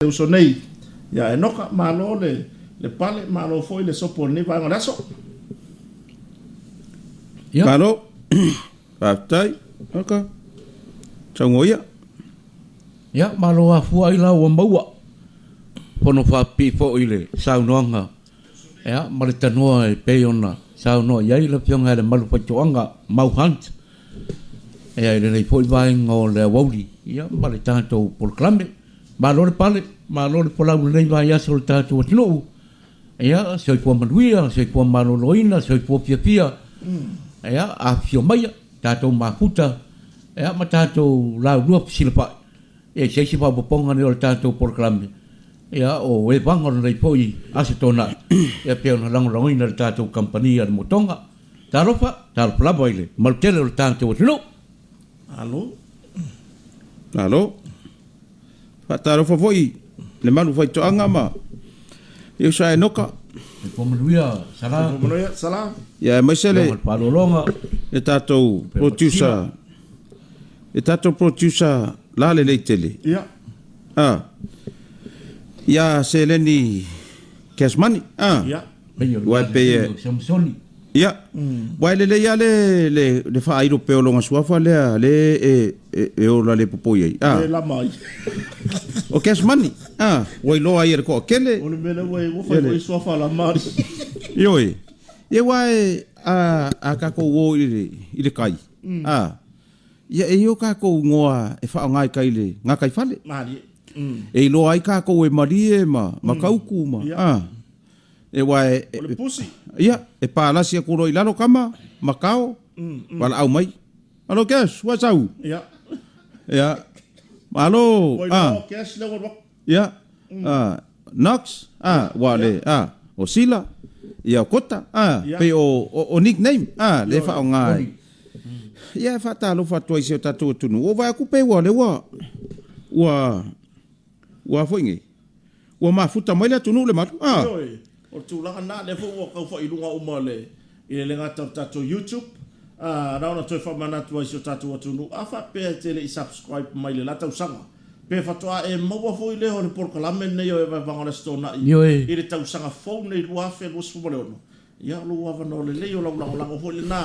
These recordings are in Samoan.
uso nei. Ia Enoka, malo le le pale, malo foi le sopo o lenei vaega o le aso. Ia. Malo. Faafetai. Oka. Saunoa ia. Ia, malo afua ai la ua maua. Fono faapipii foi i le saunoaga ia, ma le tanoa e pei ona saunoa i ai le Afioga ia Lemalu Faitoaga Mau Hunt ia, i lenei foi vaega o le aoauli ia, ma le tatou polokalame. Malo le pale, malo le folau i lenei vaiaso o le tatou atunuu. Ia, soifua manuia, soifua maloloina, soifua fiafia. Ia, afifio maia, tatou mafuta, ia, ma tatou laulua fesilafai, ia, i se isi faaopoopoga lenei o le tatou polokalame, ia, o evaga o lenei foi Aso Toonai, ia, pei ona lagolagoina e le tatou kamupani a le Motoga. Talofa, talofa lava i le malu tele o le tatou atunuu. Malo. Malo. Faatalofa foi i le malu faitoaga ma le uso a Enoka. Soifua manuia Sala. Soifua manuia Sala. Ia aemaise le Faaaloaloga. Le tatou producer, le tatou producer la lelei tele. Ia. Ah. Ia seleni cash money. Ah. Ia. Ua e pei e Samsoni. Ia, aua e lelei lava le, le, le faailo pea o lona suafa lea, le e, e, e ola le popoi ai. Ah. Le lama ai. O cash money, ah, ua iloa ai e le toatele. O le mea lea ua ua fai foi suafa lama ali. Ioe. Ia aua e, a, a tatou o i le, i le tai, ah, ia e i ai o tatou igoa e faaaoga i tai i le gataifale. Malie. E iloa ai tatou e Malie ma Matautu ma, ah. E aua e, O le pusi. Ia, e palasi atu loa i lalo tama, makao, valaau mai. Malo Cash, ua sau? Ia. Ia. Malo, Ua a. iloa o Cash lea ua alu atu. Ia. A, Knox, a, ua le, a, o Sila, ia o Kota, a, pei o, o, o nickname, a, lea e faaaoga ai. Ia, e faatalofa atu ai i si o tatou atunuu. Ua ou vaai atu pei ua, lea ua, ua, ua foi nei. Ua mafuta mai le atunuu le malu, a. Ioe, o le tulaga lena, lea foi ua tau fai i luga uma le, i le le gata o le tatou YouTube, a, na ona toe faamanatu ai i si o tatou atunuu, a faapea e te le i subscribe mai i le la tausaga, pe faatoa e maua foi lea o le polokalame lenei o Evaevaga o le Aso Toonai Ioe. i le tausaga fou lenei 2026, ia, o lou avanoa lelei, o lau lagolago foi lena,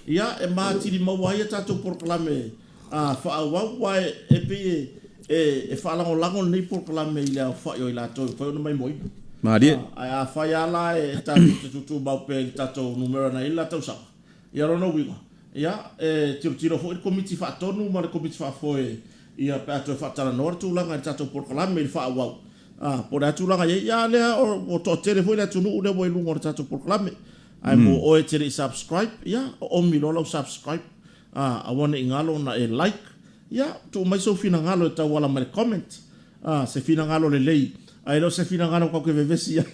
ia, e matili maua ai a tatou polokalame faaauau, aua e pei e faalagolago lenei polokalame i le aofai o i latou e mafai ona maimoaina. Malie. Ae afai lava la e tatou te tutumau pea i le tatou numera na i ai le la tausaga, ia o lona uiga, ia, e tilotilo foi le Komiti Faatonu ma le Komiti Faafoe ia pe a toe faatalanoa le tulaga i le tatou polokalame i le faaauau, po o le a tulaga e i ai. Ia a lea ua toatele foi le atunuu lea ua i luga o le tatou polokalame. Ae mo oe e te le i subscribe, ia, oomi loa lau subscribe. A, aua ne i galo ona e like, ia, tuu mai sou finagalo e tauala mai le comment, a, se finagalo lelei, ae le o se finagalo tatou te vevesi ai.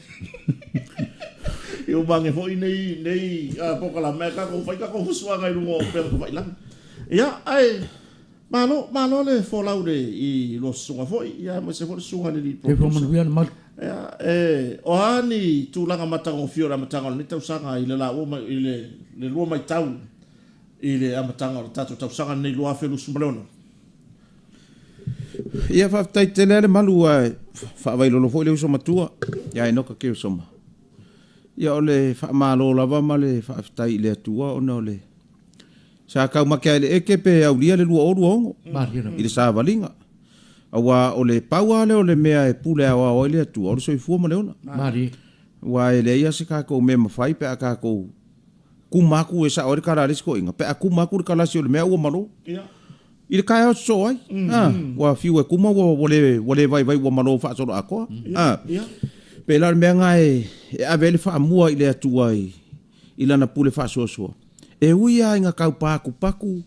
I uma ane foi nei, nei polokalame ae tatou fai tatou fusuaga i luga o upega tafailagi. Ia, ae, malo, malo le folau i le, i lua susuga foi, ia aemaise foi le susuga i le lead Soifua producer. manuia le malu. Ia, e, o a ni tulaga matagofie o le amataga o lenei tausaga i le laua mai, i le, le lua matau i le amataga o le tatou tausaga lenei 2026. Ia faafetai tele lava le malu ae faavailolo foi le uso matua ia Enoka Keosoma. Ia o le faamalo lava ma le faafetai i le Atua ona o le sa taumate lava i le eke pe aulia le 2026 i le savaliga. Aua o le pau lava lea o le mea e pule aoao ai le Atua o le soifua ma le ola. Aua e leai lava se tatou mea e mafai pe a tatou Kuma atu e sao ai le tala a le isi toeaina, pe a kuma atu le kalasi o le mea ua malo. I le taeao sosoo ai, a, ua fiu e kuma ua, ua le, ua le vaivai ua malo faasoloatoa. A, pei la o le mea lena e, e ave ai le faamua i le Atua i, i Lana pule faasoasoa. E ui lava ina tau patupatu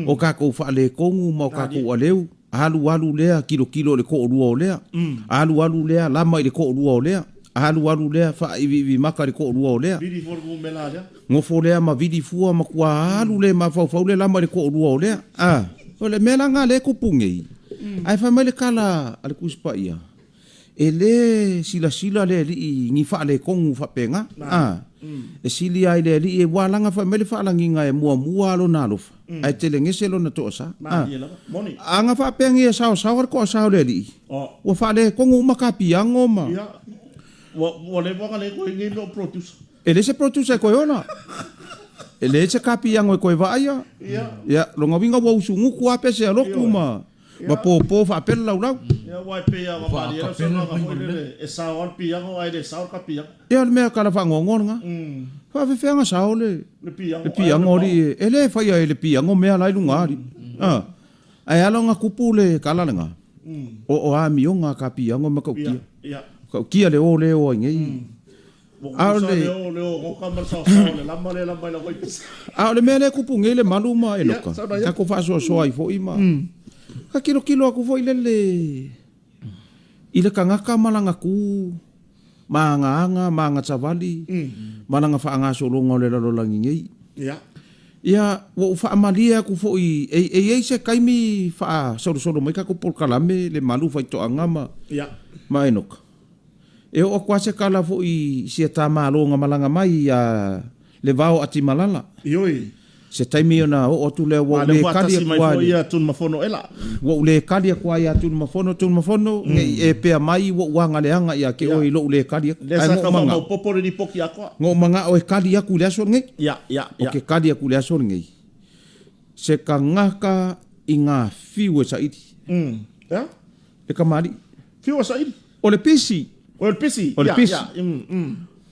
o tatou faaletonu ma o tatou aleu, Alu alu lea tilotilo i le toalua o lea. Alu alu lea lama i le toalua o lea. Alu alu lea faaiviivi maka i le toalua o lea. Vili fua le numera lea. Nofo lea ma vili fua matua alu le mafaufau le lama i le toalua o lea. A, o le mea la lena lea e tupu nei. Ae fai mai le tala a le Tusi Paia. E le silasila le Alii i ni faaletonu faapena. A, e sili lava i le Alii ua alaga fai mai le faalagiga e muamua lava lona alofa, ae telegese lona toasa. A, a na faapea nei e saosaoa le toasa o le Alii, ua faaletonu uma ka piano ma. E leai se producer e toe ola. E leai se ka piano e toe vaaia. Ia, lona uiga ua usugutu lava pese a lotu ma. Ma pōpō faapea le laulau. Ia, aua e pei lava ona malie lau saunoaga foi lele, e sao lava le piano ae le sao le kapiano. Ia, o le mea tala faanoanoa lena. Faafefea ona sao le piano alii e le faia e le piano mea la i luga alii. A, ae ala ona tupu le tala lena, o amioga a ka piano e matautia. Matautia le o le o ai nei. A o le mea lea e tupu nei le malu ma Enoka, tatou faasoasoa ai foi ma ka tilotilo atu foi lele i le tagata ma lana tu ma ana aga ma ana savali ma lana faagasologa o le lalolagi nei. Ia, ua ou faamalie atu foi e i ai se taimi faasolosolo mai tatou polokalame le malu faitoaga ma Enoka. E oo atu lava se tala foi i sia ta Malo na malaga mai ia Levao Atimalala. Ioe. Se taimi ona oo atu lea ua ou le kali atu lava i le. Tunumafono ela. Ua ou le kali atu lava ia Tunumafono, Tunumafono, ne i e pea mai ua ou agaleaga ia te oe i lou le kali atu. Lea sa tau faamaopoopo le lipoti atoa. Na ou manao e kali atu i le aso lenei. Ia, ia, ia. Ou te kali atu i le aso lenei. Se tagata i ngā fiu e saili. Ia. Le kamali'i. Fiu e saili. O le pisi. O le pisi. O le pisi.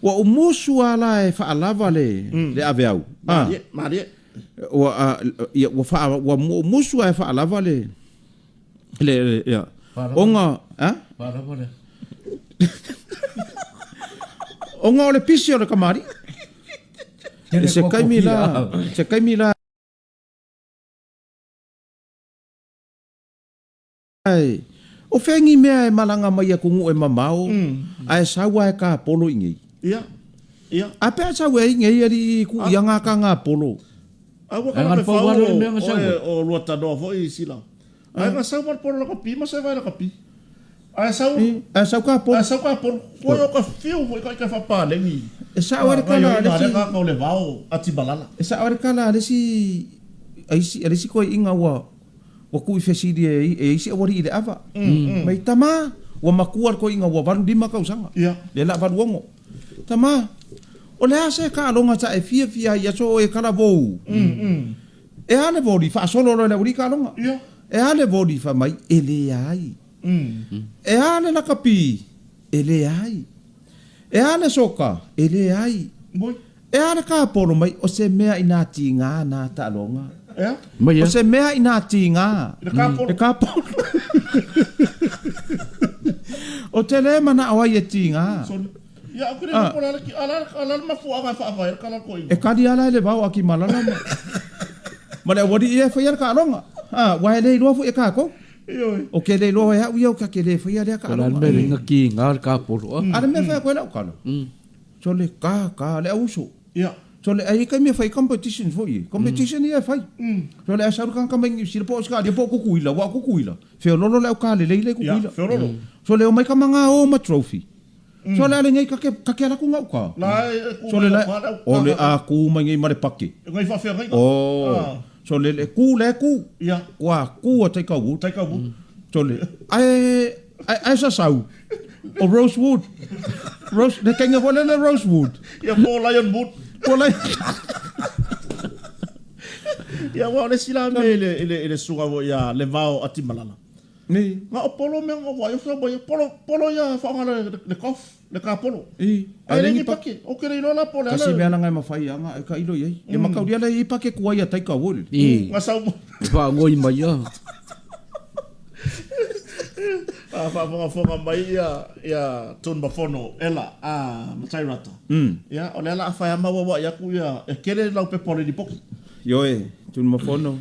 Ua ou musu lava la e faalava le le aveau. Malie, malie. Ua ia ua faa ua ou musu lava e faalava le le ia ona a Faalava le. Ona o le pisi o le kamali'i. Se taimi la, se taimi la Ae, o fea ni mea e malaga mai atunuu e mamao, ae sau ae kapolo i nei? Ia, ia. A pe a sau ai nei alii ku ia nga ka ngapolo. A ua kala pe fau o, oe o lua tanoa foi i sila. Ae nga sau ma le polo lakapi ma se vai lakapi. Ae sau, ae sau kapolo. Ae sau kapolo. Koe o ka fiu foi ka ika whapālengi. E sao ai le kala a le isi. Ka o le vao atimalala. E sao ai le kala a le isi, a isi, a le isi koeina ua, Ua tuu i fesili e e isi aualii i le ava. Mai, Tama! Ua matua le toeaina ua 85 tausaga. Lea la 86. Tama! O le a se taaloga sa e fiafia ai i aso o e kalavou? E a le voli? Faasolo loa e le aualii taaloga. E a le voli? Fai mai, E leai. E a le lakapi? E leai. E a le soka? E leai. E a le kāpolo mai, o se mea inā tīngā nā taaloga. Mai O se mea inā tīngā. Le kāpolo. Le kāpolo. O te lē manao ai e tīngā. Ia, au kere ah. la ki ala ala le mafuaaga e faavae le kala koina. E kali ala e le vao a ki malala ma. Ma le aualii ia e faia le taaloga. Ah, ua e le iloa foi e kākou. Ioe. O ke le iloa e au ia o ka ke le faia lea O le taaloga. mea le ki ngā le kāpolo. A le mea whai koe lau kala. Sole ka ka le auso. Ia. Sole ai kai mea fai competition foi e. Competition ia e fai. Sole ai sau ka mai New Zealand po o Australia po o Kukuila, ua o Kukuila. Feololo le au ka lelei le Ia, Kukuila. feololo. Sole o mai ka manga o ma trophy. Sole ale nei ka ke ka ke ala ku ngau ka. La e e ku Sole mai la ka le au o le ka. a ku mai nei ma le pake. E ngai whaawhiangai ka. Oh. Ah. Sole le ku le ku. Ia. Kua ku a Taika Wood. Taika Wood. Sole ae ae ae sasau. O Rosewood. Rose, le keinga foi lea le Rosewood. Ia po o Lion Wood. Po Lion. Ia aua o le isi la mea i le, i le, i le susuga foi ia Levao Atimalala. Ni. Na o polo mea na vaai o fea mai, polo, polo ia faaaoga le, le golf, le ka polo. I. Ae le ni pake, o ke le iloa la po le Kasi ala. mea langa e mawhai anga e ka ilo i ai. Ia makauria le i pake kuai a taika wole. I. Nga sau mo. Whaangoi mai ia. A faafogafoga mai ia ia Tunumafono Ela a Matai Rata. Ia o lea la a fai ama uauai atu ia e tele lau pepa o le lipoti. Ioe, Tunumafono.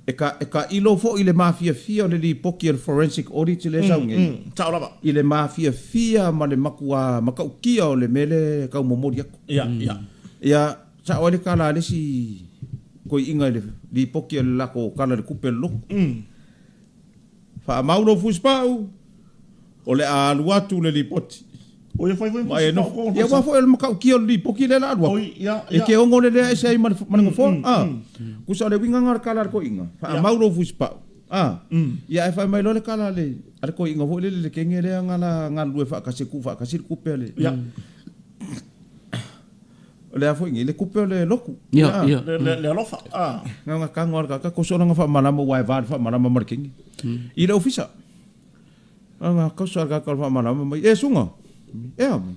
E ka e tailo foi i le mafiafia o le lipoti a le Forensic Audit lea e sau nei. Sao lava. I le mafiafia ma le matua matautia o le mea lea e tau momoli atu. Ia, ia. Ia, sao ai le tala a le isi toeiina i le lipoti a le latou tala i le tupe o le lotu. Faamau lou fusipau. O le a alu atu le lipoti. Oi e fai foi ma e nofo. Ia aua foi o le matautia o le lipoti lea o le a alu atu. E te ono lelea ese ai ma le nofoa. A. Tusa o le uiga lena o le tala a le toeaina, faamau lou fusipau. A. Ia ae fai mai loa le tala a le a le toeaina foi lele le teine lea na la galulue faatasi e tuufaatasi le tupe a le O le a foi nei, le tupe o le lotu. Ia, ia. Le alofa. A. Na ona tago lava o le tagata, toso lana faamalama aua e va le faamalama ma le teine i le ofisa. Ana toso a le tagata o le faamalama mai, E Suga, ea mai.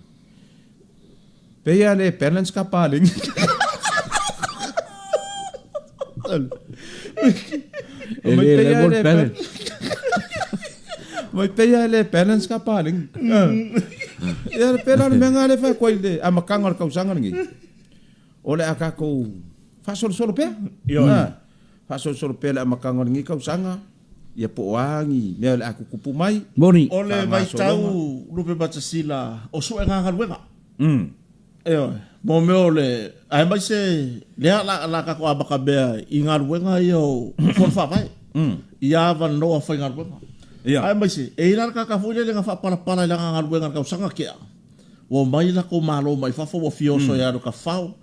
Pei a le balance ka paleni. E le level balance. Mai pei a le balance ka paleni. Ia le pela le mea nga le fai koe i le amataga o le tausaga lenei. O le a tatou faasolosolo pea. Faasolosolo pea le amataga o lenei tausaga. Ia po o a ni mea o le a tutupu mai. Moni. O le vaitau Lupepatasila o suega galuega. Ioe. Mo mea o le, aemaise lea la, la tatou amata mea i galuega ia o fono faavae. Ia avanoa faigaluega. Ia. Aemaise, e i ai la le tagata foi lele na faapalapala i lana galuega i le tausaga tea, ua omai latou malo mai fafo ua fia oso e alu e tafafao.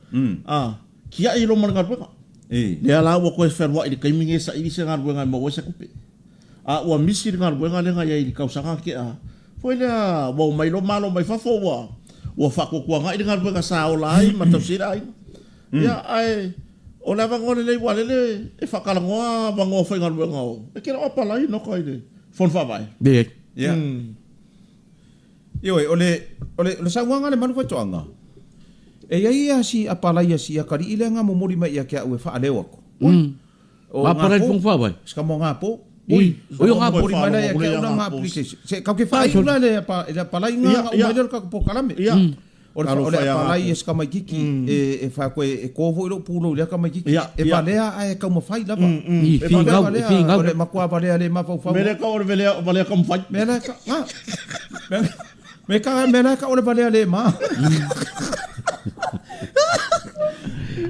A, Tiai loa ma le galuega. Lea la ua toe fealuai i le taimi nei e saili se galuega e maua ai se tupe. A ua misi le galuega lea na i ai i le tausaga na tea foi lea ua omai loa malo mai fafo ua ua faatuatuanai le galuega sa ola ai ma tausi ai le aiga. Ia ae o le avanoa lelei aua lele e faatalanoa avanoa faigaluega o e te le o apalai Noka i le Fono Faavae. Leai. Ia. Ioe, o le, o le, o le saunoaga a le Malu Faitoaga, e i ai ia si apalai a si atalii lea na momoli mai ia te au e faaleo atu. Ui. O Apalai Ngā Fono Faavae. Si ka mo Ngā Po. Ui, ui o Ngā Po. Momoli mai la ia te au la ngā application. Se, kau ke whaaiu la le, apa, le apalai ngā nga umai lea o le ka polokalame. Ia. O le, o le apalai e si kamaikiki, e, e wha koe, e kō foi lou pūlou i lea kamaikiki. E valea ae taumafai lava. I whingau, i whingau. O le matua valea le mafaufau. Me le ka o le valea, valea taumafai. Me la ka, nga. Me, me ka, me la ka o le valea le ma.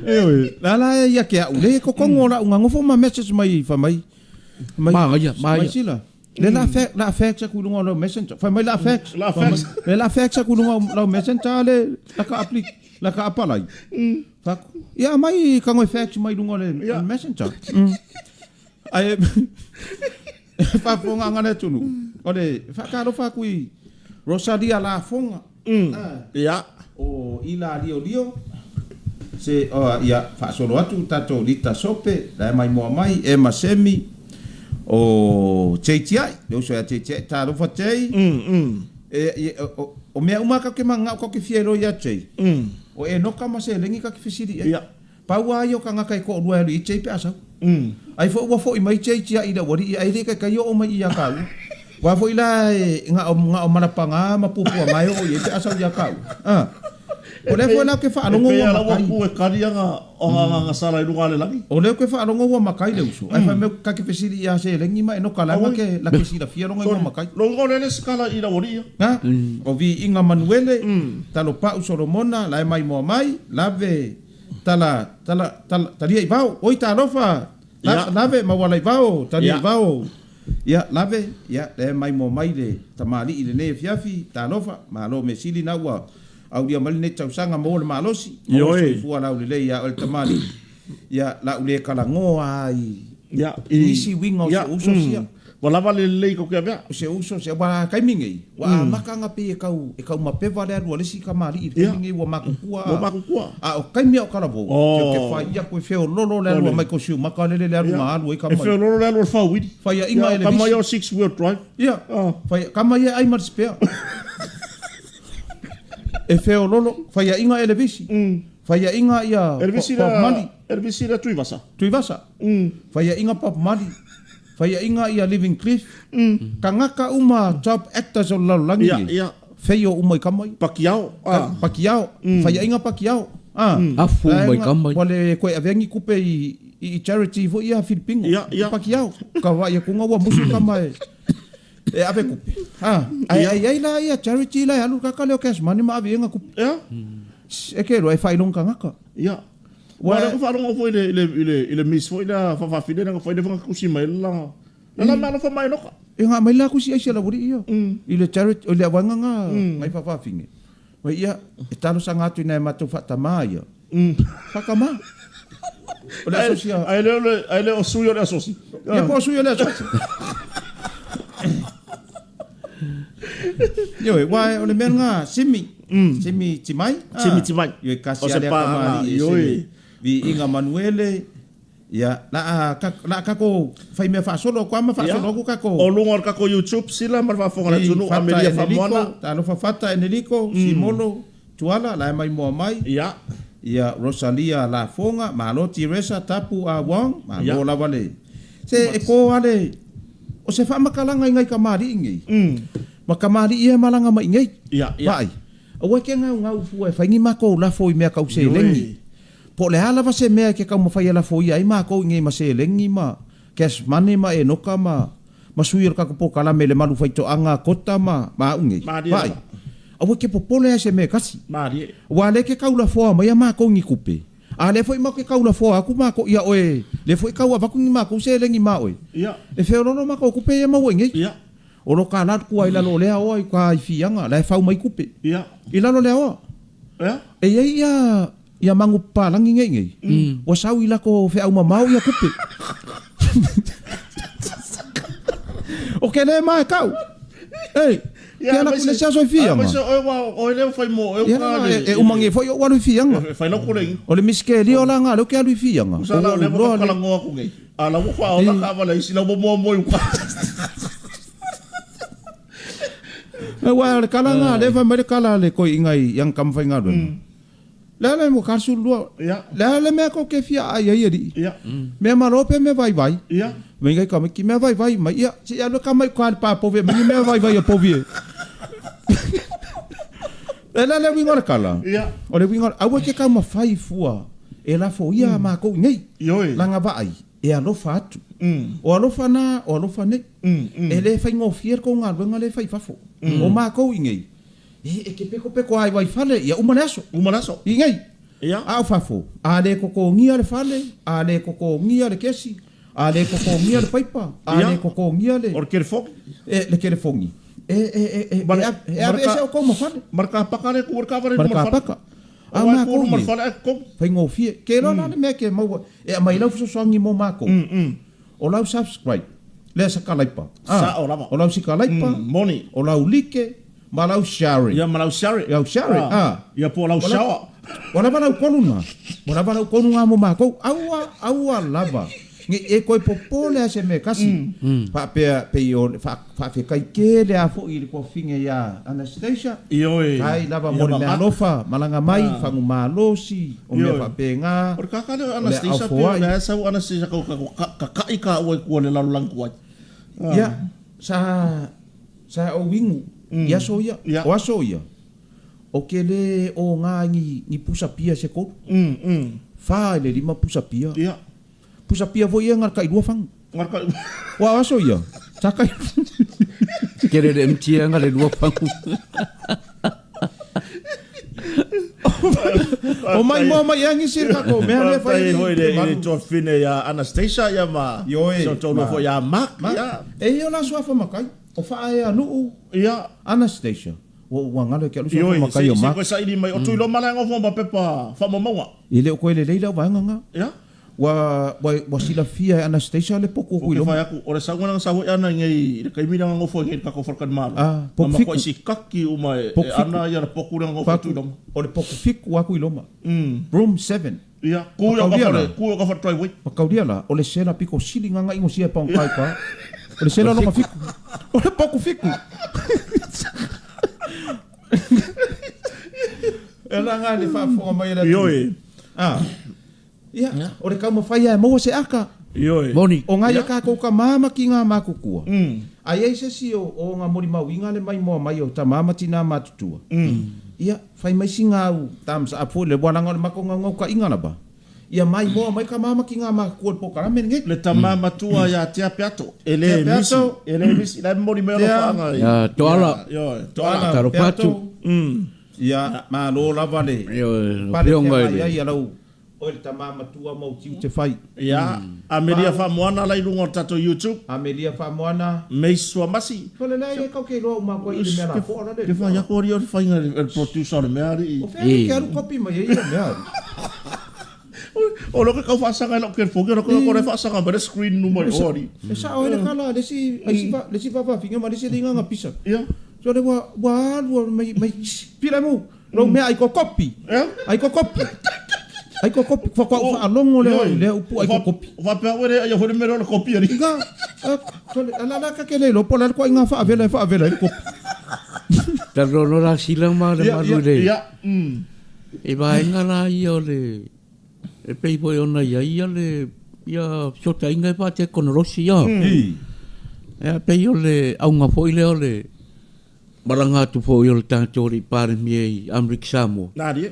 Eoi, la la e ia ke au le kokongo la unga ngofo ma message mai fa mai. Mai, Māia, māia. Mai sila. Le la fax, la fax aku lunga lau messenger. Fai mai la fax. La fax. Le la fax aku lunga lau messenger le la ka aplik la ka apalai. Fa ia mai ka ngoi fax mai lunga le messenger. Ai fa fonga ngana tunu. O le fa ka lo fa kui Rosalia la fonga. Ia. O ila liolio se o ia faasolo atu tatou Lita Sope la e maimoa mai Emma Semi o Jay Tiai le uso ia Jay Tiai talofa Jay e o mea uma kau ke mangao kau ke fia iloa ia Jay o Enoka ma Seleni kau ke fesili ai Pau a ia o kangaka e koʻolua e alu i Jay pe a sau. Ai foi ua foʻi mai Jay tiaʻi i le aualiʻi ai le kaikai oo mai ia kāua. Ua foi la e nga o nga o malapagā ma puapuaga e oo i ai pe a sau ia kāua. A. O lea foi la ou te faalogo E pei ua a la ua makai. ku e kali anga anga anga sala i luga o le lagi. O lea ou te faalogo ua makai le uso. Ai fai mai ka ke fesili ia seleni ma e no ka laga ke la ke silafia longa i ua makai. Lou igoa o lele sikala i le aualiʻi ia. Na, o Viiga Manuele, Talopa'u Solomona, la e maimoa mai, lave Tala, tala, tala, talia i vao. Oi talofa, la, Ia. lave mauala i vao, talia Ia. i vao. Ia, lave, ia, lea mai moa mai le tamalii lenei afiafi, talofa, malo mea sili na ua aulia mai lenei tausaga maua le malosi, maua le Ioe. soifua laulelei ia oe le tamalii. Ia, la u le kalagoa a i Ia, i nisi uiga o ia, se uso sia. Ua lava le lelei kou ke avea. O se uso sia, ua taimi nei, ua amata ona pei e tau, e tau mapeva le alu a le isi kamali'i i le taimi nei ua makukua Ua makukua. A o taimi a o Kalavou, Oh. te fai ia koe feololo le alu a Michael Schumacher lele le alu na alu ai E kama. feololo le alu o le fauili. Faiaʻiga Ia, e le kama visi. ia o six wheel drive. Ia, Oh. fai, kama ia ai ma le spare. E feololo, faiaʻiga e le visi. Faiaʻiga ia Elvis Bob Marley. Elvis ila Tuivasa. Tuivasa. Faiaʻiga Bob Marley. Faiaʻiga ia Living Cliff. Kagaka uma top actors o le lalolagi Ia, nei. ia. Feio uma i kama ia. Pakiao. Ah. Pakiao. Faiaʻiga Pakiao. Ah. Afu uma i kama ia. Ua le koe avea ni kupe i i charity foi ia Filipino. Ia, ia. Pakiao. Ka vaai akuga ua musu kama e e ave kupe. Ha. Ai ai ai la ia charity la e alu kaka leo cash money ma ave ia nga kupe. Ia. E ke loa e faailoga kagaka. Ia. Ua Ua lea ko faalogo foi i le i le i le i le miss foi lea faafafine na foi le whakakusi mai la. La la mealofa mai loka. E ga mai la kusi aisi a laualii ia i le charity i le auaega ga ngai faafafine. Mai ia e talosaga atu i nai a matou faatamā ia. Faatamā. O le asosi a. Ae le o le ae le o sui o le asosi. Ia po o sui o le asosi. Ioe, uae o le mea lena, Simi, Simi Timai. Simi Timai. Ioe, kasi a lea tamalii e se viiga manuele. Ia, la a, la a kako fai mea faasolo atu a ma faasolo atu kako. O luga o le kako YouTube sila ma le faafofoga a le atunuu, Amelia Faamoana. Talofa Fata Eneliko, Simolo, Tuala, la e maimoa mai. Ia. Ia, Rosalia Lafoga, malo Tiresa Tapu A Wong, malo lava le. Se e ko a le, o se faamatalaga i nai kamali'i nei, ma kamali'i ia e malaga mai i nei. Ia, ia. Vaai, aua e te gaugau fua e fai ni matou lafo i mea tau seleni. Po o le a lava se mea e te taumafai e lafoia ai matou i nei ma seleni ma cash money ma Enoka ma ma sui o le tatou polokalame le malu faitoaga a Kota ma ma au nei. Malie Vaai, lava. aua e te popole lava i se mea e tasi. Malie. Aua o lea e te tau lafoa mai a matou ni tupe, a lea foi matou te tau lafoa atu matou ia oe, lea foi e tau avatu ni matou seleni ma oe. Ia. E feoloolo matou tupe ia e maua i nei. Ia. O lo ka la tua i lalo o le aoa i ka i Fiaga, la e fau mai tupe. Ia. I lalo o le aoa. Ia. E i ai ia Ia magu papalagi nei nei, ua sau i lako feau mamao ia kupe. O ke le ma e kau. Ei, ke ala ku le sia soi fianga. Aemaise oe ua oe lea ua fai mo oe uka le. E umangi foi ou alu i fianga. E fai lau kolegi. O le misikeli o la nga leo ke alu i fianga. Usa la o lea ua kalagoa aku nei. A la ua whaola ka wala isi la ua moa moa i uka. Aua o le kala nga lea fai mai le kala a le koiinga i ang kamafaigaluega. Le a le mo ka sulua. Ia. Le a le mea ko ke fia ai ai alii. Ia. Mea malo pe mea vaivai. Ia. Mai ngai ka mai ki mea vaivai mai. Ia, se i alu ka mai ka le pa povi mai mea vaivai o povi e. E la le uiga o le kala. Ia. O le uiga, aua ke taumafai fua e lafo ia a makou i nei. Ioe. Langa vaai e alofa atu. O alofa na, o alofa nei. E le faigofie le kou galuega lea e fai i fafo. O makou i nei, E, e te pekopeko ai wai fale, ia uma le aso. Uma le aso. I nei. Ia. A o fafo, a le kokongia le fale, a le kokongia le kesi, a le kokongia le paipa, a le kokongia le... O le kelefogi. E, le kelefogi. E, e, e, e, e, e aveese outou ma fale. Ma le kapaka le ku o le kavale Ma le kapaka. A Aua e ku makou luma le nei, fale ae kokogi. Faigofie. Ke loa la le mea ke maua, e aumai lau fesoasoani mo makou. O lau subscribe, lea sakalaipa. Ah, Sao lava. O lau sikalaipa. Moni. O lau like ma lau share. Ia ma lau share. Lau share, ah. Ia po o lau shower. Ua lava lau kolu na. Ua lava lau kolu nga mo makou. Aua, aua lava. Nge e koe popole a se mea kasi. Faapea pei o faafetai tele a foi i le toafine ia Anastasia. Ioe. Kai lava mo le mea alofa, malaga mai, fagu malosi, o mea faapena. O le kaka lea o Anastasia pei o lea e sau Anastasia kau kaka'i kaua i kua le lalolagi kuai. Ia, sa sa ou inu i aso ia. O aso ia, o ke le oga i ni pusa pia se tolu. Fa i le lima pusa pia. Pusa pia foi ia ngar kai lua fagu. Ngar kai. Ua o aso ia, sa kai. Kere le MT nga le lua fagu. O mai moa mai angi si kako mea le fai. Faafetai foi i le tuafafine ia Anastasia ia ma Ioe, si o taulua foi ia Mark. Ia. E ia o la suafa makai, o Faaeanu'u, Ia. Anastasia. Ua ua galo e ke alu suafa Ioe, makai o se Mark. koe saili mai o Tuiloma la e gofo ma pepa faamaumauga. E le o koe lelei lau vaega nga. Ia. Ua, ua, ua silafia e Anastasia le poku o Ou te Kuiloma. whai aku, o le sauga na sau ana i nei, i le kaimi na ngofo i nei kako wharkan malo. Ah, poku Na fiku. makoa isi kaki uma e, Poku e fiku. ana ia le poku na ngofo Faku, Tuiloma. o le poku fiku a Kuiloma. Room 7. Ia, ku ia Makaulia ka whare, la. ku ia ka whare driveway. Makaulia la, o le sela piko sili nganga ingo sia paong kai pa. O le sela longa fiku. O le poku fiku. E la nga le faafofoga mai a le atunuu. Ioe. Ah. Ia, o le taumafai lava e maua se aka. Ioe. Moni. O ngai a kākou tamā ma ki ngā mākukua. A i ai se isi o, o ngā molimauiga le maimoa mai o tamā ma tinā matutua. Ia, fai mai si ngā u thumbs up foi le walaga o le makou gaugaukaʻiga lava. Ia maimoa mai tamā ma ki ngā makukua i le polokalame lenei. Le tamā matua ia Tea Peato, e le Tea misi, Peato. e le misi, la e momoli mai ona Tea. whaanga i. Ia, Toala. Ia, ioe, Toala. Toala Talofa Peato. atu. Ia, malo lava le Ioe, pale afioga i feagai le. ai a lau. Oe le tama matua ma ou tiute fai. Ia, Amelia Faamoana la i luga o le tatou YouTube. Amelia Faamoana. Mace Suamasi. Sole lea ia kau ke iloa uma aku ai i le mea lafoa la le. Ke fai aku alii o le faiga e le producer o le mea alii. O fea alii ke alu copy mai ai ia mea alii. O lea ke kau faasaga i lau telefoni ona koe kore faasaga mai le screen numa i o alii. E sao ai le kala a le isi le isi faafafine ma le isi alii nga pisa. Ia. Sole ua ua alu mai mai pila mu. Lou mea ai kokopi. Ai kokopi. Ai kokopi. Faatoa ou faalogo lea i lea upu ai kokopi. O faapea oe le aia foi le mea lea o le kopi alii. Ika, sole, ala la ka ke le iloa po o le a le ituaiga faavela e faavela ai le kopi. Talanoa loa la Sila ma le malu i le i vaega la ia o le e pei foi ona i ai ia le ia fesootaiga e faatekonolosi ia. Ia pei o le auga foi lea o le Malaga atu foi o le tatou Alii Palemia i Amerika Samoa. Nālie.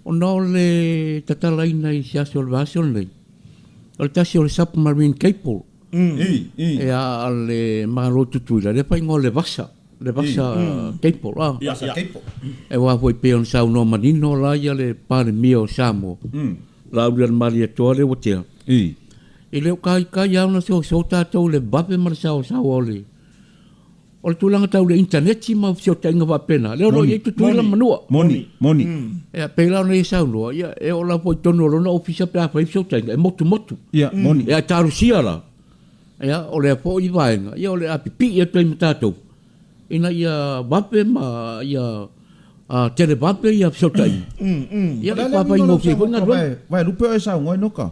Ona o le tatalaina i se aso o le vaiaso lenei, o le tasi o le submarine cable ea a le Malo o Tutuila, lea faaigoa o le Vasa, le Vasa cable a. Vasa cable. Aua foi pei ona saunoa manino la ia le Palemia o Samoa, Laaulialemalietoa lea ua tea, e le o taitai lava ona soso tatou i le vave ma le saoasaoa o le O le tulaga tau le initaneti ma fesootaiga faapena, lea o lo o i ai Tutuila ma Manua. Moni, moni. Ia, pei la ona ia saunoa, ia, e oo lava foi i totonu o lona ofisa pe a fai fesootaiga, e motumotu. Ia, moni. Ia, ae talosia la, ia, o lea foi vaega, ia, o le a pipii atu ai ma tatou, ina ia vave ma ia televave ia fesootaiga. Ia, O le e a le uiga o lau faafaigofie foi saunoaga, galuega. Vaelupe o e saunoa Enoka?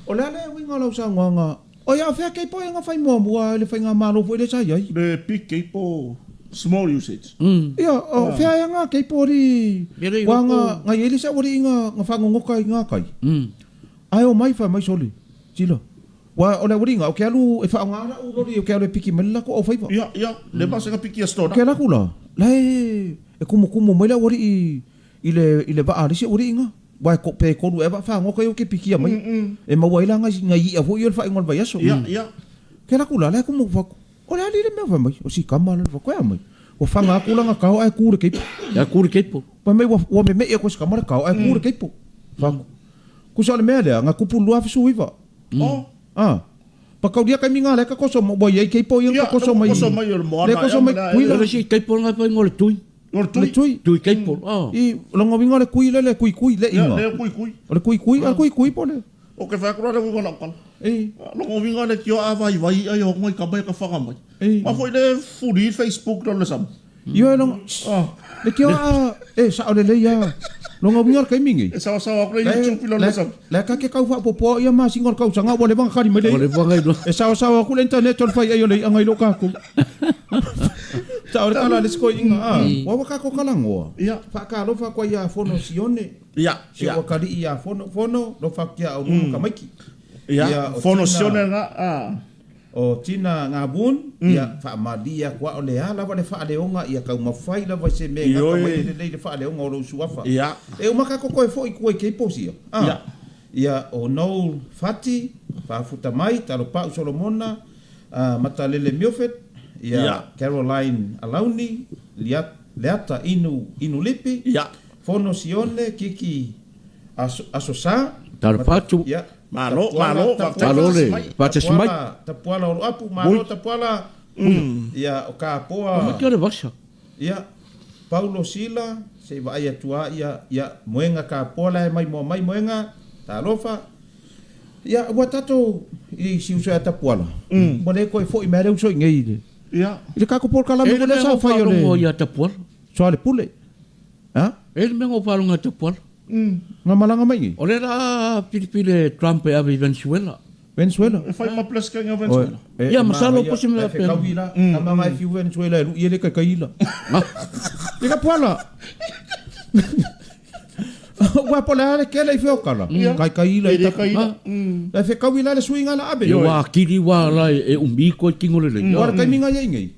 O le a le uiga o lau saunoaga Oi a o fea keipo e ga fai muamua i le faigamalo foi lea sa i ai? Le big keipo small usage. Ia, o fea ea ga keipo alii ua ga ga i ai le isi aualii ga ga faagogoka i ga kai? Ae omai fai mai sole, sila. Ua o le aualii ga o ke alu e faaoga la'u loli o ke alu e piki mai le latou aufaiva. Ia, ia, le ma se ga piki a O ke alu aku la, la e e kumukumu mai le aualii i le i le vaa a le isi aualii ga. Ua e ko, pe kolu ea vaa fagoka ia o ke pikia mai. E maua ai la ngai ngai i'a foi ia o le faaiuga o le vaiaso. Ia, ia. Ke la ku la, la e kumu fako. O le ali le mea fai mai, o si kama la le fako e a mai. Ua fanga aku lana kao ae ku le keipo. Ia ku le keipo. Fai mai ua, ua meme'i aku e si kama le kao ae ku le keipo. Fako. Kusa o le mea lea, nga kupu 2019. Oh. Ah. Pakaulia kaimi nga le ka koso ma, ua iai keipo ia Ia, ka koso le mai. koso mai o le moana Le koso mai ea ma le kuila. O le isi keipo nga fai ngo le tui. O le tui. Le tui. Tui keipo. Oh. I lona uiga o le kui lea, le kuikui, le Ia, iga. le kuikui. O le kuikui, a le kuikui po o le. O ke whai aku rā le uiga o lau tala. I. Lona uiga le tio a vaivai ia i honga i ka mai ka whanga mai. I. Ma foi le fuli i Facebook lalo le sama. Ioe lona, le tio a, e sao lelei a. Lona uiga o le taimi nei. E sawasawa aku le YouTube lalo le sama. La ka ke kau faapopoa ia masina o le tausaga ua leva ona kali mai le Ua i'a. leva ona iloa. E sawasawa aku le internet o le fai ai o le i'a ngai lo kākou. Sao le tala a le isi toeaiina, a, ua ua kākou talanoa. Ia. Faatalofa atu ai ia Fono Sione. Ia, Si ia. ua kali'i ia Fono, Fono, lofa atu ia aulua ma tamaiti. Ia, Ia, o Fono Tina. Sione lena, a. O Tina Ngabun, ia, faamalie atu a o le a lava le faaleoga, ia taumafai lava i se mea e gata mai ai lelei le faaleoga o lou suafa. Ia. E uma kākou toe fo'i i tua i Caples ia. A. Ia. Ia, o Noel Fati, Faafuta mai, Talopa'u Solomona, a, Matalele Milford, ia, Ia. Caroline Alauni, Lia, Leata Inu, Inu Lipi, Ia. Fono Sione, Kiki Aso, Aso Sa, Talopatu. Ia. Malo, Tapuala, malo, Tapuala, Malo le faatasi mai. Tapuala, Tapuala o Loapu, malo Tapuala. Ia, o Kapoa. Omai ke le vasa. Ia, Paulo Sila, se i vaai atu a ia, ia, Moega Kapoa la e maimoa mai Moega, talofa. Ia, ua tatou i si uso ia Tapuala, ua le toe fo'i mai a le uso i nei i le, Ia. i le tatou polokalame E foi le lea mea sa na ou fai o le faalogo ia Tapuala. Soalepule. Ha? E le mea na ou faalogo ia Tapuala. Nga malaga mai nei? O lea la a filifili e Trump e ave i Venezuela. Venezuela? E fai ma president o Venezuela. E, Ia, e masalo manaia, po se mea e faapena. fekaui la, tama nga e fiu Venezuela e lui e le kaikai la. I ka puala. Ua po le a le kele i feo kala. Kaikai la E i le taku. kai la. La e fekaui la le sui nga la abe. Ia ua akili ua la e umi koe tino lelei. Ua le taimi nga ia i nei.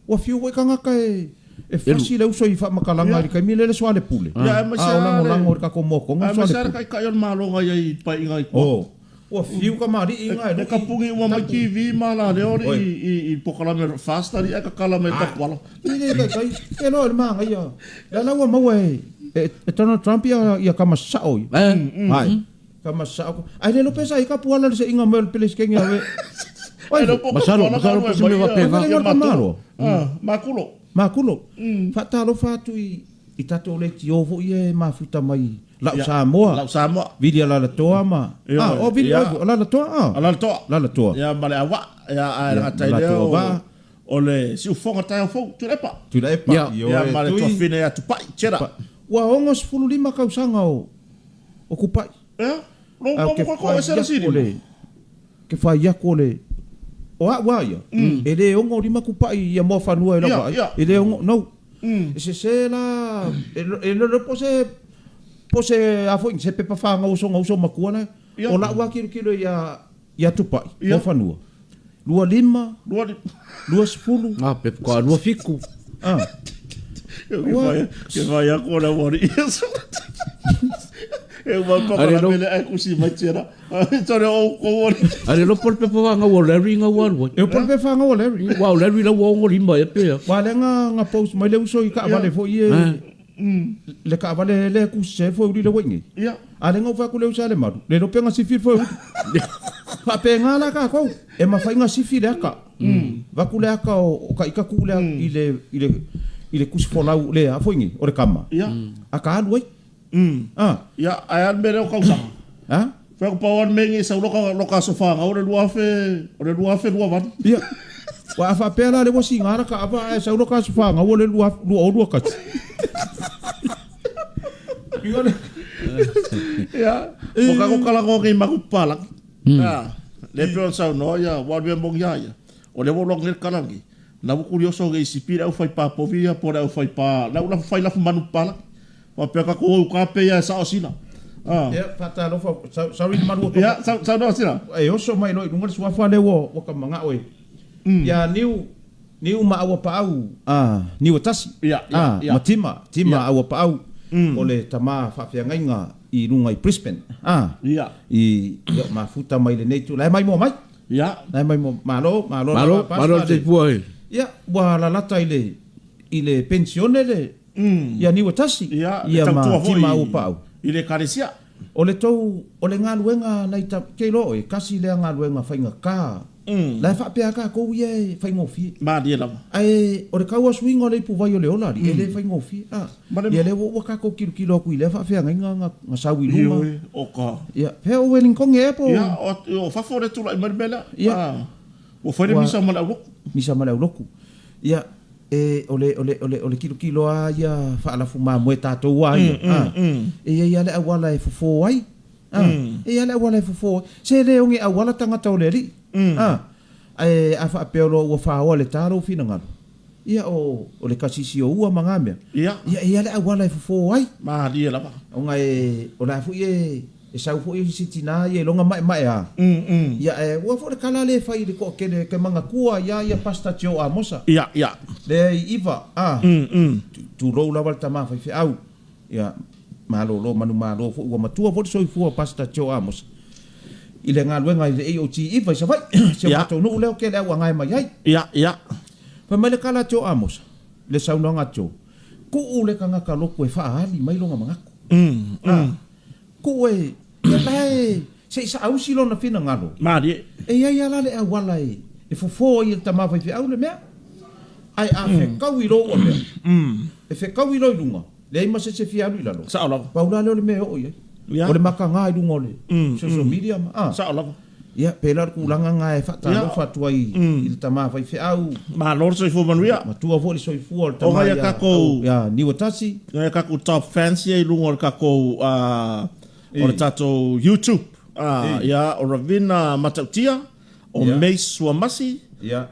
Ua fiu koe kangaka e e fasi le uso i faamakalaga i le taimi lea le soalepule. Ia, aemaise A o lava le- lagolago i le tatou mokoga Aemaise lava le soalepule. taitai o le Malo na i ai i paeaiga i tua. Oh. Ua fiu kamali'i nga e E ka pugi uma mai TV ma la leo i i i pokalame fast ali e kakala mai tapuala. I le kai kai e loa le manaia. La la ua maua e e Donald Trump ia ia kama sao ia. Hai. Kama sao. Ai le lope sa i ka puala le se inga mai o le Pelesikenge a we. Oi, Masalo, masalo po se mea faapena. Ia malo. Ah, makulo. Makulo. Faatalofa atu i i tatou leitio foi ia e mafuta mai Lau Samoa. Lau Samoa. Vili Alalatoa ma ah o Vili Alalatoa ah. Alalatoa. Alalatoa. Ia ma le auvaa. Ia ae gata i lea o o le siufofoga taeao fou Tuilaepa. Tuilaepa. Ia ma le tuafine ia Tupai Chera. Ua 65 tausaga o o Kupai. Ia. Lou maua ko ese le sili. Ke fai aku o le o a'u a ia, e le 65 kupa'i ia Moafanua e lau vaai, e le ono, no. E sese la, e le iloa po o se, po o se a foi, se pepa whāngau o sona uso matua la, o la'u a kilokilo ia, ia Tupa'i, Moafanua. 25, 20. A, pe faatoa 27. A. Ke whai aku o le wari. E uma pakalame le ai kusi mai tera. Tore o kou ori. A le lopo le pepa whangau o Larry ngau alu ai. E opo le pepa whangau o Larry. Ua o Larry la ua ongo lima e pea. Ua lea nga, nga post mai le uso i kaavale foi e, le kaavale le kusi se foi uri le wai nei. A le nga ufa ku le uso a le maru. Le lope nga sifi foi uri. Whaapenga la kākou. E mawhai nga sifi le aka. Vaku le aka o, o ka ika ku le i le, i le, i le kusi folau le a foi nei, o le kama. A ka alu ai. Ah. Ia, ae a le mea lea o kausaga? A? Fai atu pau a le mea nei e sau loka, loka aso whāngau o le 2000, o le 2028. Ia. Ua a faapea la lea ua siga la kaava ae sau loka aso whāngau o le 2021. Ia le. Ia, o kako kalagoa nei maku papalagi. Ah, le pei ona saunoa ia, ua alu mea moni a ia. O lea ua ou logo nei le kala lenei. Na ua kurioso nei i sipi le au fai pā povi ia po o le au fai pā, le au lafu fai lafu manu papalagi. Faapea tatou o i uka pei a e sao sina. Ah. Ia, faatalofa, sorry le malu o Ia, saunoa sina. E oso mai loa i luga le suafa lea ua ua ka mana'o e. Ia Niu, Niu ma Auapaau, ah, Niu e tasi. Ia, ia, ia. Ma Tima, Tima Auapaau, o le tama faafeagaiga i luga i Brisbane. Ah. Ia. I, ia o mafuta mai lenei itu, la e maimoa mai. Ia. La e maimoa, malo, malo lava, Malo, malo le soifua e. Ia, ua lalata i le, i le penisione le, Ia niu e tasi, Ia, ia e ma tautua foi tima ua paau. i le Ekalesia. O le tou, o le galuega nai ta, kei loa oe, kasi lea galuega faigata, la e faapea tatou ia e faigofie. Malie lava. Ae o le tau asuiga o le ipuvai o le ola alii, e le faigofie. A, Ma le. ia lea ua ua tatou kilokilo atu i lea faafeagaiga na, na sau i luma. Ioe, o ka. Ia, fea o Wellington ea po o. Ia, o, o fafo lea e tulai mai le mea lea. Ia. A, ua fai le Ua. misa ma le aulotu. Misa ma le aulotu. Ia, E, o le, o le, o le, o le kilokilo lava ia faalafu mamoe tatou lava ia, a, e i ai lava le auala e fofo ai, a, e i ai lava le auala e fofo ai. Se le oge auala tagata o le alii, a, ae a faapea loa ua faoa le ta lou finagalo, ia o, o le kasisi o ua ma na mea, Ia. ia e i ai lava le auala e fofo ai. Malie lava. Ona e, o le a foi e, E sau foi isi tina ia i lona maemae a. Ia ae ua foi le kala lea e fai i le toatele ke manatua ia ia Pastor Joe Amosa. Ia, ia. Lea i Iva, a. Tulou lava le tama faifeau. Ia, malolo manumalo foi ua matua foi le soifua o Pastor Joe Amosa i le galuega i le AOG Iva i Savaii. Si o matou nuu lea o kele au agae mai ai. Ia, ia. Fai mai le kala a Joe Amosa, le saunoaga a Joe, Tuu le tagata lotu e faaali mai lona manatu. A. Ku e, ia la e, se i saausi lona finagalo. Malie. E i ai a la le auala e, e fofo ai e le tama faifeau le mea. Ae a fekaui loa ua mea, e fekaui loa i luga, leai ma se isi e fia alu i lalo. Sao lava. Pau la lea o le mea e oo i ai. Ia. O le makaga i luga o le social media ma, a. Sao lava. Ia, pēlā le tulaga lena e faatalofa atu ai i le tama faifeau. Malo le soifua manuia. Matua foi le soifua o le tama ia, ia Niuatasi. O nai a kakou top fans ia i luga o le kakou o le tatou YouTube. Ia, o Ravina Matautia, o Mace Suamasi, Ia,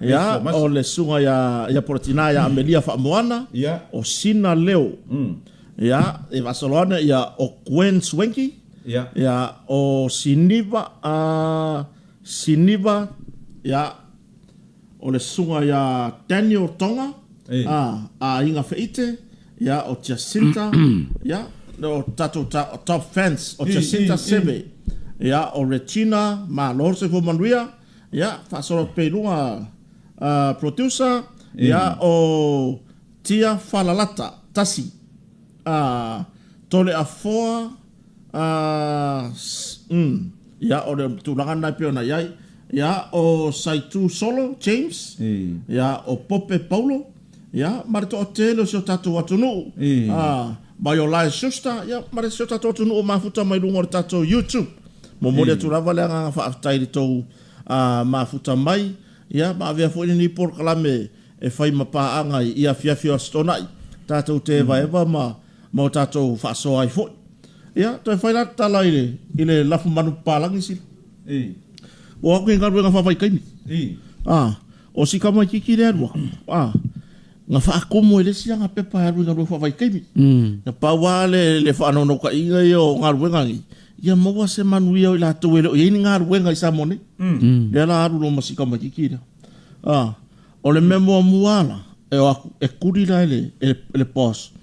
o le susuga ia, ia po o le tina ia Amelia Faamoana, o Sina Leo. Ia, e faasolo ane, ia, o Gwen Swenky, Ia. Ia, o Siniva, a, Siniva, ia, o le susuga ia Daniel Tonga, Ei. a, a Aiga Feite, ia, o Jacinta, ia, o tatou ta, top fans, o Jacinta Seve. Ia, o Regina, malo le soifua manuia. Ia, faasolo atu pea i luga producer, ia, o Tia Falalata, tasi. Toleafoa, umm, ia, o le tulaga lena e pei ona i ai. Ia, o Saitu Solo James, ia, o Pope Paulo, ia, ma le toatele o si o tatou atunuu, mai o Lae Schuster, ia, ma si o tatou atunuu o mafuta mai luga o le tatou YouTube. Momoli atu lava le agaga faafetai i le tou mafuta mai, ia, ma avea foi lenei polokalame e fai ma paaga i afiafi o Aso Toonai, tatou te evaeva ma ma o tatou faasoa ai foi. Ia, toe fai la le tala i le, i le lafumanu papalagi sila. Ua o atu i galuega faavaitaimi. A, o si tamaititi lea e alu atu, a, na faatumu e le isi ana pepa e alu i galuega faavaitaimi. Na pau lava le, le faanaunautaiga ia o galuega nei, ia maua se manuia o i latou e le o i ai ni galuega i Samoa nei. Lea la alu loa ma si tamaititi lea. A, O le mea muamua la, e o atu, e kuli la e le, e le boss,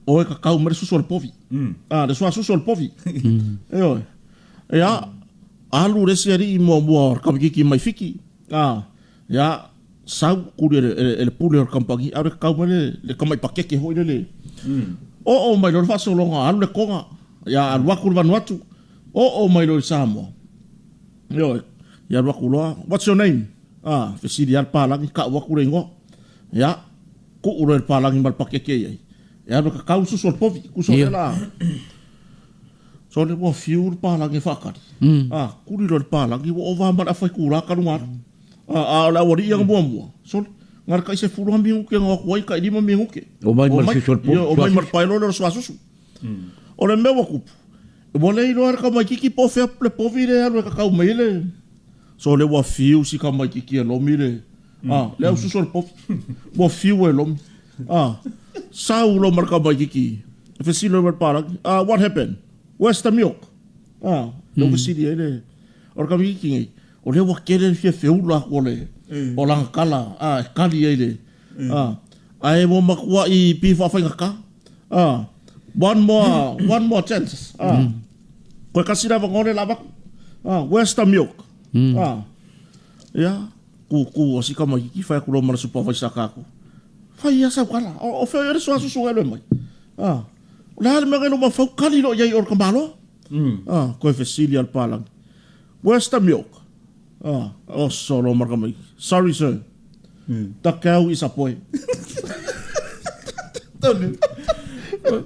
o e kakau mai le susu o le povi. A, le suasusu o le povi. Ioe. Ia, alu le isi alii muamua o le kamakiki mai Fiti. A, ia, sau kuli e le, e le pule o le kamupani, alu e kakau mai le, le tamai pakeke foi lele. Oo mai loa le faasologa, alu le Toga, ia, alu atu le Vanuatu, oo mai loa i Samoa. Ioe. Ia alu atu loa, what's your name? A, fesili lava le palagi, kau atu le igoa. Ia, tuu loa i le palagi ma le pakeke i ai. E alu e kakau le susu o le povi, tusa o lea la. Sole ua fiu le palagi e faatali. A, kuli loa le palagi, ua ova ma le afa itula talu ona alu. A, a o le aualii ia na muamua, sole, na o le tai sefulu lava minute na o atu ai, tai lima minute. Omai ma le susu o le povi. Ioe, omai ma le paeloa lea o le suasusu. O le mea ua tupu, ua le iloa e le tamaititi po o fea le povi lea e alu e kakau mai ai le. So lea ua fiu si tamaititi e lomi le a le au susu o le povi. Ua fiu e lomi. A sau loa ma le tamaititi e fesili loa ma le palagi, ah what happened? Where's the milk? A lea ua fesili ai le o le tamaititi nei, o lea ua tele le fia feula atu o le o lana tala a e kali ai le a ae ua matuai pei faafaigata. A one more one more chance. A Koe kasi le avanoa lea la avatu. Ah, where's the milk? Ah, ia, kūkū a si tamaititi fai atu loa ma le supervisor a kākou. Fai ia sau tala. O, o fea o i ai le suasusu e alu e mai? Ah, o le a le mea nei lou mafaufau kali loa i ai i o le tamaloa? Ah, koe fesili a le palagi. Where's the milk? Ah, oso loa ma le tamaititi. Sorry sir. The cow is a boy. Tonu.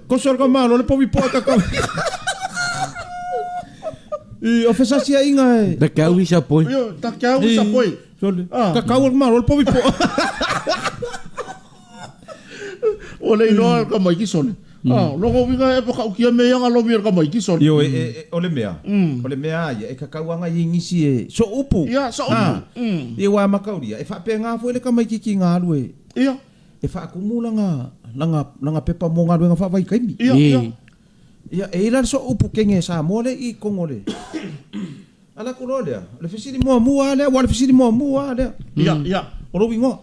Ko sor ka malo le povi poa ka kau. I o fesasia inga e. The cow is a boy. Io, the cow is a boy. Sole. Ah. Ka kau al malo le povi poa. Ua le iloa ka mai ki sole. Ah, logo uiga e whakaukia me ia nga lomi o le tamaiti sole. Ioe, e, e, o le mea, o le mea a ia, e kakau anga i ngisi e so upu. Ia, so upu. Ah, Ia ua makauria, e whaapenga foi le tamaiti ki ngā alu e, Ia. e whaakumu langa, langa, langa pepa mō ngā whaawai kaimi. Ia, ia. Ia, e ila le so upu kenge Samoa le i Kongo le. Ala ku loa lea, o le fesili muamua lava lea, aua o le fesili muamua lava lea. Ia, ia. O lou igoa.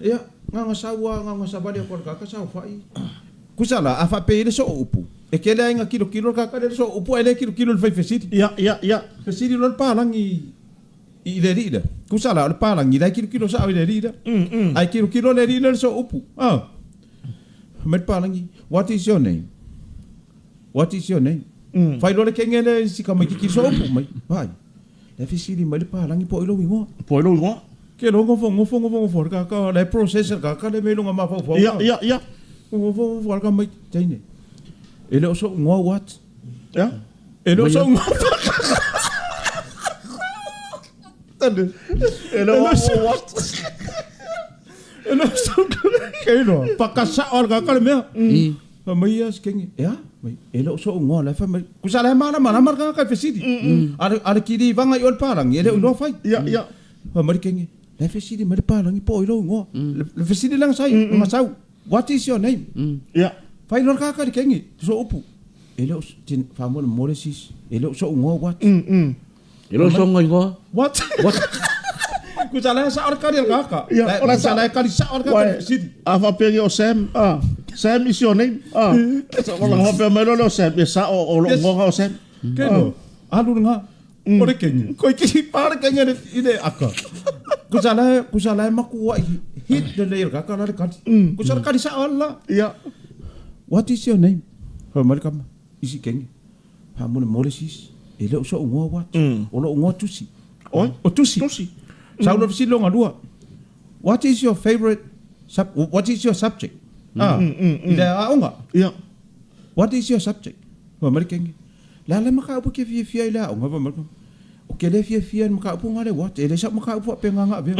Ia, gaga sau lava, gaga savali atu a le kaka saofai. Kusa la, a faapea i le soo upu, e tele lava ina kilokilo le kaka lea i le soo upu ae le kilokilo i le fai fesili. Ia, ia, ia. Fesili loa le palagi i le alii lea. Kusa la, o le palagi la e kilokilo sao i le alii lea. Ae kilokilo le alii lea i le soo upu. Ah. Fai mai le palagi, What is your name? What is your name? Fai loa le kenge lea i si tamaititi sooupu mai. Vaai. La e fesili mai le palagi po o ai lou igoa. Po o ai lou igoa. Ke loa gofo gofo gofo gofo le kaka la e process le kaka le mea i luga mafaufau. Ia ia ia. Gofo gofo le tamaiti teine. E le o sou igoa what? Ia. E le o sou igoa. E le o au what? E le o sou igoa. Ke loa pakasao le kaka le mea. Fai mai ia si kenge, e a? Mai, e le o so'u igoa la e fai mai. Kusa la e malamalama le tagata i fesili. A le, a le kili vaga i o le palagi, e le o iloa fai. Ia, ia. Fai mai le kenge, la e fesili mai le palagi po o ai lou igoa. Le, le fesili lea na sai, na sau, what is your name? Ia. Fai loa le tagata i le kenge, so'u upu. E le o, tin, faamolemole sis, e le o so'u igoa what? E le o so'u igoa. What? What? Kusa la e sao le kali a le tagata. Ia, o la e Kusa la e kali sao le tagata i le fesili. A faapea nei o Sam, ah, Sam is your name, ah. O la faapea mai loa lea o Sam, ia sao o lou igoa o Sam. Ke loa. Alu lena. O le kenge. Koi ki pa le kenge le i le aka. Kusa la kusa la makua'i hit lelei e le kaka la le kali. Kusa le kali sa'o ala la. Ia. What is your name? Fai mai le kama, isi kenge. Faamolemole sisi, e le o so'u igoa what? O lo'u igoa Tusi. Oi? O Tusi. Tusi. Sau loa le fesili lona lua. What is your favorite sub, what is your subject? Ah, i le aoga. Ia. What is your subject? Fai mai le kenge, Le a le mataupu e ke fiafia i le aoga? Fai mai le kenge, Ou ke le fiafia i le mataupu nga le what? E le sa'u mataupu faapena nga avea.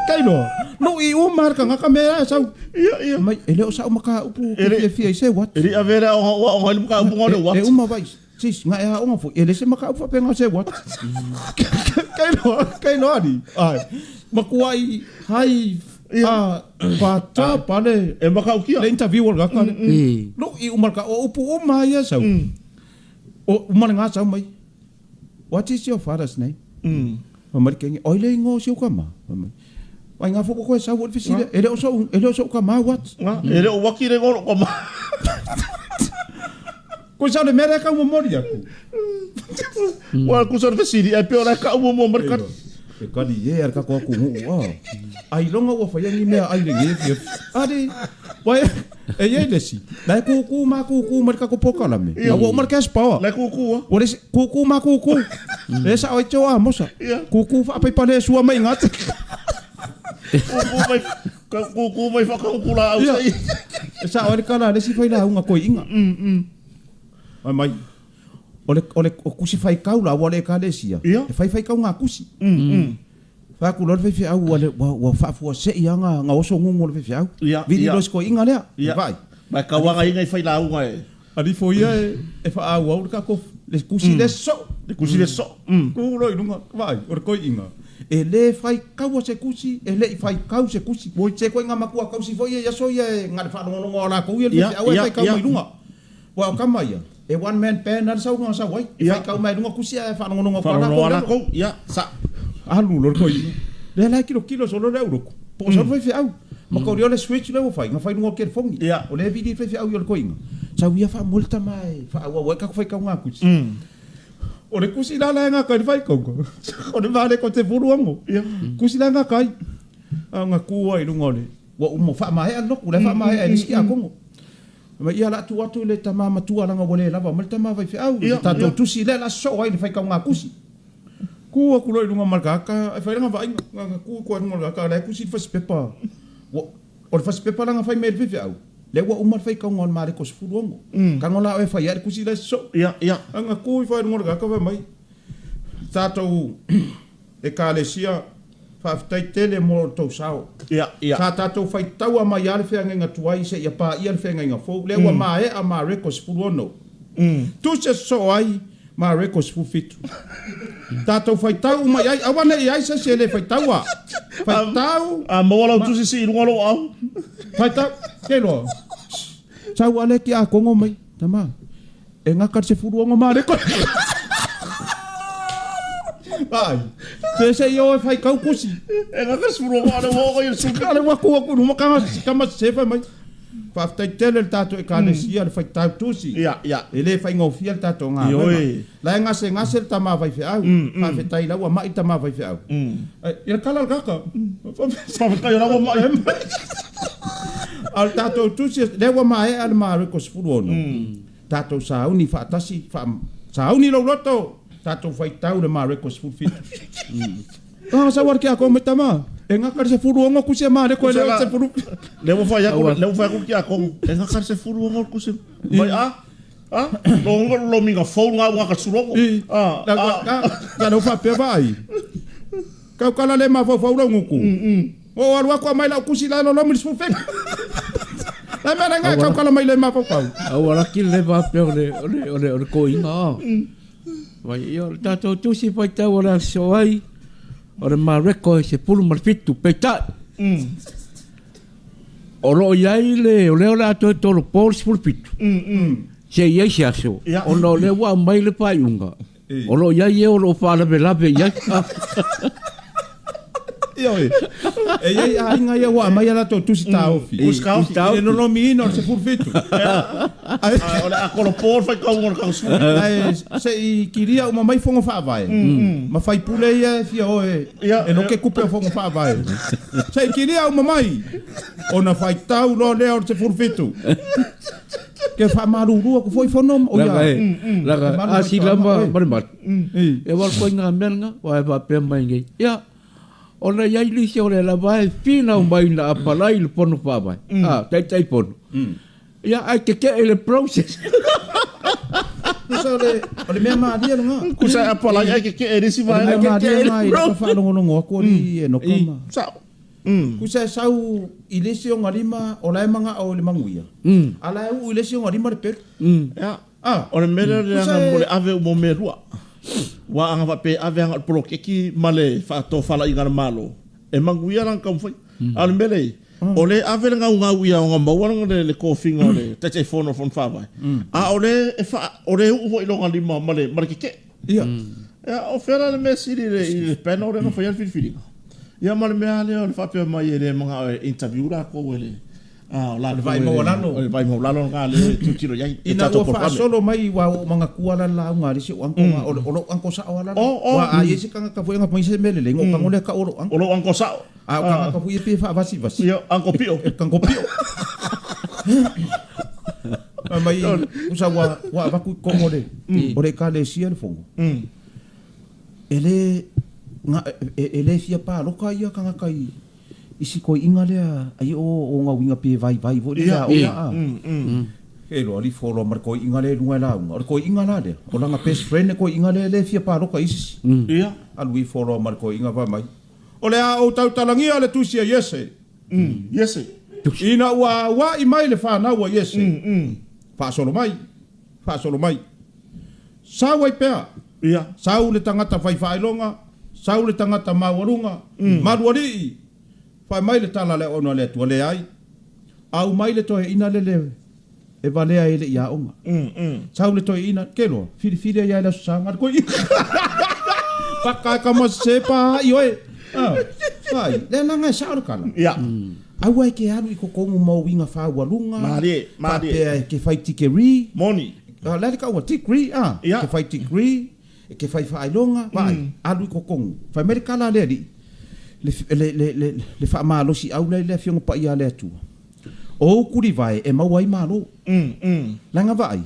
Kailoa, lu'i uma le tagata mea e sau. Ia, ia. Mai, e le o sa'u mataupu ou E ke le- fiafia i se what? E le i avea le aoga ua aoga ai le mataupu nga o le what? E uma vai, sis, nga e aoga foi, e le se mataupu faapena se what? Kailoa, kailoa ni. Ai, makuai hai a pa pale E matautia. le interview o le tagata lea. Lu'i uma le ka, o upu uma ia sau. O uma le gā sau mai. What is your father's name? Fai mai le kenge, oi le igoa o si ou tama. Fai mai, Ai ngā foko koe sau o le fesili, e le o sou, e le o sou tama what? E le o waki le igoa o lou tama. Koe sau le mea lea e kau momoli atu. Ua kusa o le fesili, ae pei o la e kau muamua mai le kali. E kali e a le kako aku nguu a. Ailoga ua faia ni mea ai le ge fia. Ari, wai, e iai le isi, la e kūkū ma kūkū mai le kako polokalame. A ua uma le cash power. La e kūkū a. Ua le isi, kūkū ma kūkū. Le sao ai te o Amosa. Kūkū faapaipale e sua mai gata. Kūkū mai, kūkū mai whakahuku la au sei. E sao ai le kala a le isi failauga koiiga. Fai mai, o le, o le o kusi faikau la ua le ekalesia, e fai faikauga kusi. Fai atu loa le faifeau ua le, ua, ua faafuasei lava ga, ga oso gugu o le faifeau. Vili loa si toeaina lea, vaai. Ma e tauagaina i failauga e. Alifo ia e, e faaauau le tatou, le kusi le soo. Le kusi le soo. Tu loa i luga, vaai, o le toeaina, e le faikaua se kusi, e le i faikau se kusi. Se koiga matua tausi foi ia i aso ia e na le faalogologo a latou ia le faifeau ae faikau mai luga. Aua o tama ia, e one man band lava le saunoaga na sau ai. E faitau mai luga kusi ae faalogologo atu lava lakou. Ia, sa. Alu loa le toeaina. Lea la e kilokilo solo le aulotu, po o sau le faifeau. Ma tau o le switch lea ua fai, na fai luga o le telefoni. O lea e vili ai le faifeau i o le toeaina. Sau ia faamoe le tama e faaauau ai tatou faitauga kusi. O le kusi la la e gata ai le faitauga, o le va le ko te fulu ango. Kusi la e gata ai. A na tu ai i luga o le, ua uma faamaea le lotu, la e faamaea e le isi tiakono. Ma ia la tuu atu i le tama matua leaga ua le lava mai le tama faifeau i le tatou tusi lea la sosoo ai i le faitauga tusi. Tu atu loa i luga ma le tagata e fai lana vaaiga, na tu atu ai i luga o le tagata la e tusi le fasipepa. Ua, o le fasipepa la na fai mai e le faifeau, lea ua uma le faitauga o le Mareko 16. Tago la oe e fai ai le tusi la e sosoo. A na tu ifo ai i luga o le tagata fai mai, tatou Ekalesia, faafetai tele mo lo outou sao. Ia, ia. Sa tatou faitaua mai lava le feagaiga tuai seia paia le feagaiga fou, lea ua maea Mareko 16. Tusi e sosoo ai Mareko 17. Tatou faitau uma i ai, aua ne i ai se isi e le faitaua. Faitau. A maua lau tusi sii i luga o lou aao. Faitau, ke iloa. Sau a le tiakono mai, tama. E gata le 16 Mareko. Ai, se se i o e fai kau kusi. E gata le 16 ale ua oo i le 17. Ale ua tu atu i luma kanga kama se fai mai. Faafetai tele le tatou ekalesia le faitau tusi. Ia, ia. E le faigofie le tatou galuega. Ioe. La e gasegase le tama faifeau. Faafetai la ua mai le tama faifeau. Ai, ia le kala o le kaka. Faafetai o la ua mai. A o le tatou tusi, lea ua maea le Mareko 16. Tatou sauni faatasi, faa, sauni lou loto, tatou faitau le Mareko 17. Ah, sau ale ke ako mai tama. E gata le 16 kusi a Mareko e le o sefulu. Lea ua fai atu, lea ua fai atu le tiakono, e gata le 16 kusi. Mai a, a, lo lo minga fou ngā ua gata le 16. A, a. Sa leu faapea vaai. Kau kala le mafaufau lau guku. O alu aku amai lau kusi la lolomi le 17. La mea la kau kala mai le mafaufau. Aua laki le faapea o le, o le, o le, o le koiga. Vai, ia, o le tatou tusi faitau o le aso ai, o le Mareko e 17, peitai. O lo o i ai le, o lea o le a toe tolopo le 17. Se i ai se aso, ona o lea ua aumai le faaiuga, o lo o i ai e o lo o faalavelave i ai. Ioe. E i ai aiga ia ua aumai a latou tusi taofi. Tusi taofi. I le nonomiina o le 17. Ae o le a kolopo le faitauga o le tau 17. Ae se i kilia uma mai fono faavae ma faipule ia e fia o e loke tupe o fono faavae. Se i kilia uma mai ona faitau loa lea o le 17. Ke faamalulu atu foi fono o ia. Laga a sila ma ma le malu. E aua le koiga mea lena, aua e faapea mai nei, ia, ona e i ai nisi o lea lava e finau mai na apalai i le Fono Faavae, a, Taitaifono, ia, ae tetee i le process. Tusa o le, o le mea malie lena. Tusa e apalai ae tetee i le isi O le vaega. mea malie lena i laka faalogologo atu alii Enoka ma. Sao. Tusa e sau i le isi ogalima o la e manao i le manuia, a la e uu i le isi ogalima le pelu. Ia. Ah. O le mea lea o le leaga mo le ave uma o mea e lua. Aua a faapea e ave agai i le poloketi ma le faatofalaiga a le Malo, e manuia lana taumafai. A o le mea lea e i ai, o lea e ave le gaugau ia ona maua le tofiga o le Taitaifono o le Fono Faavae, a o lea e o lea e uu foi i lona lima ma le tetee. Ia. Ia, o fea la le mea sili i le panel lea na faia le filifiliga? Ia ma le mea lava lea o le faapea mai e le manao e interview latou e le O le vaai maualalo. O le vaai maualalo lena lea e tilotilo i ai. Ina ua faasolo mai aua ua ou manatua la le lauga a le isi ou uncle, o lou uncle sao lava la. Aua a i ai se tagata foi e gata mai se mea lelei, ona ou tago lea e tau o lou uncle. O lou uncle sao. A o tagata foi ia pei e faavasivasi. Ia, uncle pio. Uncle pio. Fai mai, tusa ua avatu i totonu o le Ekalesia le fono. E le, e le fia palota ia tagata i I si toeaina lea ai o ona uiga pe vaivai foi lea ia aoga a. E iloa alifo loa ma le toeaina lea i luga e lauga. O le toeaina la lea, o lana best friend le toeaina lea lea e fia paloka i isi. Ia. Alu ifo loa ma le toeaina fai mai, O le a ou tautalagia le tusi a Iese. Iese. Ina ua aua'i mai le fanau a Iese. Faasolo mai, faasolo mai. Sau ai pea. Ia. Sau le tagata fai faailoga, sau le tagata maualuga, malu alii, fai mai le tala a le auauna a le Atua, Leai, aumai le toeaina lele e valea ai le i aoga. Sau le toeaina, ke loa, filifili ai lava i le Aso Sa, gale koe. Paka e ka ma se pa ai oe. Ai, le langa e sao le kala. Ia. Aua e ke alu i kokogu ma uiga faualuga, Malie, malie. faapea e ke fai tikeri. Moni. O le a le kaua degree a? Ia. Ke fai degree, e ke fai faailoga, vaai, alu i kokogu. Fai mai le kala a le alii, le, le, le, le, le faamalosiau lea i le Afioga Paia a le Atua. O ou kulivae e maua ai malo. Leaga vaai,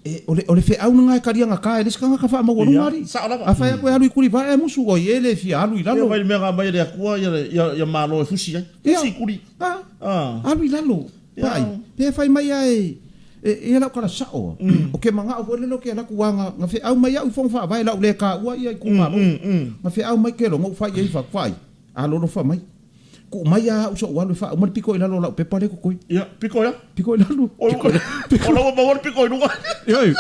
e, o le, o le feau lena e kaliagata e le isi tagata faamaualuga Ia, alii. sao lava. A fai atu e alu i kulivae ae musu oi, e le fia alu i Ia lalo. vai le mea na aumai e le Atua ia, ia, ia malo e fusi ai. Ia. Fusi i kuli. A, Ah. alu i lalo. Ia. Vaai, pe fai mai a e, e, e lau kala sao. O ke mangao foi lele o ke alaku wā nga, nga feau mai au i fono faavae lau le kaua ia i kumalo. Nga feau mai ke lo, ngou fai ei fa fai. A lolo fa mai. Ku mai a au so alu e faauma le piko i lalo o lau pepa lea e kokoe. Ia, piko ia. Piko i lalo. O, o lau maua le piko i luga. Ioe.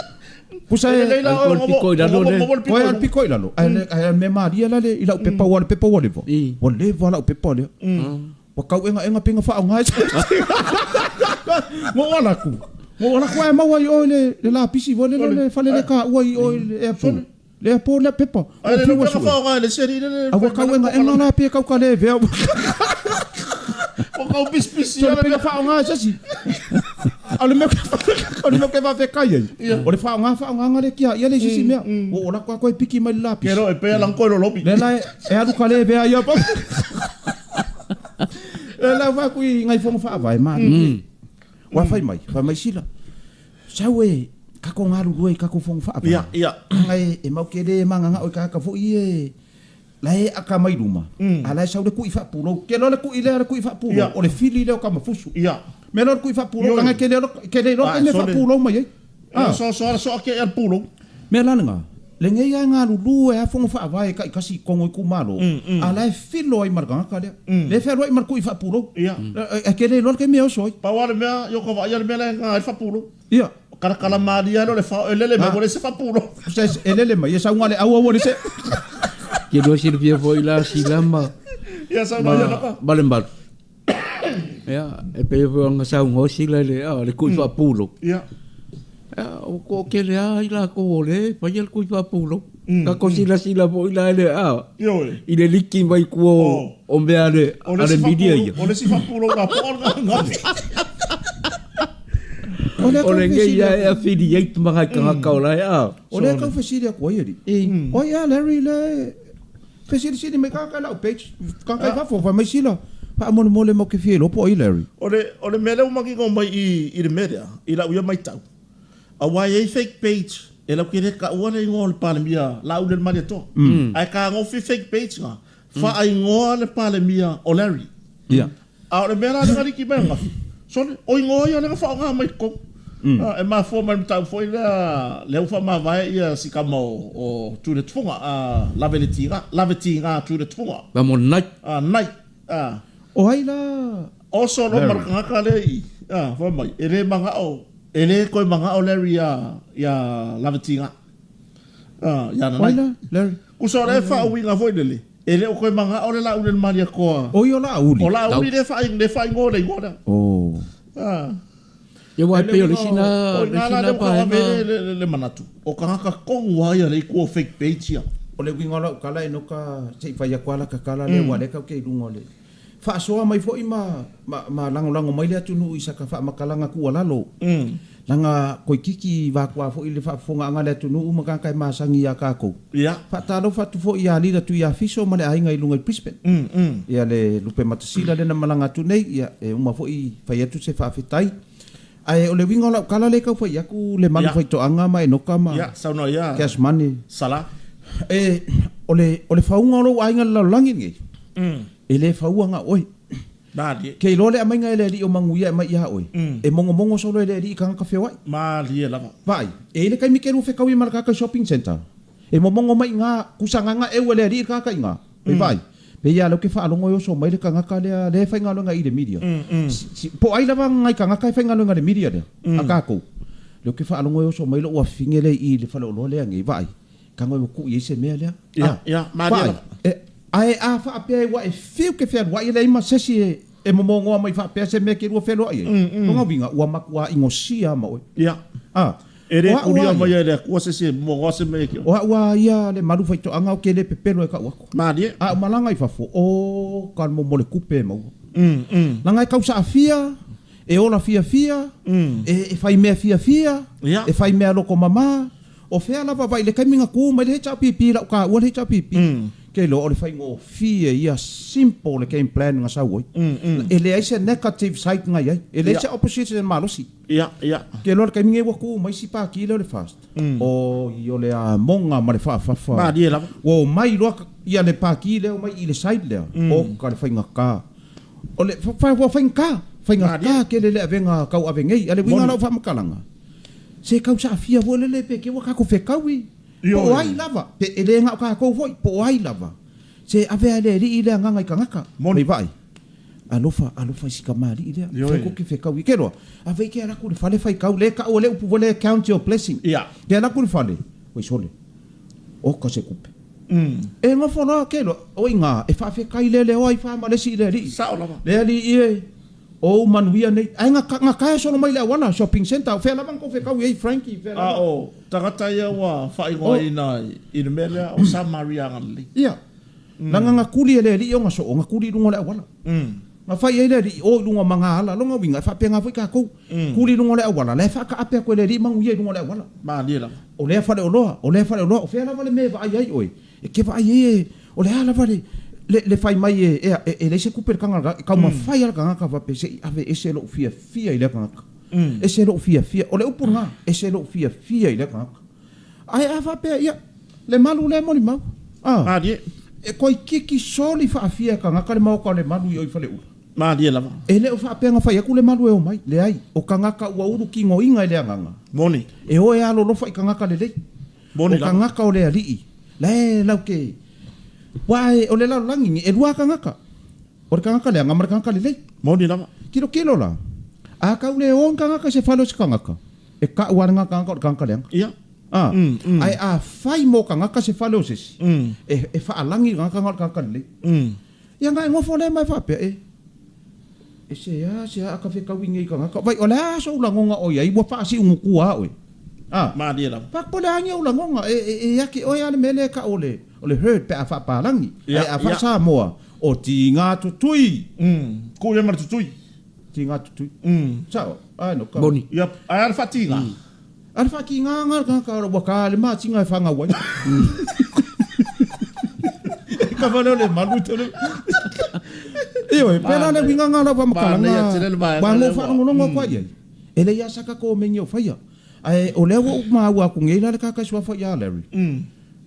Pusa e. Lelei la Ai, ko le piko i lalo le. Maua le piko Koe i a le luga. piko i lalo. Ae ae mea malie la le i lau pepa ua le pepa ua leva. Ua leva lau pepa lea. Ua kau engaenga pe na faaoga ai. Mo ala ku. Mo ala ku ae maua i o i le le lapisi foi lele le fale le kaua i o i le airport. Le airport le pepa. Ai le Ua fiu peka sue. whaonga e le seri le le. A ua kau engaenga la pe kau ka le vea. O kau pisipisi So ia le le pega faaaoga e se isi. A o le mea o le mea ke faafekai ai. O le faaaoga faaaogaga lea kia ia le isi mea. Ua ola koa koe piki mai le lapisi. Kero e pea lang koe lolobi. Le la e alu ka le vea ia pa. Le la fa kui ngai fonga faavae ma. Wa fai mai, fai mai sila. Sau e kako galulue i kako fonga faavae. Ia, ia. Anga e, e mau ke le manganga o i kaka foi e la e aka mai luma. A la e sau le kui faapulou. Ke loa le kui lea le kui faapulou. Ia. O le fili lea o Kamafusu. Ia. Mea loa le kui faapulou. Ioe. Langa ke le ke le iloa Ah, ke mea sole. faapulou mai ai. Ah. So so ala so ake e al pulo. Mea la lena, lenei lava e galulue lava fono faavae taitasi i totonu o itumalo, a la e filo ai ma le tagata lea. Lea e fealuai ma le kui faapulou. Ia. E ke le iloa le taimi e oso ai. Pau lava le mea, i o ka vaai a le mea la e nga ai le faapulou. Ia. Kalakala malie ai lea o le fao e lele mai ua leai se faapulou. Se e lele mai, e sau na le aua ua le se. Ke lua silafia foi la sila ma Ia sau mai ia laka. ma le malu. Ia, e pei foi ona saunoa sila i le, a, le kui faapulou. Ia. Ia, ua toatele lava i latou o lea e faia le kui faapulou. Tatou silasila foi la i le a Ioe. I le liki mai tua o, o mea a le, O a le le isi media faapulou, ia. o le isi faapulou lapoa o le gafi. O lea O tau lenei fesili ia atu. e affiliate ma nai tagata o la e a. O lea tau fesili atu ai alii. O ai a Larry le fesilisili mai tagata i lau page. Tagata i fafo fai mai sila. Faamolemole matou te fia iloa po o ai Larry. O le, o le mea lea ua manino mai i, i le mea lea, i lau ia matau, aua e i ai fake page, e latou te le taua le igoa o le Palemia Laaulialemalietoa. Ae tagofi fake page na, faaigoa le Palemia o Larry. Ia. A o le mea la lea na liki mai ananafi, sole, o igoa ia lea na faaaoga mai i totonu. E mafua mai le mataupu foi lea, lea ua faamavae ia si tama o, o Tuiletufuga, a Laveletiga, Lavetiga Tuiletufuga. Vamo Knight. A, Knight, a. O ai la? Oso loa ma le tagata lea i, a, fai mai, e le manao, e le toe manao Larry ia, ia Lavetiga, a, ia O ai Nanai. la, Larry? Tusa o lea faauiga foi lele, e le o toe manao le Laaulialemalietoa. O ia o Laauli. O Laauli lea faai, lea faaigoa le igoa lea. Oh. A. Ia aua e pei o le isi na, O le i ina isi la na lea ua tau ave vaega. ai le, le manatu, o tagata tonu lava ia lea i tua o fake page ia. O le uiga o lau tala e noka se i fai atu lava laka tala lea aua lea tatou te i luga o le faasoa mai foi ma ma ma lagolago mai le atunuu i saka faamatalaga tuualalo. Leaga toeitiiti vatua foi le faafofogaaga a le atunuu ma tagata e masani ia tatou. Ia. Faatalofa atu foi ia Lila Tuiafiso ma le aiga i luga i Brisbane. Ia le Lupematasila lea na malaga atu nei, ia e uma foi fai atu se faafetai. Ae o le uiga o lau tala lea e tau fai atu le malu faitoaga ma Enoka ma Ia, saunoa ia. Cash Money. Sala. E, o le, o le fauga o lou aiga i le lalolagi lenei, e le faua na o oe. Malie. Ke iloa le aumaiga e le Alii o manuia e aumai ia oe, e mogomogo solo e le Alii i tagata feoai. Malie lava. Vaai, e i ai le taimi ke lua fetaui ma le tagata i shopping centre, e momogo mai iga, kusagaga eu e le Alii le tagata iga. Pei vaai, pei a lea ou te faalogo e oso mai le tagata lea, lea e faigaluega i le media. Si, po o ai lava nai tagata e faigaluega i le media lea, a tatou. Lea ou te faalogo e oso mai lou afafine lea i i le faleoloa lea nei, vaai, Tago e ua tuu i ai se mea lea. Ia, ia, malie Vaai, lava. e, ae a faapea ua e fiu ke fealuai e leai ma sesi e, e momogoa mai faapea se mea ke lua feloai ai. Lona uiga, ua matua inosia ma oe. Ia. A, E le o a'u kulia a ia. mai e le Atua se isi e momogoa se mea ki O a'u a ia le malu faitoaga o ke le pepelo e ka'u aku. Malie. A o malaga i fafo, o ka mo le kupe e maua. Leaga e tausaafia, e ola fiafia, e, e fai mea fiafia, Ia. e fai mea loko mamā, O fea lava vai le taimi na ku mai le HRPP lau taua le HRPP. Ke iloa o le faigofie ia simple le game plan na sau ai. E leai se negative side na i ai. E leai se opposition malosi. Ia, ia. Ke iloa le taimi nei ua ku mai si pati lea o le FAST. Oi o le amoga ma le faafafa. Malie lava. Ua omai loa ia le pati lea omai i le side lea. O ka le faigata. O le ua faigata. Faigata tele le avega tauave nei. A le uiga o lau faamatalaga. Se kau saafia foi lele pe ke ua kakou fekaui. Po o ai lava, pe e le na o kakou foi, po o ai lava. Se ave a e le alii le agaga i tagata. Moni. Vaai. Alofa, alofa i si kamali'i lea. Ioe. Fai ko ke fekaui. Ke loa, ave i ke ala atu i le fale faitau, le kau e le upu foi lea count your blessing. Ia. Ke ala atu i le fale, oi sole, oka se kupe. E nofo loa ke loa, o iga, e faafetai leleoa ai fa ma le isi i le alii. Sao lava. Le alii e, O ou manuia nei. Ae na, na tae solo mai le auala, shopping centre, o fea lava na tou fetaui ai Frankie, fea A lava. o tagata ia ua faaigoaina i le mea lea o Samaria Galilei. Ia. Leaga na kuli e le alii ona soo, na kuli i luga o le auala. Na fai ai le alii, o i luga o magaala, lona uiga, e faapena foi tatou. Kuli i luga o le auala, la e faataape atu e le alii manuia i luga o le auala. Malie lava. O lea faleoloa, o lea faleoloa, o fea lava le mea e vaai ai oe, E te vaai ai e, o le a lava le, le, le fai mai e, ea, e, e leai se tupe le tagata, e taumafai lava le tagata faapea se i ave ese lou fiafia i lea tagata. Ese lou fiafia, o le upu lena, ese lou fiafia i lea tagata. Ae a faapea, ia, le malu lea e molimau, a, Malie. e toeitiiti soli faafia e tagata le maota o Lemalu i o i Faleula. Malie lava. E le o faapea na fai atu Lemalu e omai, leai, o tagata ua ulu tinoina i le agaga. Moni. E o e alolofa i tagata lelei. Moni O lava. tagata o le alii, la e lau ke, ua e, o le lalolagi ni, elua tagata. O le tagata leaga ma le tagata lelei. Moni lava. Tilotilo la, a kau le o ni tagata i se fale o se tagata, e ka'u a le tagata o le tagata leaga. Ia. A, ae a fai mo tagata se fale o se isi, e, e faalagi le tagata o le tagata lelei. Ia na e nofo lea ma e faapea, e, e se a, se a ka fetaui nei tagata. Vai, o le a sou lagona o i ai, ua faasiugutu a oe. A. Malie lava. Fa po le a ni ou lagoga, e, e, e ia te oe a le mea lea e tau o le, o le herd pe a faapalagi. Ia, Ae a ia. faa-Samoa, o tiga tutui. Tuu ia ma le tutui. Tiga tutui. Sao, ae no ka. Moni. Ia, ae a le faatiga. A le faatiga nga le tagata ua ta le masina e fanau ai. E kava lea o le malu tele. Ioe, pēlā le uiga nga o lau faamatalaga, Manaia tele le vaega ua lea lou ua. faalogologo atu ai i ai. E leai lava sa tatou omegi o faia. Ae o lea ua ou maua atu nei la le tagata suafa ia Larry.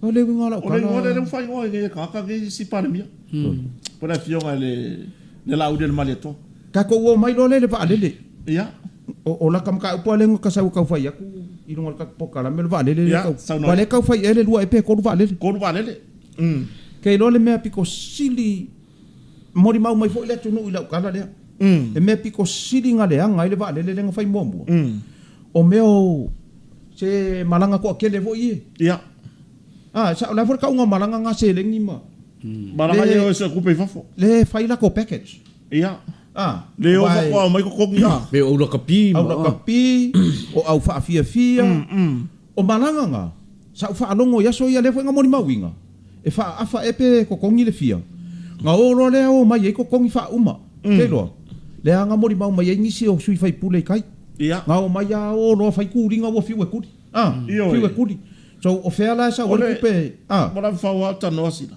O le uiga o lau O le tala. igoa lea lea ua faaigoa ai nei e tagata nei isi Palemia. Po o le afioga i le le Laauli o le Malietoa. Tatou o mai loa lea i le vaalele. Ia. O lata mataupu lava lea na ta sau e tau fai atu i luga o le tatou polokalame o le vaalele lea Ia, tau. saunoa. Aua lea e tau fai ea le lua ea pe tolu vaalele. Tolu vaalele. Ke iloa le mea pito sili molimau mai foi le atunuu i lau tala lea. Le mea pito sili na leaga ai le vaalele lea na fai muamua, o mea o se malaga toatele foi ia. Ia. A, sao, o le a foi le tauga o malaga na seleni ma. Malaga ia o e sue tupe i fafo. Le fai latou package. Ia. A, Le o aua e. faatoa omai totogi a. Pe o aulakapi ma. Aulakapi, o au faafiafia. O malaga na, sa ou faalogo i aso ia, lea foi na molimauina, e faaafa ea pe totogi le fia, na o loa lea o mai ai totogi faauma. Ke iloa, lea na molimau mai ai nisi o sui faipule i kai. Ia. Na o mai a o loa fai kuliga ua fiu e kuli. A, Ioe. fiu e kuli. So, o fea la e sau O ai le le tupe, a. Mo la fau a tanoa sila.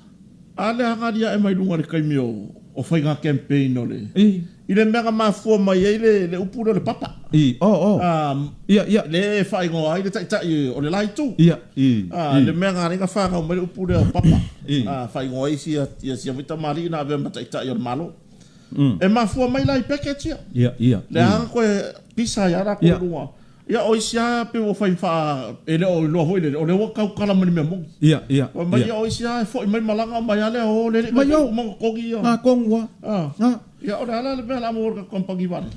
A lea agali ae mai luga i le taimi o o faiga campaign o le I. i le mea na mafua mai ai le le upu lea o le papa. I, oh, oh. A, Ia, ia. le e faaigoa ai le taitai o le la itu. Ia, i, A, i. le mea na ala ai na fanau mai le upu lea o papa. I. A, faaigoa ai sia ia sia foi tamalii na avea ma taitai o le Malo. E mafua mai la i package ia. Ia, ia, Le i. a koe pisa ai a latou Ia. i luga. Ia, o isi lava pei ua fai faa, e le o iloa foi le, o lea ua tautala mai le mea moni. Ia, ia, Fai mai, ia. ia, o isi lava e foi mai malaga mai lava lea, o le alii Mai mai o. uma totogi ia. Ngā kongu a. Ah. Ngā. Ia, o le a la le mea o le a maua e le tatou kamupani vaalele?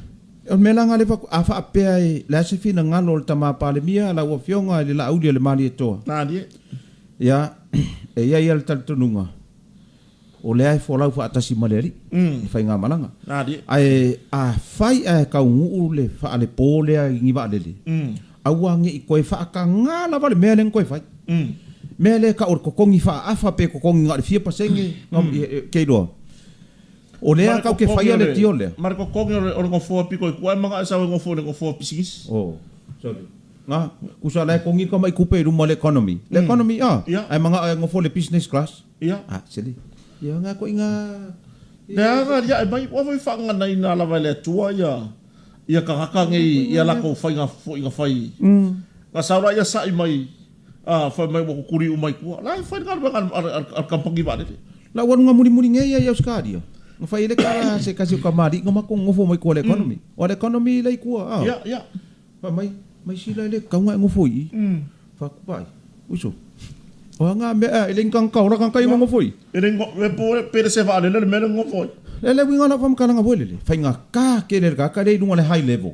O le mea la ngā lefa, a faapea e le a se finagalo o le Tama Palemia, lau Afioga i le Laauli o le Malietoa. Nālie. Ia, e i ai lava le talitonuga, O lea e folau faatasi ma le Alii i faigamalaga. Ae afai ae taunuu le faalepo lea i ni vaalele, aua ne i toe faatagā lava le mea lea na toe fai. Mea lea e tau o le totogi faaafa pe totogi na o le fia pasene, ke iloa. O lea tau ke faia le deal lea. Ma le totogi o le nofoa pito i tua, e manao e sau e nofo i le nofoa pisinisi. Oh, sorry. Nga, kusa la e kongi le tamai kupe i luma o le economy. Le economy, ah, ae manao e nofo i le business class. Ia. Ah, sele. Ia nga koe nga. Le aga lia e mai, ua foi faaganaina lava e le Atua ia ia tagata nei ia lakou faiga foi na fai. Na sau la ia sa'i mai, a, fai mai ua kukuli uma i tua. La e fai le galuega a le a le kamupani vaalele. La ua luga mulimuli nei ia i Ausetalia. Na fai ai le tala a se tasi o kamali'i na matou nofo mai tua le economy. O le economy lea i tua, ah. Ia, ia. Fai mai, mai sila e le tatau ona e nofo i i. Fai atu, Vaai, uso, o a ngā mea e le ni tagata ola tagata ia nofo i i. E le e po pe le se vaalele le mea le nofo ai. Le le uiga o lau faamatalaga foi lele, faigata tele le tagata lea i luga o le high level,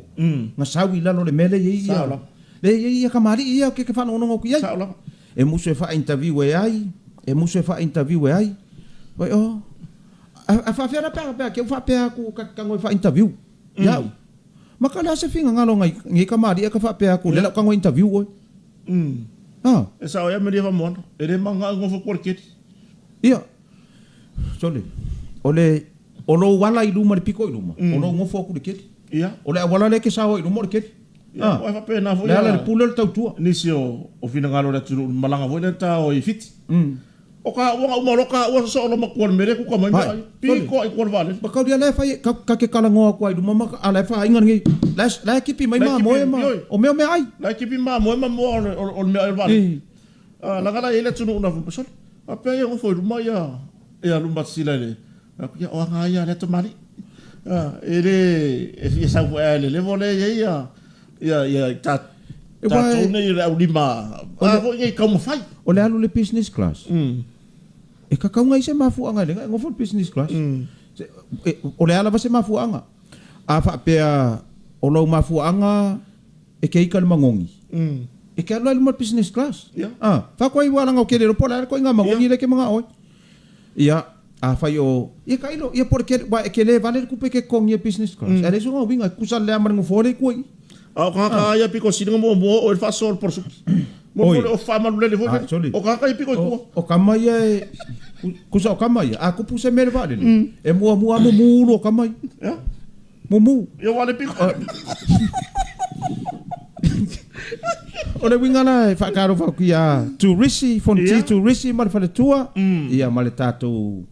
na sau i lalo o le mea lea e i ai ia, Sao lava. lea e i ai ia kamali'i ia ke faalogologo atu i ai. Sao lava. E musu e faa-interview e ai, e musu e faa-interview e ai. Fai, oh, a, a faafefea la pe a, pe a ke u faapea atu ka te tago e faa-interview ia'u. Ma ka le a se finagalo ngai nei kamali'i ka faapea atu, le lau tago e interview oe. Ah. E sao ai a Maria Famoana, e le manao e nofo kua le keli. Ia. Sole. O le, o lou ala i luma i le piko i luma, o lou nofo atu i le keli. Ia. O le auala lea e ke sao ai i luma o le keli. Ia, Ah. ua e faapena foi Le ala i a le pule o le tautua. nisi o, o finagalo o le atunuu i le malaga foi lea na ta o i Fiti. O ka uaga uma loa ka ua sosoo loa matua le mea lea kuka mai mea Hai. ai. Piko ai kua le vaalele. Ma kau dia la e fai, ka, ka ke talanoa atu ai i luma ma, a la e faaaiga lenei. La e, la e kipi mai La e kipi, mamoe ma, ioi. o mea o meaai. La e kipi mamoe ma moa o le, o le meaai o le vaalele. I. A, leaga la e i ai le atunuu na fai, sole, faapea ia nofo i luma ia, ia luma sila i le, fai atu, ia o aga ia a le tamalii. A, e le, e fia sau foi lava i le level lea e i ai ia, ia, ia ta, E uae. tatou nei o le aulima, a foi nei taumafai. O le alu i le business class, e kakauga ai se mafuaaga e le nofo i le business class. Se, e, o le a lava se mafuaaga. A faapea o lou mafuaaga e ke ika le magogi, e ke alu la i luma i le business class. Ia. A, faatoa ai ua laga o kele iloa po o le a le koiga magogi lea e ke magao ai. Ia, afai o, ia tailo, ia po o le kele, aua e kele vale le tupe e ke totogi ai business class. Ae leai soga uiga, e tusa lea ma le nofoa lea i tua i i. A o tagata lava ia pito sili ona muamua oo i le faasoa o le polosuki. Mo Oi. le ofi faamalulele foi Ah, lea. soli. O tagata ia pito i tua. O, o kama ia e, kusa o kama ia, a kupu se mea i le vaalele, e muamua lava mumu ulu o kama ia. Ia. Mumu. Ia ua le pito. O le uiga la e faatalofa atu ia Turisi, Fonoti Ia. Turisi ma le faletua, ia ma le tatou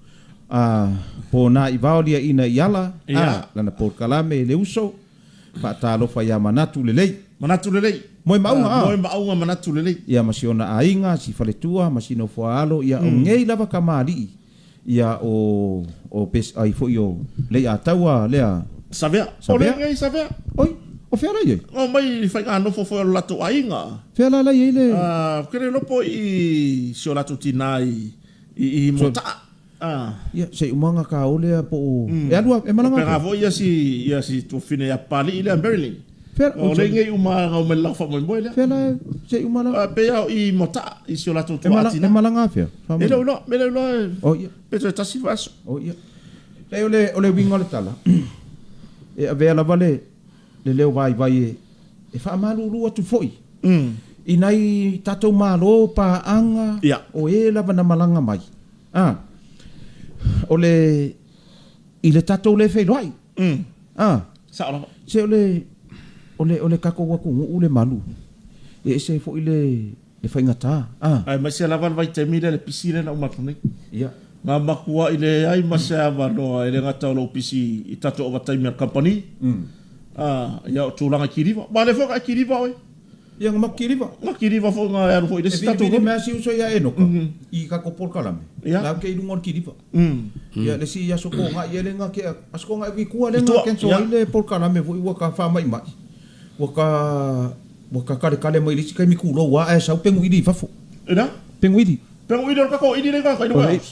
ah, pona i vao liaina i ala, Ia. ah, lana polokalame le uso, faatalofa ia Manatu Lelei. Manatu lelei. Moemauga, ah. Moemauga manatu lelei. Ia ma si ona aiga, si faletua ma si nofoaalo, ia o nei lava kamali'i, ia o o pes ai foi o Lei'ataua lea. Savea. Savea. O lenei Savea. Oi, o fea la i ai? O mai i faiganofo foi o le latou aiga. Fea la la i ai le. Ah, ke le iloa po i si o latou tina i i i Mota'a. Ah. Ia, se i uma ga o lea po o. E alu a, e malaga Pega atu. foi ia si ia si tuafine ia Papali'i lea Marilyn. Fea, O lenei uma ga o mai le latou faamoemoe lea. Fea la e, se i uma la. Ah, pei a o i Mota'a i si o latou E mala, tuaatina. e malaga afea? E le o iloa, e le o iloa e. O ia. Pe toe tasi le vaiaso. O ia. Leai o le, o le uiga o le tala, e avea lava le, le leo vaivai e, e faamalulu atu foi i nai tatou Malo, paaga, Ia. o e lava na malaga mai, a, o le, i le tatou le feiloai, a, Sao lava. se o le, o le, o le tatou atunuu le malu, e ese ai foi le, Le faigata, a. Aemaise lava le vaitaimi lea le pisi lea na uma atu nei. Ia. Na matuai leai ma se avanoa e le gata o lou pisi i tatou ovataimi a le kamupani, a, ia o tulaga i kiliva. Aua o lea foi na e kiliva oe. Ia, na matou kiliva. Na kiliva foi na e alu foi i le E isi tatou vilivili roli. mai lava si uso ia Enoka i tatou polokalame, Ia. la ke i luga o le kiliva. Ia, le isi aso togai ia le na kea, aso togai i tua lea I na tua, cancel ia. ai le polokalame foi ua ka faamaimai. Ua ka ua ka kalekale mai le isi taimi tulou a ae sau penguili i fafo. Ina? Penguili. Penguili o le tatou ili lea i gauta i le warehouse.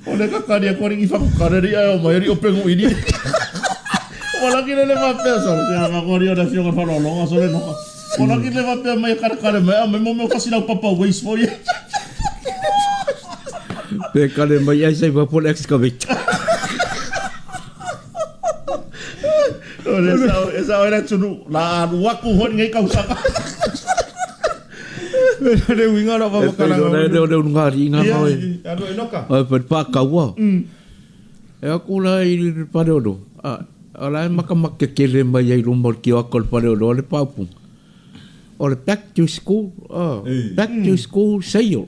O le kakali aku ari i whakukare ri ai o mai ari o penguili. O laki le le faapea sole. Te anga ko ari o le whionga whalolonga sole noka. O laki le faapea mai e karekare mai a mai mo meo kasi lau papa waste foi. Pe kare mai ai sai fafo le excavator. O le sao, e sao era tunu. La alu aku hoi ngai kausaga. Le uiga o lau E pei faamatalaga. o le o le ungari nga Ia. moe. Alu e noka. Ai pe pa kaua. E aku la i le pare o A o la e makamaka kele mai ai luma o le kioaka o le pare o le paupunga. O le back to school, oh, back to school sale.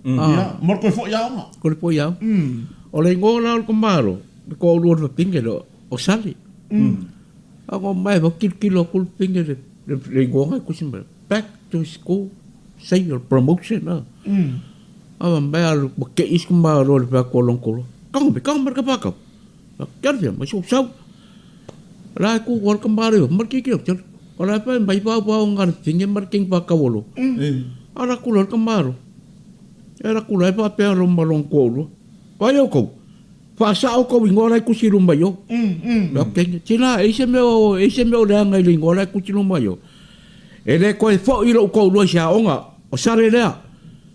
Ah, Ia, mo le koe foi aoga. ko le poi au. O le ingoa la o le kamaro, le ko ulu o le pinge lo, o Sali. A ngo mai va kilokilo aku le pinge le, le, le ingoa ngai kusi mai. Back to school sale promotion. Ah. A va mai alu, ma ke isi kamaro le pea ko longkolo. Kanga me, kanga me ka pakau. A kia le mai so sau. La e ku wal kamaro, mar ki ki o O la pa mai pa pa ngar pinge mar king pa kawolo. A la kula le kamaro. E la kula e pa pea lo malong ko Vai o kou. Faasao kou ingoa lai kusi luma i o. La kenge, tina, e se mea o, e se mea o leaga i le ingoa lai kusi luma i o. E le koe fo'i lou koulua i se aoga, o sale lea.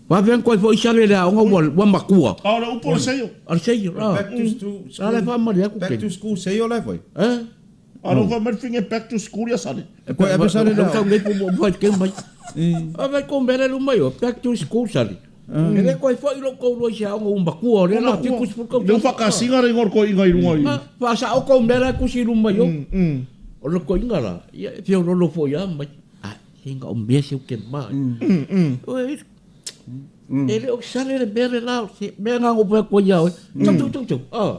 Faapea koe fo'i sale le aoga ua, ua makua. A o le upu o le seio. A le seio, la. Back to school. La le faamalie atu Back kenge. to school seio la e fai. Eh? A lo fai mai le finge back to school ia sale. Koe ape sale lea. Tau nei po mo fai ke mai. A vai ko mele lu mai o, back to school sale. E le koe fo'i lou koulua i se aoga ua makua o lea la 70 kau. Le whakaasinga le ingoa o le koiinga i runga i. Faasao kou mea la e kusi i luma i o. O le koiinga la, ia e feololo foi lava mai. Ai, se ga o mea se u ke ma. Oi, e le o sale le mea le la, se mea nga ngo pea koe ia oe. Tau, tau, tau, tau. Ah.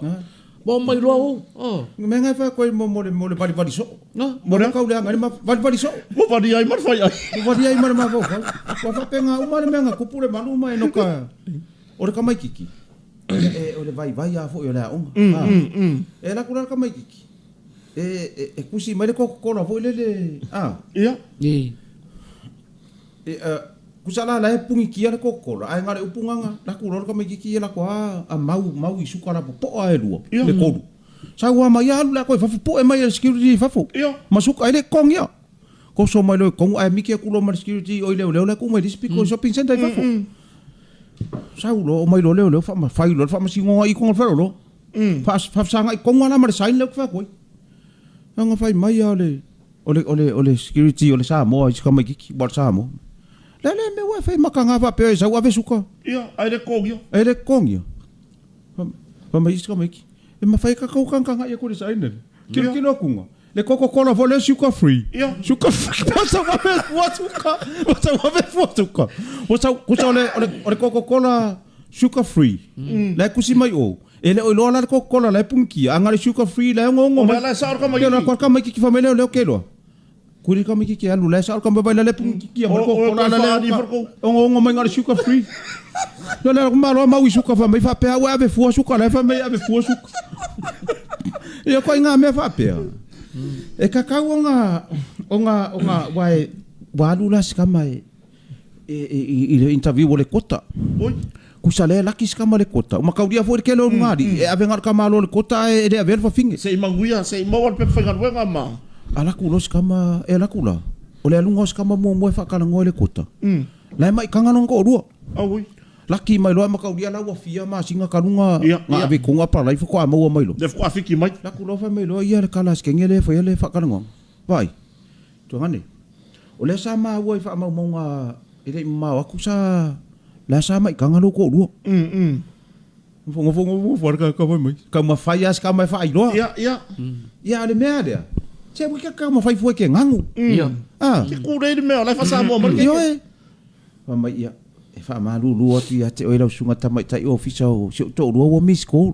Mo mai loa ou. Ah. Mea ngai whai koe mo, mo le, mo le valivali soo. Ah. Mo le kau leaga i le ma valivali soo. Mo vali ai ma le whai ai. Mo vali ai ma le mafaufau. Ua faapena uma le mea nga kupu le malu ma e no ka o le kamaikiki. Ia e o le vaivai lava foi o le aoga. A. E alu atu la le kamaikiki. E, e, e kusi mai le Coca-Cola foi lele, a. Ia. Ni. E, a, kusa la la e pugikia le Coca-Cola, ae na o le upu gaga, laku loa le kamaikiki ia lako a, a mau, mau i suka la popoa e lua, Ia. le kolu. Sau a mai alu le ako i fafo, poe mai e le security i fafo. Ia. Ma suka ai le kong ia. Koso mai loa i kongu, ae miki aku loa ma le security oi leoleo la ku mai le isi piko i shopping centre i fafo. Sau loa, omai loa leoleo, faama, fai loa le faamasinoga i konga o le faleoloa. Faafesagai koga la ma le sign lea ou te fai atu ai. Leaga fai mai a o le o le o le o le security o le Samoa i si tamaititi ua o le Samoa. Le a le mea ua e fai mataga faapea e sau ave suka. Ia, ae le totogia. E le totogia. Fai mai isi tamaiti, e mafai e tatou tagatagai atu i le sign lea. Tilotilo atu ga, le Coca Cola foi lea sugar free. Ia. Sugar free. Ua sau ave fua suka. Ua sau ave fua suka. Ua sau, tusa o le, o le, o le Coca Cola sugar free. La e tusi mai o. E le o iloa la le Coca Cola la e punikia. A na o le sugar free la e ongoongo O mai. lea la e sao le tamaititi. Ia, la e tamaititi fai mai lea o lea ou te iloa. Kuri tamaititi alu la e sao le tama vai la le punikia ma le O, o, Coca Cola la toe lea faali foi le kou. ongoongo mai na o le sugar free. Ia lea malo a mau i suka fai mai faapea au e ave fua suka la e fai mai e ave fua suka. Ia koe ngā mea faapea. E kakau o ngā, o ngā, o ngā, wa e, wa alu la si kama e, e, e, i, i le interview o le kota. Oi. Kusa le laki si kama le kota. Uma kauria foi le kele o lunga ali. E ave ngā kama alo le kota e, e le ave le whawhinge. Se i manuia, se i maua le pepa faigaluega ma. A laku lo si kama, e laku la. O le alunga o si kama muamua e whakalangoa i le kota. La e mai kanga lona to'olua. Auoi. Laki mai loa makaulia la ua fia masina ka luga Ia, nga ia. ave konga palai faatoa maua mai loa. Le faatoa fiki mai. Laku loa fai mai loa ia le kala a Sikenge lea e faia le faakalagoaga. Vaai. Tuagane. O lea sa maua i faamaumauga e le i mamao atu sa la sa maikaga lou to'olua. Nofo le tagata fai mai. Taumafai lava si tama e faailoa. Ia, ia. Ia, a o le mea lea, se ua taumafai fua e te gagu. Ia. Ah. Ke kūrei le mea, o la e faa-Samoa mai le keiki. Ioe. Fai mai, ia, e faamalulu atu ia te oe lau susuga tamaitai ofisa o si ou toalua ua miss call.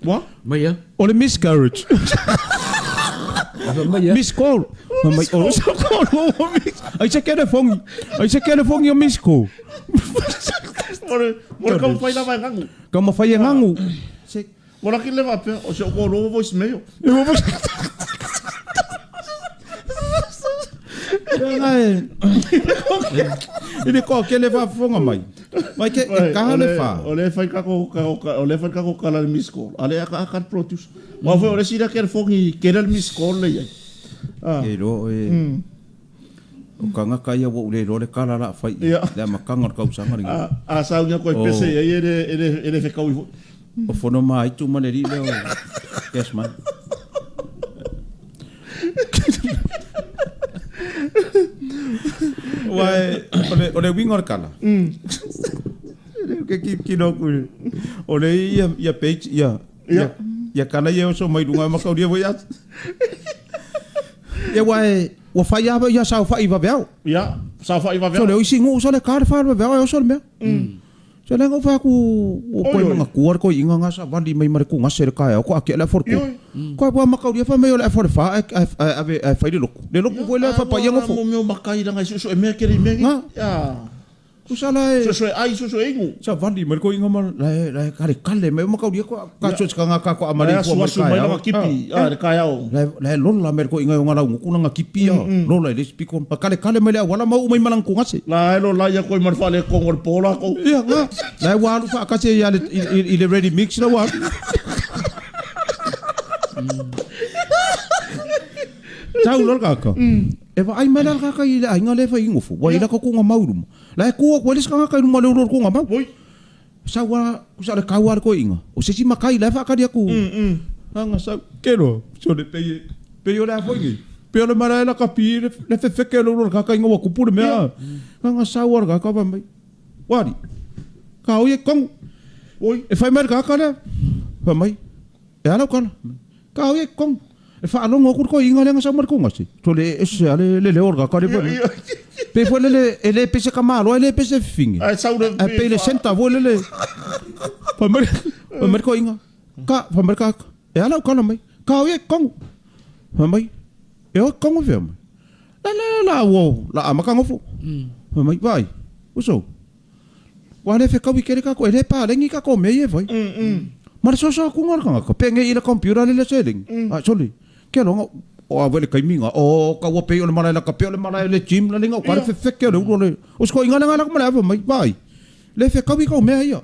Ua? Mai a? O le miscarriage. Fai mai a? Miss call. Fai mai, o si ou toalua ua miss. Ai se kelefongi. Ai se kelefongi o miss call. Mo le, mo le taumafai lava e gagu. Taumafai e gagu. Se. Mo laki le faapea, o si ou toalua ua voice mail. I le toatele faafofoga mai. Mai ke e kaha le fa. O le fai kako o le fai kako kala le miss call. Ale aka aka produce. Wa foi o le sila ke le fongi ke le miss call le iai. Ah. E lo e. O kangaka ia ua ou le iloa le kala la fai i le amataga o le kausaga lenei. A a saunia koe pese iai e le e le e le fekaui foi. O fono ma aitu ma le alii lea o Gasman. Aua o le o le uiga o le kala. E le ke kino aku i o le ia ia page ia ia ia kala ia e oso mai luga ma kaulia foi atu. Ia aua e Ua fai lava ia saofai vaveao. Ia, saofai vaveao. Sole o isi nuu sole ka le fa vaveao e oso le mea. So le ngau fai aku o koe mangatua le toeaiga nga savali mai ma le tugase le taeao ko ake le afa o le tolu. Koe ua makaulia fai mai o le afa o le fa ae ave ae fai le loku. Le loku foi lea e faapaia gofo. Ia, mo mea o makai langa i suesue mea kele i mea nei. Ia. Tusa la e. Suesue ai, suesue inu. Savali mai le toeaiga ma la e la e kalekale mai makaulia ko ka suesue ka nga ka ko amali fua mai taeao. Mai langa kipi a le taeao. La la e lola mai le toeaiga i ona laugutu langa kipi a lola i le isi piko ma kalekale mai le auala ma oo mai ma lana tugase. La e lola ia koe ma le faalekogo o le po lakou. Ia nga. La e ua alu faakasi ai i le ready mix la ua alu. Tau loa le tagata. E vaai mai la le tagata i le aiga lea e fai i gofo, ua i laka koga mau i luma. La e tu atu ai le isi tagata i luma o le ulu o le koga mau. Sau a, kusa o le kau a le toeaina, o se isi matai la e faatali atu. Aga sau, ke loa, sole pei e, pei o le a foi nei, pei o le malae lakapi i le fefeke o le ulu o le tagata ina ua tupu le mea. Aga sau a le tagata fai mai, ua alii, ka oi e kogu. E fai mai le tagata lea, fai mai, E a lau kala? Ka oi e kogu. E faalogo aku le toeaina lea na sau ma le tugase, sole e ese a le leo o le tagata lea fai mai. Pei foi lele, e le pese tamaloa, e le pese fifine. Ae pei le centre foi lele. Fai mai, fai mai le toeaina, ka, fai mai le tagata, e a lau kala mai? Ka oi e kogu. Fai mai, e o e kogu fea mai? La la la ua la amata nofo. Fai mai, vaai, uso, Ua le fekaui kele kakou, e le paleni kakou mea ia e fai. Ma le soso akuga o le tagata, penei i le computer le le seleni. Ai sole, ke aloga, o a foi le taimi ga, o kaua pei o le malae laka pea o le malae le gym la le ga o ka le fefeke o le ulu o le, o si koiga le ga laka ma le ava mai, vaai, le fekaui kau mea ia.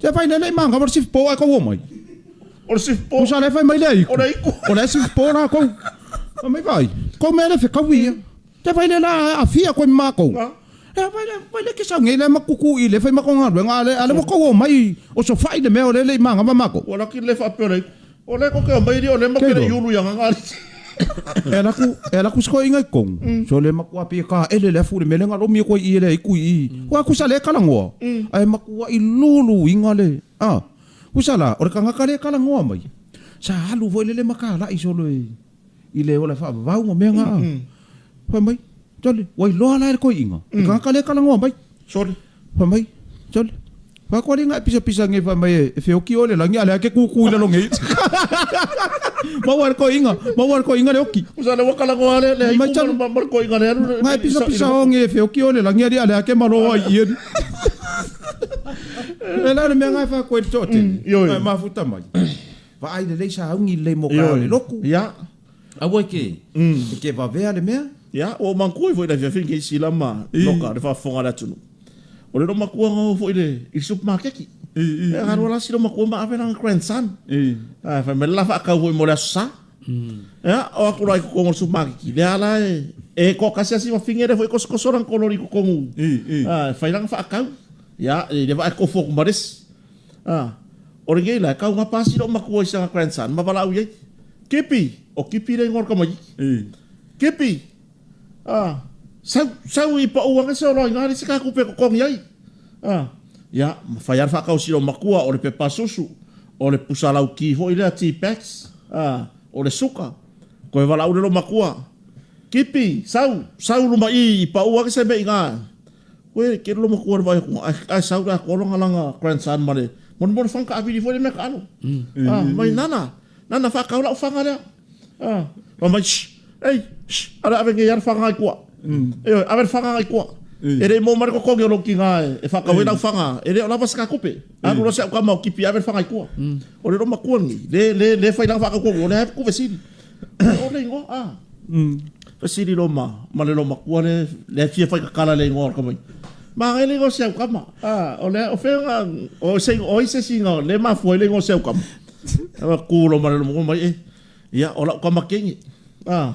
Se fai lele i manga ma le sifi po ai kau omai. O le sifi po. Pusa le fai mai le aiku. O le aiku. O le sifi po la kou. Fai mai vaai, kou mea le fekaui ia. Te fai le la afia koe ma makou. Lea vai lea vai lea ke sau nei lea ma kuku i le fai matou galuega a lea a lea ua tou omai osofai le mea o lea e le i magava matou. Ua laki le faapea o le O lea tou te omai o lea matou te le i ulu i agaga alii. E alu atu e alu atu si toeaina i totonu sole matua pei e taele le afu i le mea lea na lomi atu ai i i e leai tui i. Aua tusa lea e talanoa ae matuai luluina le a. Tusa la o le tagata lea e talanoa mai sa alu foi lele ma talai solo i i le ola faavavau ma mea na. Fai mai, sole, ua iloa la e le toeaina, le tagata lea e talanoa mai. Sole. Fai mai, sole, fai atu alii na e pisapisa nei fai mai e feoki oe i le lagi a o lea e te tutu i lalo nei. Maua e le toeaina, maua e le toeaina le oki. Tusa lea ua talanoa le aitu ma le toeaina lea. Na e pisapisa oe nei e feoki oe i le lagi alii a o lea e te malo ai i i. E la o le mea na e fai atu ai i le toatele, e mafuta mai. Vaai lelei sauni lelei mo ka le lotu. Ia. Aua e ke, e ke vavea le mea. Ia, ua ou manatua ai foi i le afiafi lenei Sila ma Noka, le faafofoga a le atunuu. O le loomatua na o foi i le i le supamakeki. Ia, na alu lava la si loomatua ma ave lana grandson. Ae fai mai le la faatau foi mo le Aso Sa. Ia, o atu la i totonu o le supamakeki, lea la e e toatasi lava si fafine lea foi e tosotoso lana kololi i totonu, e fai lana faatau. Ia, i le vaa e tofu atu ma le isi. A, o lenei la, e tau gapa si loomatua i sana grandson ma valaau i ai. Kipi! O Kipi le igoa o le tamaitiiti. Kipi! A, sau, sau i pau ane se oloa i ina le isi ta tupe e totogi ai. A, ia, ma fai lava le faatau a si loomatua, o le pepa susu, o le pusa lauti foi lea tea bags, a, o le suka. Toe valaau le loomatua, Kipi, sau, sau luma i i pau ane se mea i ina. Koe ke loma kua le vai atu ai ai sau le atoa langa langa grandson ma le mo le mo le fanga taavili foi le mea taalo. Ah mai nana nana faatau lau fanga lea. Ah fai mai shh ei shh ale ave nei a le fanga i tua. Ioe ave le fanga i tua. E le i maua mai le totogi o lou tina e faatau ai lau fanga e le o lava se ta tupe. Alu loa si au tama o Kipi ave le fanga i tua. O le loma matua lenei le le le fai langa faatau tonu o lea e fesili. O le igoa ah. Fesili loa ma, ma le loomatua le, le fia fai tatala le igoa o le tamaiti. Manaia le igoa o si au tama. Ah, o le, o fea na, o se, o ai se isi na le mafua ai le igoa o si au tama. Ua ku loa ma le loomatua mai, eh, ia, o lau tama teine. Ah,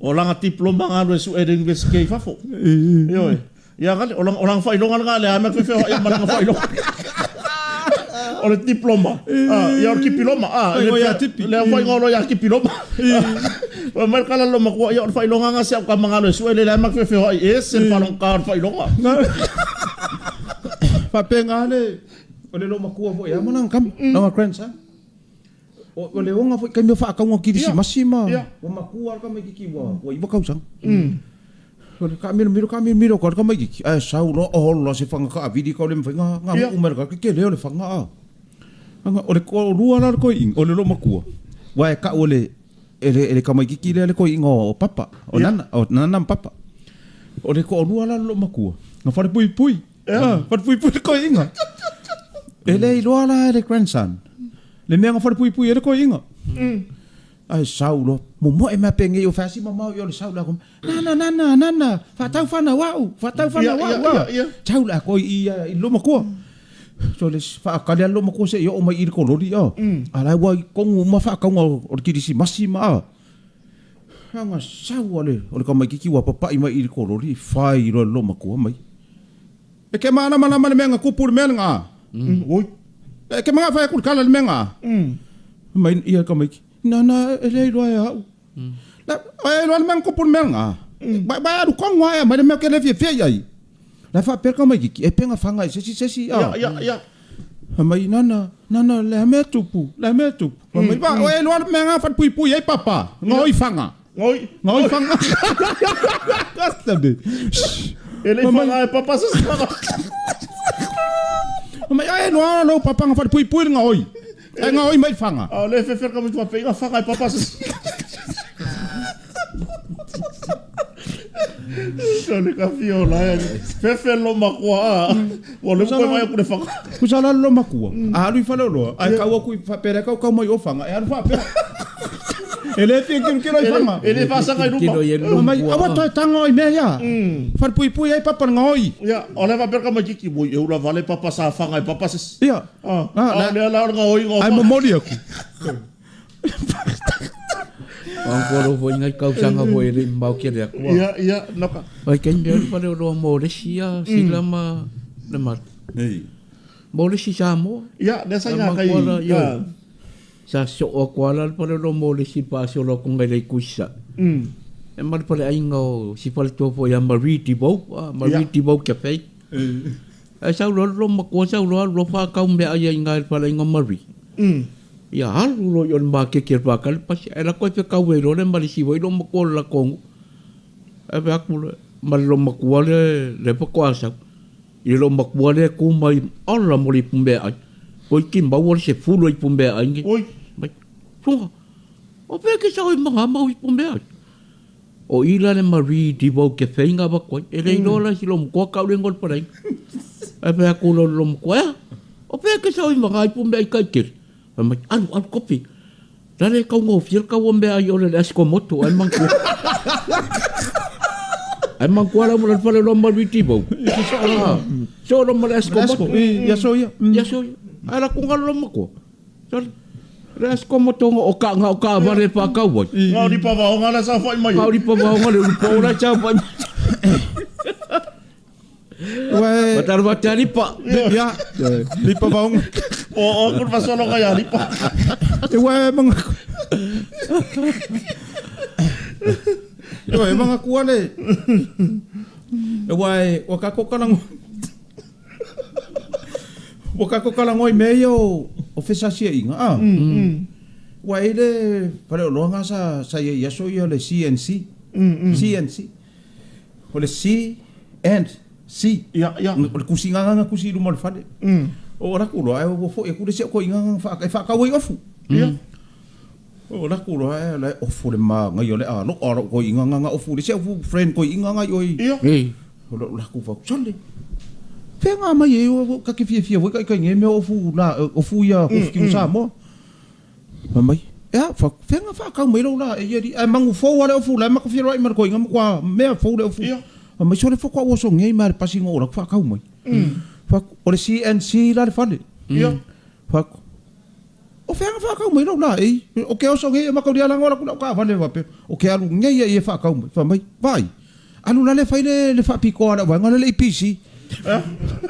o lana diploma na alu e sue i le Universite i fafo. Ioe. Ia kale, o lana faailoga lena lea mea fefe ia ma lana faailoga. O le diploma. Ah, ia o le kipiloma. Ah, le ia tipi. Le fai ngolo ia kipiloma. Wa mai kala lo makua ia o le faailoga nga se au ka mangalo e sue le lea mea fefe ai e se falong ka o le faailoga. Faapena le o le loomatua foi a ma lana tama, lana grandson. O le oga foi taimi o faatauga kirisimasi ma ua matua le tamaititi ua 9 tausaga. O le taamilomilo taamilomilo atu lava le tamaititi ae sau loa oho loa se fana taavili tau le mafai ona nuu mai le tagata tele o le fana a. O le toalua la o le toeaina o le loomatua aua e tau e le tamaititi lea le toeaina o Papa o Nana o Nana ma Papa. O le toalua la o le loomatua na falepuipui. Falepuipui le toeaina. E le iloa la e le grandson le mea na falepuipui ai le toeaina. Ae sau loa, momoe mea penei o fai si mamao i o le sau le ako. Nana, nana, nana, faatau fanau au, faatau fanau au. Sau le ako i i le loomatua. So le faatali a le loomatua se i oo mai i le kololi a. A la ua i tonu uma faatauga o le kirisimasi ma a. Aga sau a le o le tamaititi ua papai mai i le kololi fai loa e le loomatua mai. E ke malamalama le mea na tupu le mea lena. Oi. E ke manga fai atu le tala le mea na. Mai ia le tamaiti. Nana e le iloa e au. La e iloa le mea na tupu le mea lena. Ba ba alu kongo ae mai le mea ke le fiafia i ai. La faapea le tamaititi e pega fanga i se isi se isi. Ia ia ia. Fai mai nana nana le mea tupu le mea tupu. Fai mai ba e iloa le mea na falepuipui ai papa. Ngoi fanga. Ngoi. Ngoi fanga. E le i fanga e papa se fanga. Mai ai noa lo papa nga falepuipui le ngaoi. E ngaoi mai fanga. A o le fefe ka mutu pe nga fanga e papa se. So le ka fio la e. Fefe lo makua a. Ua le koe mai aku le fanga. Kusa la lo makua. A alu i faleoloa. Ae kau aku i faapea kau kau mai o fanga. E alu faapea. E le fia kilokilo i fanga. E le faasaga i luma. Mai aua toe tago i mea ia. Falepuipui ai papa le gaoi. Ia, o le faapea ka maititi oi e ula vale papa sa fanga e papa se. Ia. Ah, o lea la o le gaoiga o Ai momoli aku. Ko foi ngai tausaga foi e le i mamao tele atu a. Ia, ia, noka. Vaitaimi ai le faleoloa mo le isi ia sila ma le malu. Mo le isi Samoa. Ia, lea sa i ngā kai. Ia. Sa soo atu lava la le faleoloa mo le isi faasolo atu ngai le itu i Sasae. E ma le faleaiga o si faletua foi ia Marie Devoe, Marie Devoe Cafe. Ae sau loa le loomatua sau loa alu loa faatau meaai ai i ina i le faleaiga o Marie. Ia alu loa i o i le maketi a le Fakale pasi ae lako e fetau ai loa le ma le isi foi loomatua o le latou nuu. Ae fai atu loa ma le loomatua lea lea faatoa sau. I le loomatua lea e tu mai ola mo le ipu meaai. Toeitiiti maua le 10 o ipu meaai nei. Oi. Mai, Suga, o fea e te sau ai ma nga mau ipu meaai? O i la le Marie Devoe Cafe na avatu ai. E le iloa la e si loomatua tau le igoa o le faleaiga. Ae fai atu loa i le loomatua, Ea, o fea e te sau ai ma nga ipu meaai taitele? Fai mai, Alu, alu, kopi. La le taugofie le tau o meaai ole le Asikomoto ae manatua. Ae manatua la ua le faleoloa Marie Devoe. Soo loa ma le Asikomoto. I aso ia. I aso ia. Ae la kuga le loomatua. Le Asikomoto o ka o kaavale e faatau ai. Ngā uri pavaonga la saofai mai. Ngā uri pavaonga le ulupo la saofai mai. Ué. Matalo fatea lipa. Ia. Lipa vaonga. O o ku fasolo ka ia lipa. E ué manga. Ué manga kua le. E ué ua kako kalango. Ua kako kalango i mea ia o o fesasiaiga a. Ua i le faleoloa sa sa ia i aso ia le CNC. CNC. O le C and C. Ia, ia. O le kusi gagaga kusi i luma o le fale. O laku loa ae ua foi atu le isi au toeaina e faatau ai ofu. Ia. O laku loa ae la e ofu le manaia o le aloa o lau toeaina gagaga ofu i le isi au friend toeaina ga i oi. Ia. O lou laku fau, sole, fea nga mai e ta te fiafia foi taitai nei mea ofu la, ofu ia ofu kiu Samoa. Fai mai, ea, fea na faatau mai lou la e ia alii, ae manu fou lava le ofu la e matou feloai ma le toeaina matua mea fou le ofu. Fai mai, sole faatoa ou oso nei ma le pasi na oo atu faatau mai. Fai atu, o le CNC la le fale. Fai atu, o fea na faatau mai lou laei? O ke oso nei e matou lia laga o latou lau taavale faapea, o ke alu nei ai e faatau mai. Fai mai, vaai, Alu la le fai le le faapitoa a le auvaega lea le EPC.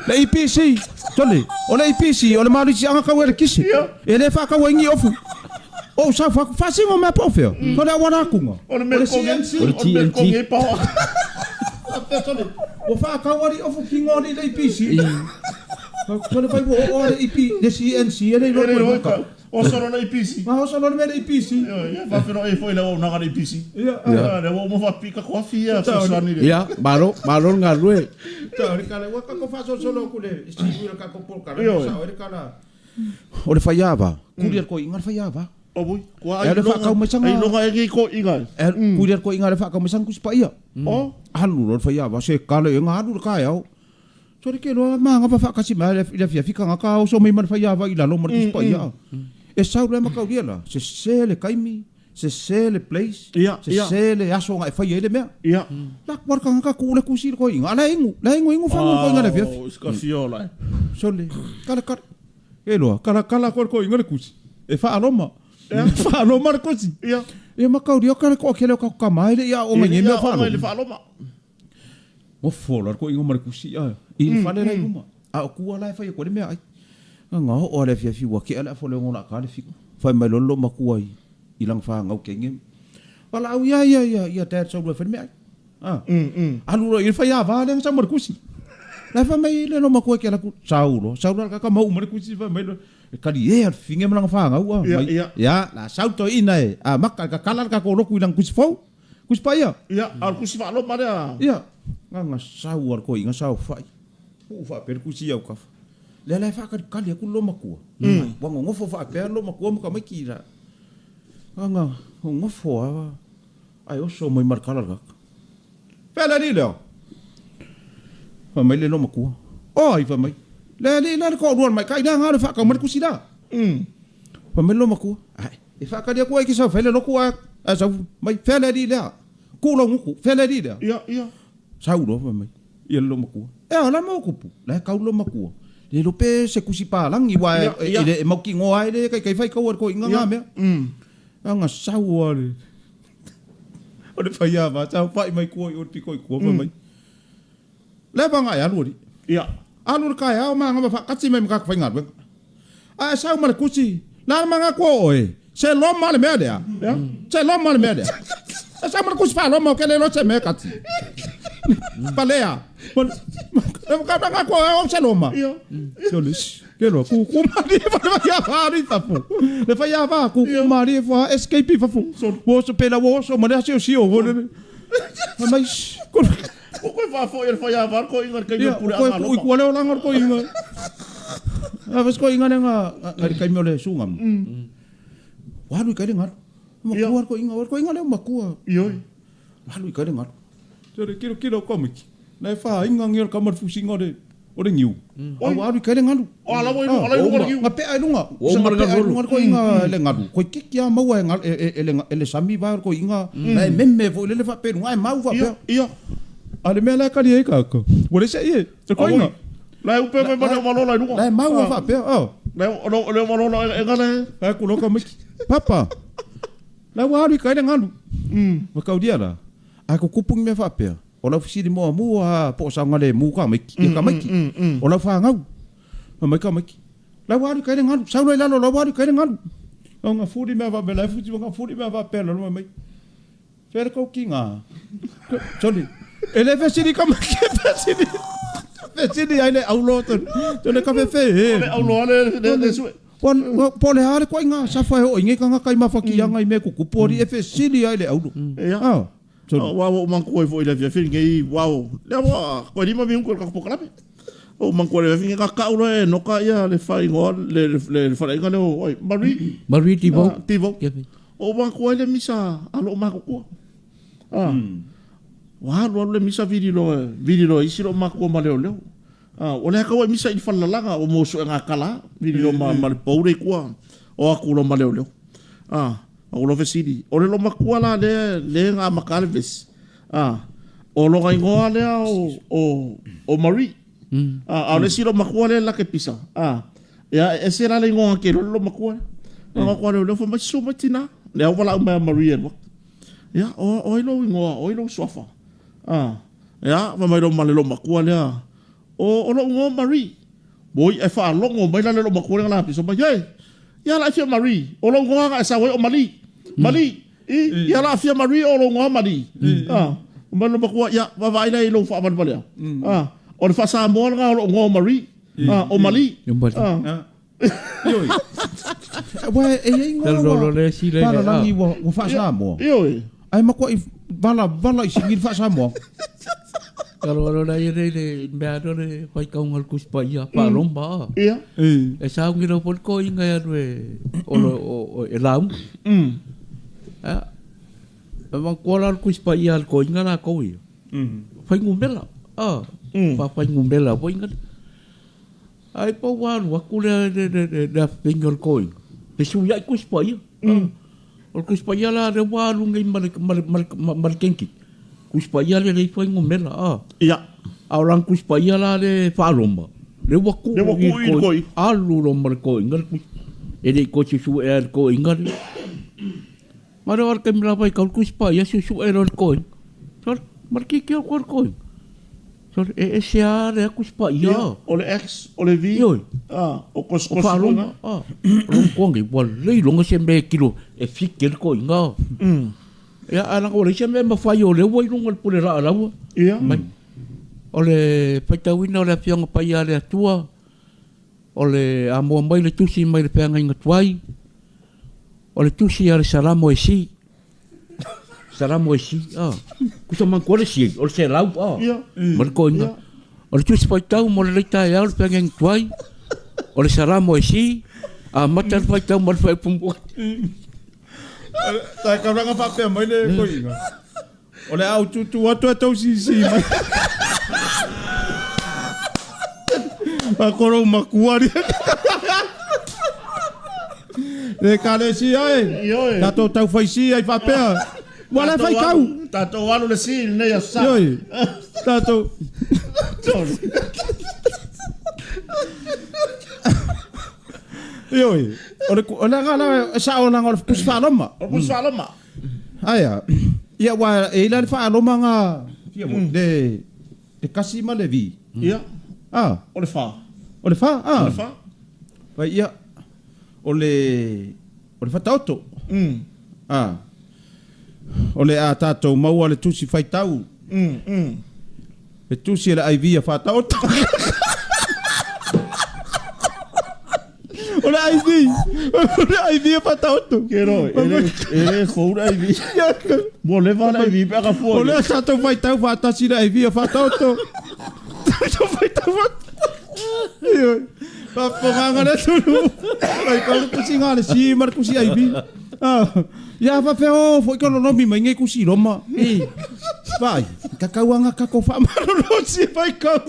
Le EPC, sole, o le EPC o le malosiaga tau elekise. E le faatau ai ni ofu. O sau fa faasino mea po o fea. Sole auala atuga. O le mea O le togi, CNC. o le mea togi ai paoa. Faapea sole, ua faatau alii ofu kino alii le EPC. Sole fai ua oo lava le EP, le CNC e le iloa E le iloa le maka. Oso loa le EPC. Ma oso loa le mea le EPC. Ia, faafeiloai ai foi i le auaunaga a le EPC. Ia, Ia, lea ua uma faapipii tatou afi ia fesoasoani i le. Ia, malo, malo le galulue. Tau le kala, ua tatou faasolosolo atu le siui o le tatou polokalame, Ioe. sao ai le kala. O le faiava, kuli a le toeaina le faiava. O ui, kua E ai le faatau mai saga. Ai loga e ngi toeaina. E kuli a le toeaina le faatau mai saga tusi paia. O, Alu loa le faiava, se kala ia alu le taeao. Sole ke loa magava faatasi mai i le afiafi tagata oso mai ma le faiava i lalo ma le Tusi Paia. E sau loa mataulia la, sese le taimi, sese le place, sese le aso na e faia ai le mea. La kua le tagata tuu le tusi i le toeaina, a la e inu, la e inu inu fagu le toeaina i le afiafi. Oh, ska fiola. Sole, kala kala, ke loa, kala kala koe le toeaina le tusi, e faaloma, e faaloma le tusi. Ia mataulia ka le toatele o tatou tama e le i aoga i nei mea o faaloma. Faaloma. Nofo loa le toeaina ma le kusi a i le fale la i luma. A o tua la e fai atu ai le meaai. Ga oo lava i le afiafi ua tea le afa o le 6 o le a ta le 7. Fai mai loa le loomatua i lana fanau teine. Valaau ia ia ia ia dad sau loa e fai le meaai. A alu loa i le faiava lea na sau ma le kusi. La e fai mai le loomatua e ke alu atu, sau loa, sau loa le kaka ma uma le kusi fai mai loa e kali ea le fifine ma lana fanau a. Ia, Mai, ia. ia, la sau toeaina e amata e kakala le tatou lotu i lana kusi fou. Kusi paia. Ia, a o le kusi faaloma lea. Ia, gaga sau a le toeaina saofai. Puu faapea le kusi i autafa. Lea la e faakalikali atu le loomatua. Ua nonofo faapea le loomatua ma tamaiti la. Gaga nonofo lava ae oso mai ma le kala le kaka. Fea le alii lea? Fai mai le loomatua. O ai fai mai? Le alii la le toalua o le maita'i lea na le faatau mai le kusi la. Fai mai le loomatua. Ae, e faatali atu ai ke sau fai le lotu ae ae sau mai fea le alii lea. Ku lou gutu, fea le alii lea. Ia, ia. Sau loa fai mai ia le loomatua. E a la mau kupu, la e kau le loomatua. Le iloa pe se kusi palagi aua Ia, ia. e mautinoa ai le kaikai faitau a le toeaina nga mea. Aga sau lava le. O le faiava saofai mai tua i o le pito i tua fai mai. Le vaga e alu alii. Ia. Alu le taeao ma gama faakati mai ma tatou faigaluega. A e sau ma le tusi, le a le manatu o oe? Se Roma le mea lea. Se Roma le mea lea. E sau ma le tusi faa-Roma ou te le iloa se mea e kati. Palea. E manatu o oe o se Roma. Sole, ke loa, kūkū malie fa le faiava alu i fafo. Le faiava, kūkū malie fa escape i fafo. Ua oso pela, ua oso ma le asiosio. Fai mai, Ua koe faafoi e le faiava le koiga i le taimi o le pule a Malo. Ia, ua leo laga le koiga. A fai se koiga lea nga i le taimi o le sugamu. Ua alu i kai le galu. Matua le koiga, o le koiga lea ua matua. Ioe. Ua alu i kai le galu. Sole kilokilo komiti. Na e fāiga ngia le kama le fusiga o le o le niu. A ua alu i kai le galu. O ala ua i luga, ala i luga o le niu. Ga pea i luga. Ua uma le galu. Luga le koiga le galu. Koi kiki a maua e e e e le sami va le koiga. Na e meme foi lele faapea i luga ae mau faapea. Ia. A le mea la e kali ai kaka. Ua le sei e. Le koiga. La e upe mai ma le omalola i luga. La e mau a faapea. Oh. La e le omalola e gala e. La e kuloka mai. Papa. La ua alu i kai le galu. Ua kaulia la. A ko kupu ni mea faapea. O lau fesili muamua lava po o saogalemu tamaiti, ia tamaiti, o lau fanau. Fai mai tamaiti, La ua alu i kai le galu, sau loa i lalo, la ua alu i kai le galu. Au na fuli mea faapea, la e fusi na fuli mea faapea, lalo fai mai, Fea le tou tiga? Sole, e le fesili tamaiti, e fesili, fesili ai le aulo, sole ka fefe e. O le aulo lava le le sue. Po o le a le ituaiga safa e oo ai nei tagata i mafatiaga i mea e tutupu, alii e fesili ai le aulo. Ia. Aua ua ou manatua ai foi i le afiafi lenei, wow, lea ua toe 5 minute o le tatou polokalame. Ua ou manatua i le afiafi lenei, na tau loa e Enoka ia le faaigoa, le faleaiga lea o ai, Marie. Marie Devoe. Devoe. Ua ou manatua ai le misa a lou matutua. Ua alu alu le misa vili loa, vili loa e isi lou matua ma leoleo. Ua leai tau ai misa i le falelalaga, ua maua suega kala, vili loa ma le pou lea i tua, o atu loa ma leoleo. Ou loa fesili, o le loomatua la lea, lea na amata le vesi, a, o lona igoa lea o, o, o Marie. A, a o le isi loomatua lea la ke pisa, a, ia, e ese la le igoa na kelo le loomatua lea. Na atu lea, fai mai, susu mai tina, lea ua valaau mai a Marie e alu atu. Ia, o, o ai lou igoa, o ai lou suafa? A, ia, fai mai loa ma le loomatua lea, O, o lou igoa Marie. Oi, ae faalogo mai la le loomatua lea na lapisa mai, He! Ia la e fia Marie, o lou igoa na e sau ai o Mali. Mali! I, ia la fia Marie o lou igoa Mali. A, fai mai le loomatua, ia, vaavaai la i lou faavalevalea. A, o le faa-Samoa lena o lou igoa o Marie. A, o Mali. A. Ioe. Aua e i ai igoa ua palalagi ua faa-Samoa. Ioe. Ae matuai valavala i sigi le faa-Samoa. Alo la ia le le mea le le faitauga o le Tusi Paia faa-Roma a. Ia. E sauni lau foi le toeaina e alu e o le o e lauga. A e manatua la le Tusi Paia a le toeaina latou ia. Fuainumera a. Faafuainumera foi na. Ai po ua alu atu le le afafeina o le toeaina, fesuiai Tusi Paia. O le Tusi Paia la lea ua alu nei ma le ma le ma le kenki. Tusi Paia lea e leai fuainumera a. Ia. A o lana Tusi Paia la le faa-Roma, lea ua tuu Lea ua tuu i le toeaina. Alu loa ma le toeaina le tusi. E le i toe suesuea e le toeaina le. Ma le o le taimi lava i tau le Tusi Paia suesue loa e le toeaina. Sole, ma le tietie atu a le toeaina. Sole, e ese lava lea Tusi Paia. Ia, o le X, o le V, Ioe. a, o kosikosi O foi faa-Roma, a. O lou matua nei, ua leiloga se mea e kilo e fiki ai le toeaina. Ia, ae leaga ua leai se mea e mafai o lea ua i luga o le pule laa laua. Ia. Mai. O le faitauina o le Afioga Paia a le Atua, o le amoa mai le tusi mai le feagaiga tuai, o le tusi a le Salamo e si. Salamo e si, a. Kusa manatua le si, o le selau, a. Ia. Ma le toeaina. O le tusi faitau mo lenei taeao le feagaiga tuai, o le Salamo e si, amata le faitau ma le faaiupu muamua. Tae kaulana faapea mai le toeaina. O le a ou tutu atu ae tou sisi mai. A ko lou makua lia. Le ekalesia e. Ioe. Tatou taufaisi ai faapea. Ua la e faitau. Tatou alu le si i lenei aso sa. Ioe. Tatou. Ioe. O le o le aga la e sao leaga o le Tusi Faa-Roma. O le Tusi Faa-Roma. Aia. Ia aua e i ai la le faaloma nga fia mo le le kasi ma le vi. Ia. A. O le fa. O le fa a. O le fa. Fai ia o le o le fataoto. A. O le a tatou maua le tusi faitau. Le tusi a le IV a Faataoto. O le IV. O le IV a Faataoto. Ke ro, e le, e le fou le IV. Ua leva le IV pe a ka fua. O lea sa tatou faitau faatasi le IV a Faataoto. Tatou faitau faatasi. Ioe. Faafofogaaga le atunuu. Faitau le tusiga a le C ma le tusi IV. Ah, ia faapea o foi ka lolomi mai ngai kusi Roma. I. Vai, kakau anga kako faamalolosi e fai kau.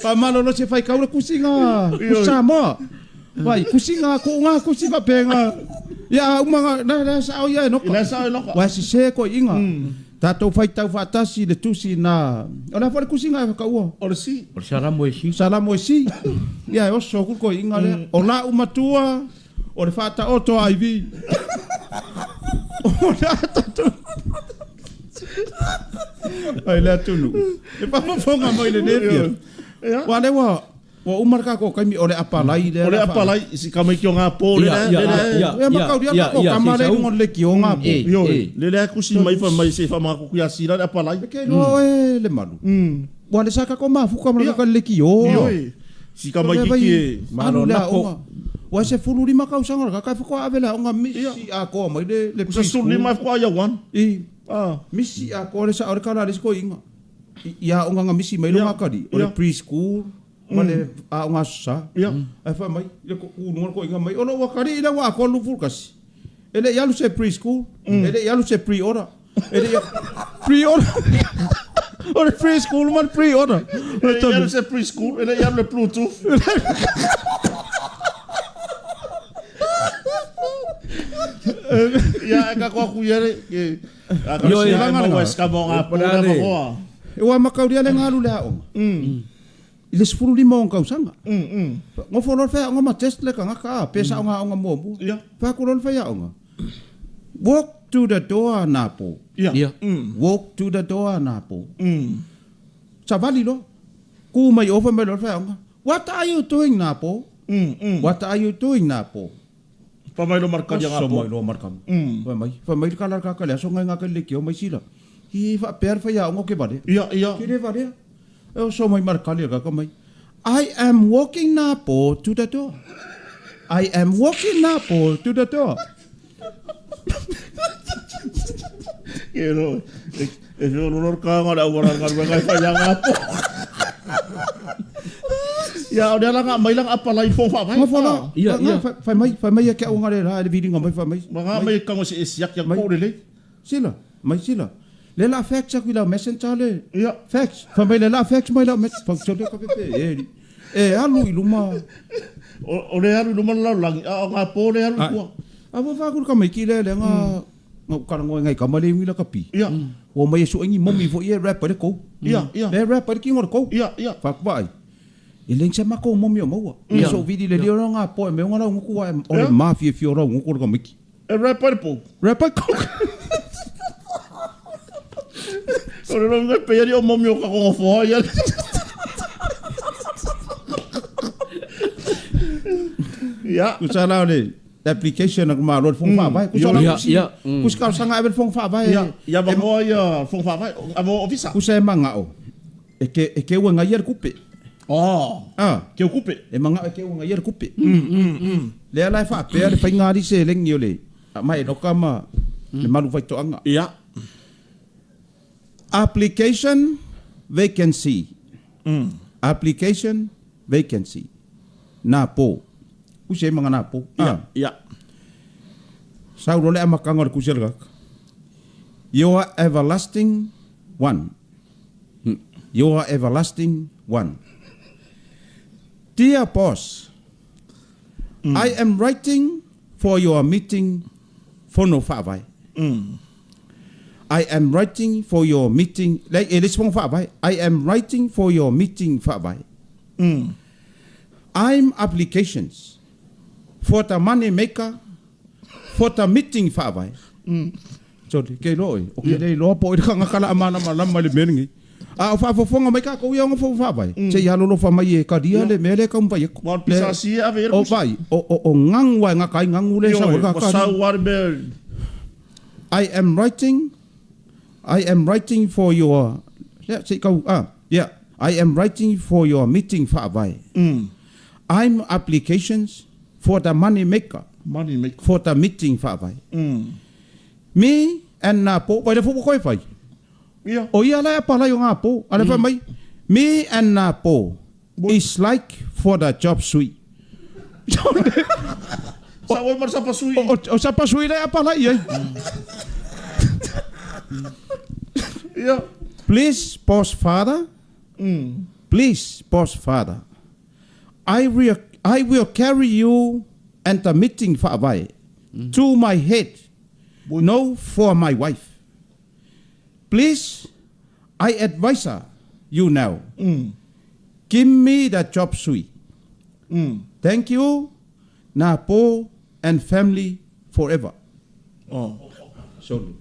Faamalolosi e fai kau le kusi nga kusi Samoa. Vai, kusi nga ko nga kusi faapea nga. Ia uma nga na na sao ia e noka. La sao e noka. Wa sese ko inga. Tatou faitau faatasi le tusi na. O le a foi le kusi nga e whakaua. O le si. O le Salamo e si. Salamo e si. Ia e oso ku ko inga lea. O la umatua. O le faataoto a IV. O le a tatou. Ai le atunuu. E faafofoga mai lenei afiafi. Ua lea ua ua uma le tatou taimi o le apalai lea. O le apalai i si tamaiti o Gapo lea lea. Ia mataulia tatou tama lea i luga o le leitio Gapo. Ioe, lea lea tusi mai fai mai se i faamanatu atu ia Sila le apalai. E ke iloa oe le malu. Ua le sa tatou mafuta ma le kaka leitio. Ioe. Si tamaititi e. Alu le aoga. Ua 15 tausaga o le kaka e faatoa ave le aoga misi atoa mai le le preschool. 15 e faatoa year one. I. Misi atoa le sao le kala a le isi toeaina. I aoga na misi mai lona atalii o le preschool ma le aoga aso sa. Ae fai mai le kuluga le toeaina mai o lou atalii lea ua atoa le 21. E le i alu se preschool, e le i alu se pre-order. E le i pre-order. O le preschool ma le pre-order. E le i alu se preschool, e le i alu le bluetooth. Ia, e kako aku ia le, ke, a ka Ioe, sia e maua e skama o ngā pō na mahoa. Ua mataulia le galu le aoga. I le 15 o ona tausaga. Nofo loa le faiaoga ma test le tagata a, pe sao nga aoga muamua. Fai atu loa le faiaoga, Walk to the door Napo. Walk to the door Napo. Savali loa. Ku mai o fai mai loa le faiaoga, What are you doing Napo? What are you doing Napo? Fai mai loa ma le kali a Oso Gapo. mai loa ma le kali. Fai mai, fai mai le kala le kaka le aso ngai ngaka le leitio mai sila. Hi faapea le faiaoga ou ke valea. Ia, ia. Ke le valea. E oso mai ma le kali a le kaka mai. I am walking Napo to the door. I am walking Napo to the door. Ke ro, e, e whio lolo le kānga o le auala galuega e fai a Gapo. Ia, o lea la nga mai la nga apalai fo whaawai. Nga whala, Ia, ia. Fai mai, fai mai e ke au ngare la e le viringa mai, fai mai. Ma nga mai kango se e siak ia kō lelei. Sila, mai sila. Le la fax aku i lau messenger le. Ia. Fax. Fai mai le la fax mai lau messenger. Fai sole ka pepe e li. E alu i luma. O, o le alu i luma le lalolagi, a o ngā pō le alu i tua. A ua wha aku le tamaiti le le nga nga ukarangoa ngai kama le ingi la ka pi. Ia. Ua mai e sue ngi momi foi e rap ai le kou. Ia, ia. Le rap ai le kingo le kou. Ia, ia. Wha aku vaai. E le se makou momi o maua. Ia. So vili le leo nga po e me nga lau nguku wa o le Ia. mafia fio lau nguku le tamaiti. E rap ai le pou. Rap ai kou. O le longa pe ia o momi o ka kongo foa ia. Ia. Kusa la o le application a malo le fono faavae. Kusa la Ia, kusi. ia. Kusi talosaga ave le fono faavae. Ia, ia mamoa ia fono faavae, avo ofisa. Kusa e magao. E ke e keu e gaia le kupe. Oh. Ah. Keu kupe. E magao e keu e gaia le kupe. Lea la e faapea le faiga ali seleni o le ma Enoka ma le malu faitoaga. Ia. Application vacancy. Application vacancy. Na po. Kusi e maga na po. Ia, ia. Sau loa le amataga o le kusi a le tagata. Your everlasting one. Your everlasting one. Dear boss, I am writing for your meeting Fono Faavae. I am writing for your meeting, le, e le isi Fono Faavae. I am writing for your meeting Faavae. I'm applications for the money maker for the meeting Faavae. Sorry, ke iloa oe, o ke le iloa po o ai le tagata la a malamalama i le mea lenei. A o faafofoga mai tatou ia ona fono faavae, se i alolofa mai e talia le mea lea e taumafai atu. Aua o le PSC e ave i ai le O vai, o gagu lava e gata ai gagu lea e sau ai le Ioe, ua tagata. sau lava le mea. I am writing, I am writing for your, lea se i tau, ah, yeah, I am writing for your meeting faavae. I'm applications for the money maker. Money maker. For the meeting faavae. Me and na po, vai le foi ua toe fai. Ia. O ia la e apalai o ngā pō. A le fai mai, me and nā pō is like for the job sui. Sa oi ma le sapa sui. O sapa sui la e apalai i ai. Ia. Please boss father, please boss father, I will, I will carry you and the meeting faavae to my head, no for my wife. Please, I advise you now. Give me the job sui. Thank you, Na Po and family forever. Oh. Sorry.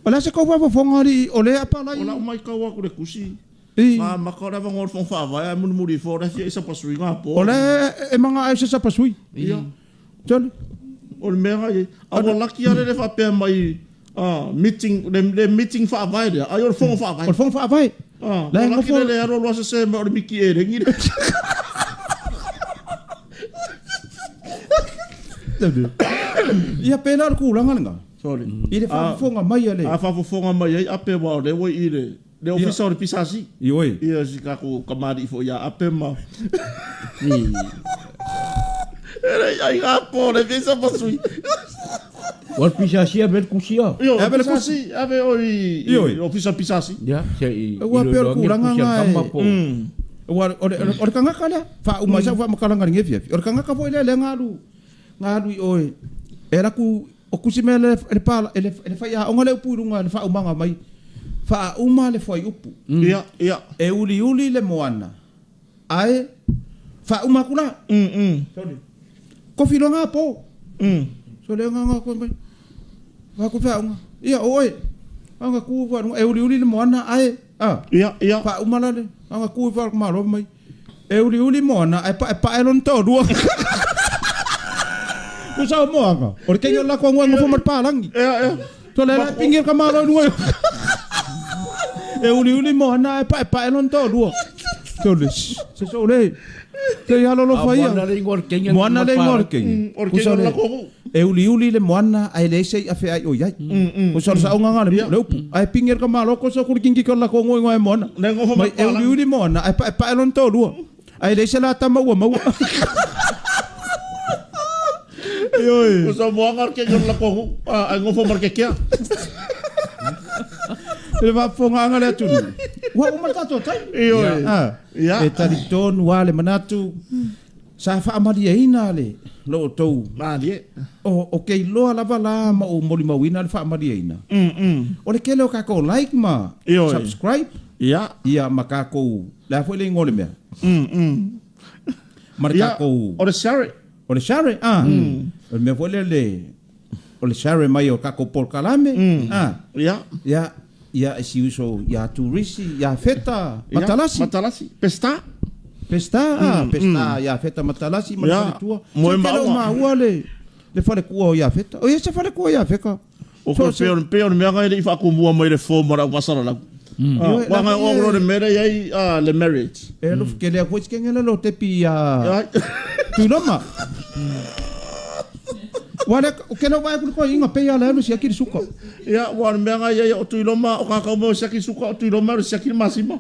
O le a se kou faafofoga alii o lea apalai. O lau maitau aku le kusi. I. Nga maka o le avanoa o le Fono Faavae ae mulimuli ifo o le fia i sapasui nga po. O lea e maga ai se sapasui. Ia. Sorry. O le mea nga i ai. A ua laki a le le faapea mai meeting le meeting faavae lea ai o le Fono Faavae. O le Fono Faavae. Ua laki le le alu alu a sese mai o le miki elegi lea. Ia pēlā le tulaga lena. Sorry. I le faafofoga mai a le. A faafofoga mai ai Ape aua o lea ua i le le ofisa o le PSC. Ioe. Ia si tatou kamali'i foi ia Ape ma. E leai ai ngā pō le visa ma sui. Ua le PSC ave le kusi a. Ioe, ave le kusi, ave oi i ofisa PSC. Ia, se i Aua pei o le tulaga iloiloa lena kusi a tama e. po. Aua o le o le tagata lea, faauma ai sau faamatalaga i lenei afiafi, o le tagata foi lea lea na alu na alu i o e alu atu o kusi mea le le pala e le faiaoga le upu i luga i le faaumaga mai, faauma le fuaiupu. Ia, ia. E uliuli le moana ae faauma atu la. Sorry. Kofi loa na po. So le agaga koe mai. Fai atu feaunga. Ia o oe. Aga ku fa e uliuli le moana ae a. Ia, ia. Faauma la le. Aga ku fa malo mai. E uliuli moana ae paepae lona toalua. Tusa o moana. O le kenya o le lako angoa nofo ma le palangi. Ia, ia. So le la pingi le kamalo i luga. E uliuli moana ae paepae lona toalua. So le se so le. Te i alolofa ia. Moana le ingoa o le kenya. Moana le ingoa o le kenya. O le kenya o le lako angoa. E uliuli le moana ae leai se i'a feai o i ai. Ko sa saoga nga le upu. Ae pingi le tamaloa ko sa kuli kingi o le lako ngoe ngoe moana. Mai e uliuli moana ae paepae lona toalua. Ae leai se la tama ua maua. Ioe. Ko sa moana le kenya o le lako ae nofo ma le kekea. Le faafofogaaga le atunuu. Ua uma le tatou taimi. Ioe. E talitonu lava le manatu. Sa faamalieina le lo outou. Malie. O, o ke iloa lava la ma ou molimauina le faamalieina. O le tele o kakou like ma Ioe. subscribe. Ia. Ia ma kakou, le a foi le igoa o le mea? Ma le Ia, kakou. o le share. O le share, ah. O le mea foi lea le, o le share mai o kakou polokalame, ah. Ia. Ia, ia e si uso ia Turisi, ia Feta, Matalasi. Matalasi. Pesta. Pesta, ah, Pesta ia Feta Matalasi ma le faletua. Moe Se tele o maua. maua le le falekua o Iafeta. O ia se falekua o Iafeka. O koe pei o le pei o le mea e le i faakumua mai le form o le auvasalalau. Ioe, Ua ngai la o le mea lea i ai ah, le marriage. E alofa kele aku ai se kenge le lo tepi ia Ai. Tuiloma. Ua le o kele o vae aku le koe inga pei ala alu siaki le suka. Ia, ua o le mea ngai ai o Tuiloma, o kakau mai o siaki suka, o Tuiloma o le siaki le masima.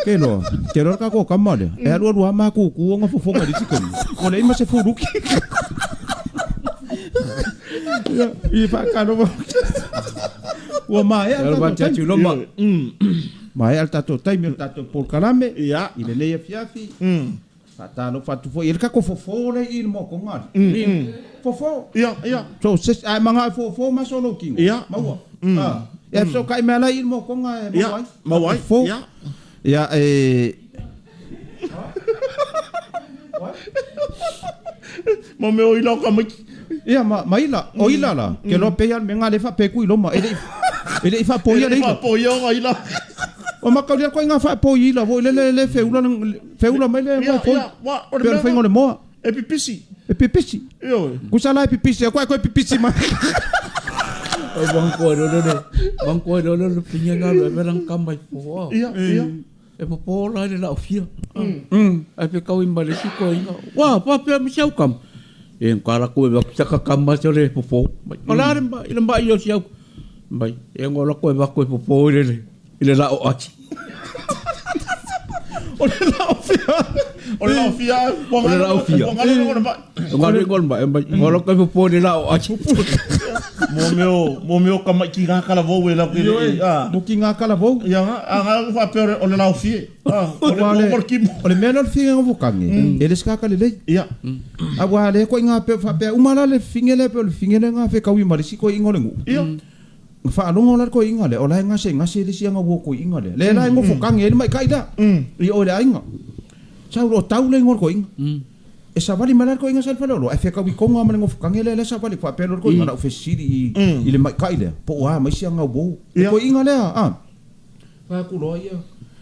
Ke loa, ke loa le kakou kama lea. E alu alu lava makuku ona fofoga i le isi taimi. Ua leai ma se fuluki. Ia, i faakalo Ua maea le tatou taimi. Tuiloma. Maea le tatou taimi o le tatou polokalame. Ia. I lenei afiafi. Faatalofa atu foi i le tatou fofo lea i i le moakoga alii. Fofo. Ia, ia. So, se, a e manao e fofo ma solo kino. Ia. Maua. Ah. Ia fesootai mai la i i le moakoga e maua ai. Ia, maua ai. Fofo. Ia. Ia, e... Ma mea o ila o ka maiki. Ia ma ma ila, o ila la, ke loa pei a le mea nga le faapeku i loma, e le i e le i faapoia le ila. Faapoia ona ila. Ua makauli atu ai nga faapoi ila foi lele le feula feula mai le Ia, foi. ia, wa, o le Pei o le mea faiga o le moa. E pipisi. E pipisi. Ioe. Kusa la e pipisi aku ae toe pipisi mai. Oi bangko e lolo le bangko e lolo le pinga ngalo e melang kama i poa. Ia, ia. E popo la le lau fia. Ai pe kau i male si ko inga. Wa pa pe mi siau kam. E ngara ko e wak saka kama se le popo. Mai ola le ma ile ma io siau. Mai e ngola ko e wak e popo ile le ile lau ati. O le lau fia. O le lau fia. O le lau fia. Ua ngalo le mai. Ngalo ngol mai mai ngola ko e popo ile lau ati. Mo meo, mo meo ka mai ki ngā kalavou e lau ki le. Ah. Mo ki ngā kalavou. Ia nga, a nga faapea o le lau fia. Ah, o le Ua le- mo kimo. O le mea lea o le figa ngofokange, e le sikaka lelei. Ia. A ua le koe ngā pe faapea uma la le finge lea pe o le finge lea ngā whekaui ma le si koe inga o le nguu. Ia. Faalogo la le koiiga lea, o la e gasegase le isi aga ua o koiiga lea. Lea la e gofokaga ai le maika'i lea i o i le aiga. Sau loa tau le igoa o le koiiga. E savali mai la le koiiga sa i le faleoloa, ae fekaui koga ma le gofokaga lea lea savali faapea loa le koiiga, na ou fesili i i le maika'i lea, po o a mai si aga uo. Le koiiga lea, a. Fai atu loa ia,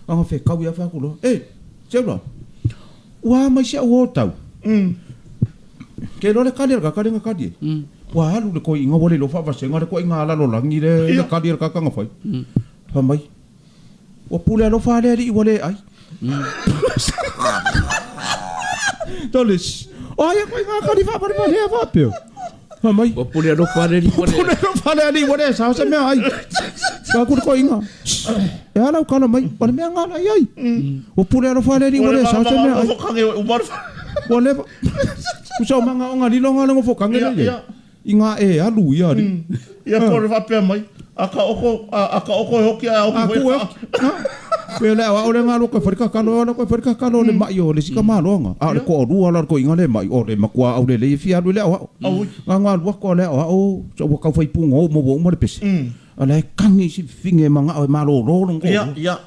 aga fekaui lava fai atu loa, E! Seula, ua a mai si au uo tau? Ke iloa le kali a le kaka lea na kali ai. Ua alu le koiiga ua le iloa faavasega le koiiga lalolagi le le kali a le kaka na fai. Fai mai, Ua pule alofa le alii ua le ai. Dolis, o ai a koiiga kali faavalevalea faapea. Fai mai, Ua pule alofa le alii ua le Pule alofa le alii ua le sao se mea ai. Fai atu le koiiga, E a lau kala mai, o le mea gala i ai. Ua pule alofa le alii ua le sao se mea ai. Ua leva. Usa o manga o nga lilo nga le ngofokange le ia. I nga e alu ia ali. Ia po le faapea mai, a ka oko, a ka oko e hoki a oki foi. A ku e hoki. Pe le ao le ngalo ko fari kakalo ala ko fari kakalo le mai o le sika maloanga. A le ko rua la ko inga le mai o le makua au le le fi alu le ao. Nga nga lua ko le ao so wa kau fai pungo mo wo mo le pese. A le kangi si finge manga o malo ro lo Ia, ia.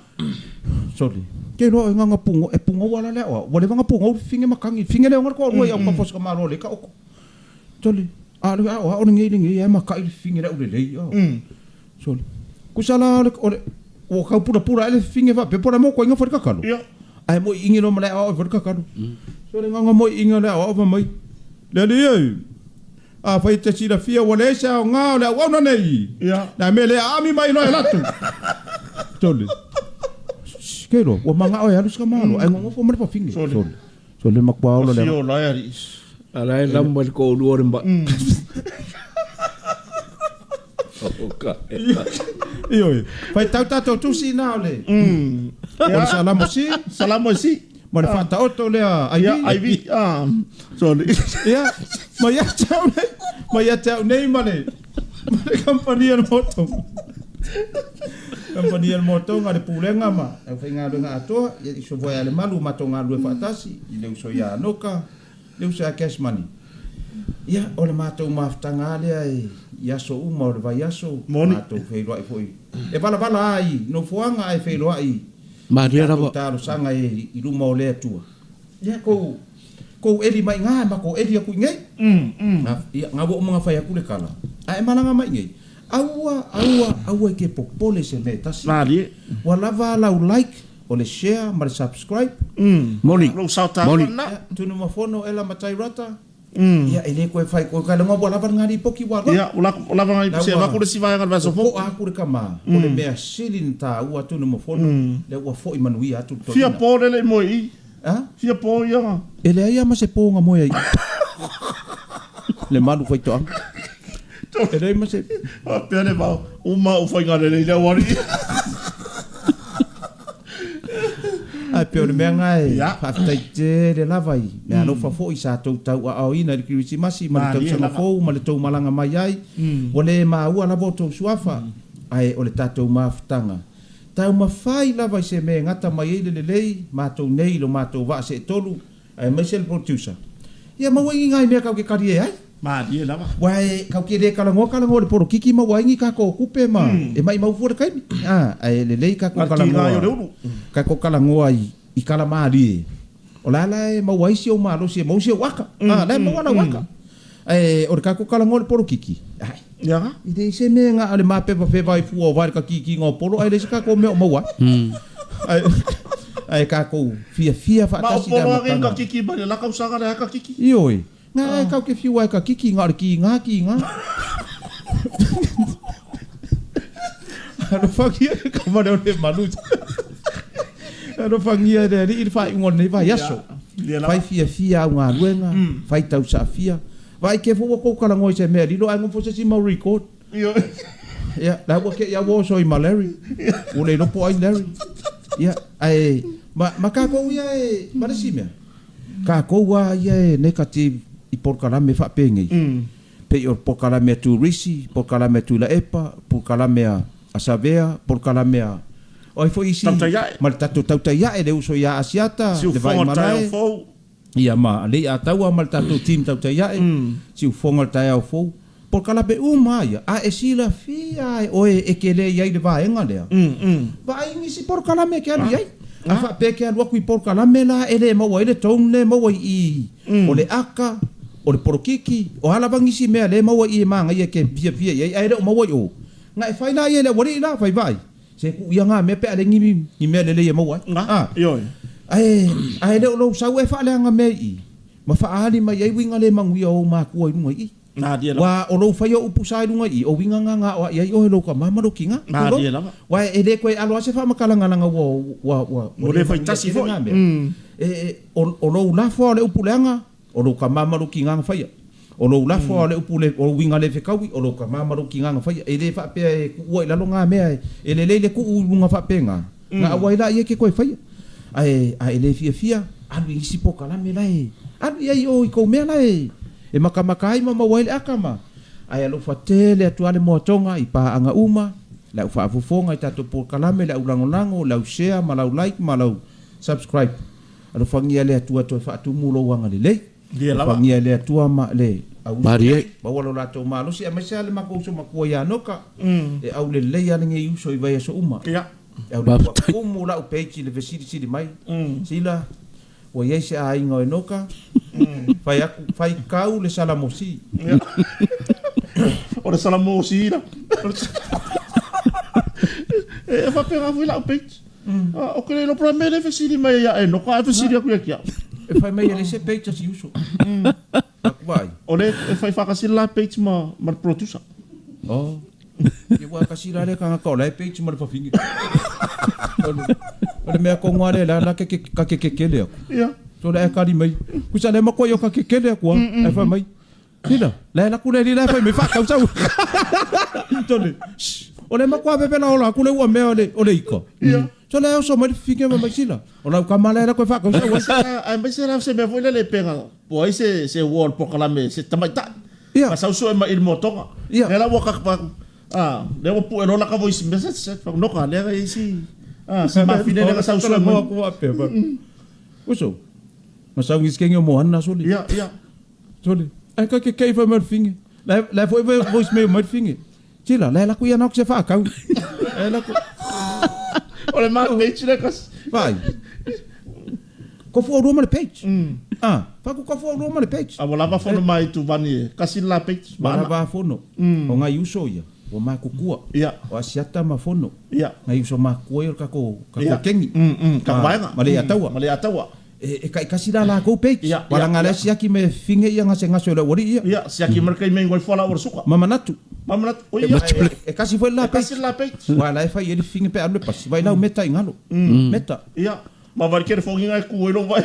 Sorry. Ke loa e nganga pungo, e pungo wala le oa. Ua leva nga pungo finge makangi. Finge le onga ko rua i au kapos ka malo le ka oko. Sorry. A le a o le ngei le ngei e makai le finge le ule lei. Sorry. Kusala ole ole o kau pura pura ele finge va pe pora mo ko inga fori kakalo. Ia. Ai mo ingi no mala o fori kakalo. Sorry nganga mo inga le o va mai. Le li e. Afai e te silafia ua leai se aoga o le auauna nei, Ia. le a mea lea aami mai loa e latou. Sole. Ke iloa, ua magao e alu si kamalo, ae gogofo ma le fafine. Sole. Sole. Sole matua ola le Afio la e alii. A la e lau mai le toalua o le mai. Ioe. Faitau tatou tusi ina o le. O le Salamo si. Salamo si. Ma le faataoto lea Ivy. Ia, Ivy. Ah, sorry. Ia, ma ia te au nei, ma ia te au nei ma le, ma le kamupani a le moto. Kamupani a le moto, nga le pulega ma le aufaigaluega atoa, ia i sofoa ia le malu matou galulue faatasi, i le uso ia Anoka, le uso ia Cash Money. Ia, o le matou mafutaga lava lea i aso uma o le vaiaso, Moni. matou feiloai foi. E valavala lava i nofoaga ae feiloai i Maria tatou lava. talosaga i luma o le Atua. Ia, kou, kou eli mai iga, makou eli aku i nei. Ia, nga ua uma ona fai atu le tala, ae malaga mai i nei. Aua, aua, aua e ke popole se mea e tasi. Malie. Ua lava lau like, o le share ma le subscribe. Moni. Lou sao taua Moni. lena. Ia, Tunumafono Ella Matai Rata. Ia, e le koe fai koe kai loga ua lava le lipoti ua alu atu. Ia, ua lava ngai se avatu le isi vaega i le vaiaso fou. Ua po'a atu le tama, o le mea sili na taua Tunumafono, lea ua fo'i manuia atu le toeaina. Fia po lele i moe i i. A? Fia po ia nga. E leai lava ma se po nga moe ai i. Le malu faitoaga. E leai ma se. Faapea le vao, uma ou faiga lelei le aualii. Ae pei o le mea lena e Ia. faafetai tele lava i meaalofa foi sa tou tauaaoina i le Kerisimasi ma le Malie tausaga lava. fou ma le tou malaga mai ai. Ua le maua lava outou suafa, ae o le tatou mafutaga. Taumafai lava i se mea e gata mai ai le lelei, matou nei i lo matou vaa seetolu, aemaise le producer. Ia maua i ngai mea kau ke kalie ai. Malie lava. Ua e kau ke le kalagoa kalagoa le polokiki ma ua ai ni kakou kupe ma e maimau fua le taimi. A, ae lelei kakou Nā le tiga ai o le kalagoa. ulu. Kakou kalagoa i i kala malie. O la la e maua ai si ou malosi e maua si ou aka. A, la e maua lau aka. Ae o le tatou talanoa i le polokiki, ae, e leai se mea na o le mapefafefa ai fua aua le takikiga o polo ae leai se tatou mea o maua ai. Ae, ae tatou fiafia faatasi i le amataga. Ma o polo agi kakiki mai le la tausaga lea kakiki. Ioe. Na e kau ke fiu ai kakiki na o le kiga kiga. Alofagia e ka male o le malu. Alofagia e le Alii le faaiuga o lenei vaiaso. Fai fiafia au galuega, fai tausaafia. Vaai ke foi ua tou talanoa i se mea lilo ae nofo se isi mau record. Ia, la ua te i ua oso i ma Larry. Ua le iloa po o ai Larry. Ia, ae ma, ma tatou ia e, ma le isi mea, tatou lava ia e negative i polokalame faapenei. Pei o le polokalame a Turisi, polokalame a Tuilaepa, polokalame a Savea, polokalame a o ai foi isi ma le tatou tautai ae, le uso ia Asiata, le Vaimalae, ia ma Aleiataua ma le tatou team tautai ae, Siufoga o le taeao fou. Polokalame uma lava ia, a e silafia lava e oe e te le i ai i le vaega lea, vaai nisi polokalame e te alu i ai. A faapea e te alu atu i polokalame la e le maua ai le tone le maua i i, o le aka, o le polokiki, o a lava nisi mea le maua i i e manaia e te fiafia i ai ae le o maua i o, na e fai laia i le aualii la, fai vaai, se tuu ia na mea pe a leai ni mea lelei e maua ai. A, ae, ae le o lou sau e faaleaga mea i i, ma faaali mai ai uiga le manuia o ou matua i luga i i. Ua o lou faia o upu sa i luga i i, o uiga na na aoai ai oe lou tama ma lou tina. Tulou. Ua e le toe alo lava se faamatalaga leaga ua, ua, ua, ua le manuia tele na mea. E, o, o lou lafo lava o le upu leaga, o lou tama ma lou tina na faia. O lou lafo lava o le upu le, o uiga le fetaui, o lou tama ma lou tina na faia. E le faapea e tuua i lalo na mea, e lelei le tuu i luga faapena, na aua ai laia e te toe faia. Ae, a e le fiafia, alu i nisi polokalame la e, alu i ai i o i tou mea la e, E makamaka ai ma maua ai le aka ma ae alofa tele atu lava le moatoga i paaga uma, le au faafofoga i tatou polokalame, le au lagolago, le au share ma lau like ma lau subscribe. Alofagia e le Atua toe faatumu lou agalelei. Alofagia e le Atua ma le au uso maua lo latou malosi aemaise lava le matou uso matua ia Noka e aulelei lava lenei uso i vaiaso uma. E aulelei ua tumu lau page i le fesilisili mai, Sila, Ua i ai se aiga o Enoka, fai atu, faitau le Salamosi. O le Salamosi la. E faapena foi lau page. O ke le iloa po o le a le mea lea e fesili mai ai ia Enoka ae fesili atu ia te au. E fai mai e leai se page a si uso. Aku vaai. O lea e fai faatasi le la page ma le producer. Oh. Ia ua tasi la le tagata o la e page ma le fafine. O le mea tonu lava lea la ka ke kekele atu. Ia. So le ae kali mai. Kusa le matua i o ka kekele atu a. Ae fai mai. Lila, la e laku le lila e fai mai faatau sau. Tole. O le matua vevela ola atu le ua mea o le o le ika. Ia. So le oso mai le fafine ma mai sila. O lau tama la e laku e faatau sau. Aemaise la se mea foi lele pe po ai se se ua o le polokalame se tamaitai. Ia. Ka sau sue mai i le motoga. Ia. Lea la ua ka pa ah, lea ua pue loa laka voice message se fa noka lea ka isi ah si mafine lea ka sau sue mai. Aku faapea fa. Uso. Ma sau ngisi kenge o moana soli. Ia, ia. Soli. Ai ka ke kei fa mai finge. La la foi voice mail mai finge. Tila, la laku ia na se whaakau. E laku. O le ma page le kas. Vai. Kofu aurua ma le page. Ah, faku kofu aurua ma le page. A ua lava fono mai tu vani e kasi la page. Ua lava fono. O ngai uso ia. Ua makukua. Ia. O Asiata ma fono. Ia. Ngai uso makukua ia o le kako, kako kengi. Kako vaega. Ma le ataua. Ma le ataua. E kaikasi la lakou page. Ia, Ua laga lea siaki me finge ia gasegase o le aualii ia. Ia, siaki mai le taimi e igoa la o le suka. Ma manatu. Ma manatu. Oi, ia. E kasi foi le la E kasi le la page. Ua la e fai i ai le finge pe alu le pasi. Vai lau meta i galo. Meta. Ia, ma vai kere fogiga e ku ai lou vai.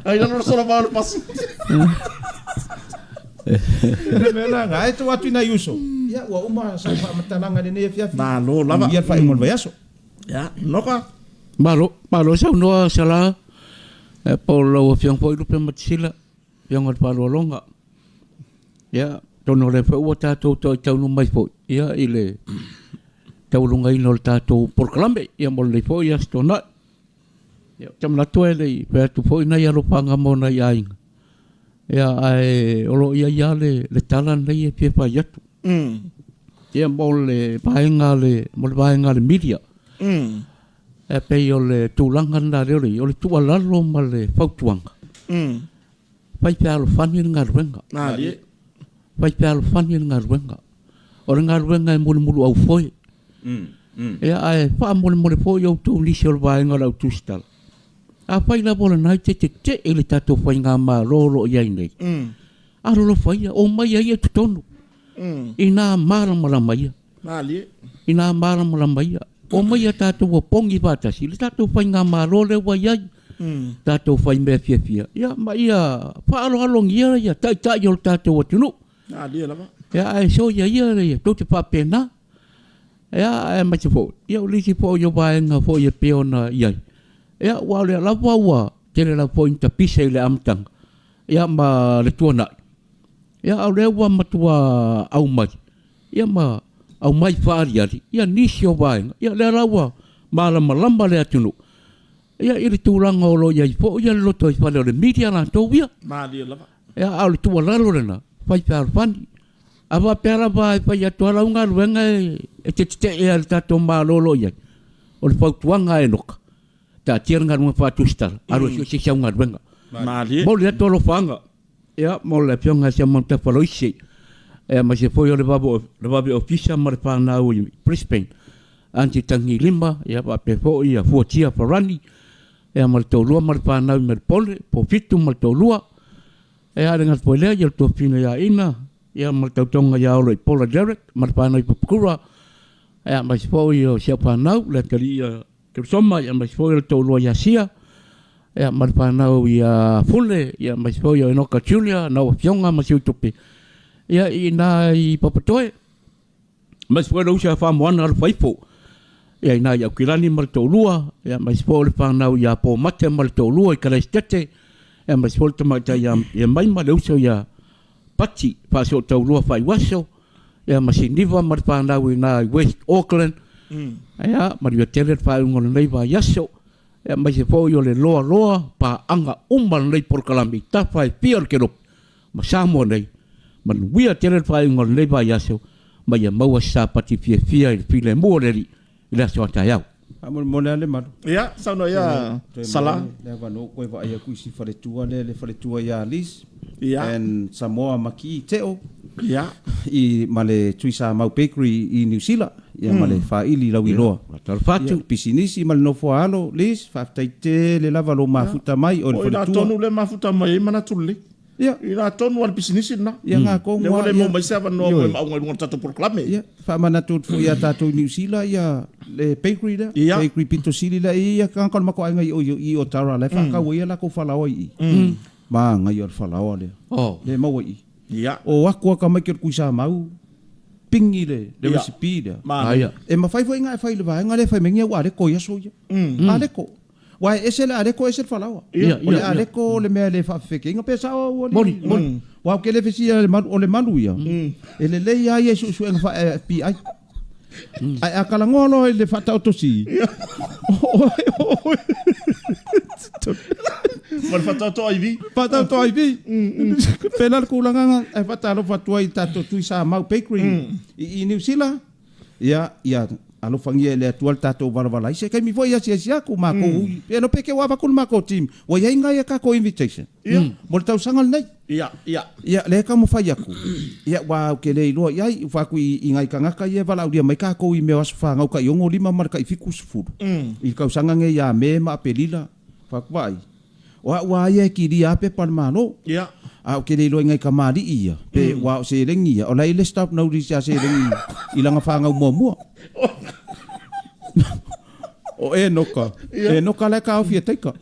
Ai lalo le sola vai o le pasi. Le mea la ga e tuu atu i nai uso. Ia, ua uma sau faamatalaga i lenei afiafi. Malo lava. Manuia le faaiuga o le vaiaso. Ia, Noka. Malo, malo saunoa Sala, po o lau Afioga foi Lupe Matasila, Afioga i le Faaaloaloga. Ia, atonu o lea foi ua tatou toe taunuu mai foi, ia, i le taualugaina o le tatou polokalame, ia, mo lenei foi Aso Toonai. Ia, ou te manatu e le i fai atu foi nai alofaga mo nai aiga, ia, ae o lo o i ai lava le, le tala lenei e fia fai atu. Ia, mo le vaega a le, mo le vaega a le media. E pei o le tulaga lena lea o le, o le tuualalo ma le fautuaga. Fai fealofani le galuega. Malie. Fai fealofani le galuega. O le galuega e mulumuluau foe. Ia, ae faamolemole foi outou nisi o le vaega o le au tusitala, afai lava o lena e te tetee i le tatou faigamalo o lo o i ai nei, alolofa ia, omai ai i totonu, ina malamalama ia. Malie. Ina malamalama ia. Omai ia tatou opogi faatasi i le tatou faigamalo lea ua i ai. Tatou fai mea fiafia, ia, ma ia faaaloalogia ia taitai o le tatou atunuu. Malie lava. Ia, ae soia ia tou te faapena. Ia, aemaise foi, ia o le isi foi o vaega foi e pei ona i ai, ia, aua o lea lava ua tele lava foi ina tapisa i le amataga, ia, ma le tuanai, ia, a o lea ua matua aumai, ia, ma aumai faaaliali, ia, nisi o vaega, ia, lea la ua malamalama le atunuu, ia, i le tulaga o lo o i ai foi le lotoifale o le media latou ia. Malie lava. Ia, a o le tuualalo lena, fai fealofani. A faapea lava e fai atu lava lau galuega e te tetee ai i le tatou Malo o lo o i ai, o le fautuaga a Enoka, taatia le galuega faatusitala, alu e sue se isi au galuega. Malie. Momoli atu alofaaga, ia, mo le Afioga ia Siamanu Aloisi, aemaise foi o le vave ofisa ma le fanau i Brisbane, Aunty Tagilima, ia faapea foi ia Fuatia Farani, ia ma le toalua ma le fanau i Melbourne, Pofitu ma le toalua, Ia, le gata foi lea, ia le tuafafine ia Ina, ia ma le tautoga ia Olo i Paula Derek ma le fanau i Papakura, ia, aemaise foi o si au fanau, le atalii ia Keresoma, ia, aemaise foi o le toalua ia Sia, ia, ma le fanau ia Fule, ia, aemaise foi o Enoka Junior, nau afioga ma si ou tupe, ia, i ina i Papatoe. Aemaise foi le uso ia Faamoana Alofaifo, ia ina i Aukilani ma le toalua, ia aemaise foi o le fanau ia Pomate ma le toalua i Kalaisitete, ia aemaise foi le tamaitai ia ia Maima, le uso ia Pati Faasootauloa Faaiuaso, ia ma Siniva ma le fanau ina i West Auckland. Ia, manuia tele le faaiuga o lenei vaiaso, ia aemaise foi o le loaloa paaga uma o lenei polokalame i tafa e fia o le kelope ma Samoa nei. Manuia tele le faaiuga o lenei vaiaso ma ia maua se sapati fiafia i le filemu o le Alii i le aso a taeao. Faamolemole lava le malu. Ia, saunoa ia Sala. Le avanoa ua toe vaai atu i si faletua lea, le faletua ia Liz Ia. and Samoa Makii Teo. Ia. I ma le Tuisamau Bakery i Niu Sila, ia ma le faili lauiloa. Ia, talofa atu. Ia, pisinisi ma le nofoa alo, Liz, faafetai tele lava lou mafuta mai, o le O i faletua. tonu lea mafuta mai ai manatu lelei. Ia. I la tonu a le pisinisi lena. Ia nga tonu Lea ua lava, le ia. maua mai se avanoa Ioe. mo e maauga i luga o le tatou polokalame. Ia, faamanatu atu foi ia tatou i Niu Sila ia le bakery lea, Ia. bakery pito sili lea e i ai ia tagata o le matou aiga i o i Otara la e faatau ai ia latou falaoa i i. Manaia o le falaoa lea. Oh. Lea e maua i i. Ia. O atu lava tamaiti o le Tuisamau pigi le le Ia. recipe lea. Manaia. E mafai foi ona e fai i le vaega lea e fai mai nei au aleko i aso ia. Aleko. Aua e ese le aleko ese le falaoa. Ia, O le ia, ia. aleko o le mea e le faafefekeina pe sao au alii. Moni, moni. Aua ou te le fesia le malu, o le malu ia, e lelei lava ia i suesuega faa-FBI. Ae a talanoa loa i le faataoto si, Ma le faataoto IV. Faataoto IV. Pēlā le tulaga na e faatalofa atu ai i le tatou Tuisamau Bakery i Niu Sila. Ia, ia alofagia e le Atua le tatou valavala ai. Se taimi foi e asiasi atu makou, e iloa pe ke ua avatu le makou team, ua i ai nai a tatou invitation mo le tausaga lenei. Ia, ia. Ia, lea e taumafai atu, ia, aua ou te le iloa i ai, ua fai atu i nai tagata ia e valaaulia mai tatou i mea o aso fanau tai 65 ma le tai 70 i le tausaga nei ia Me ma Aperila, fai atu, vaai, O au a ia e kilia lava pepa a le Malo. Ia. A ou te le iloa i nai kamali'i ia, pe ua o seleni ia, o la e i le stop notice ia seleni i lana fanau muamua. O Enoka. Enoka la e taofi e Taika.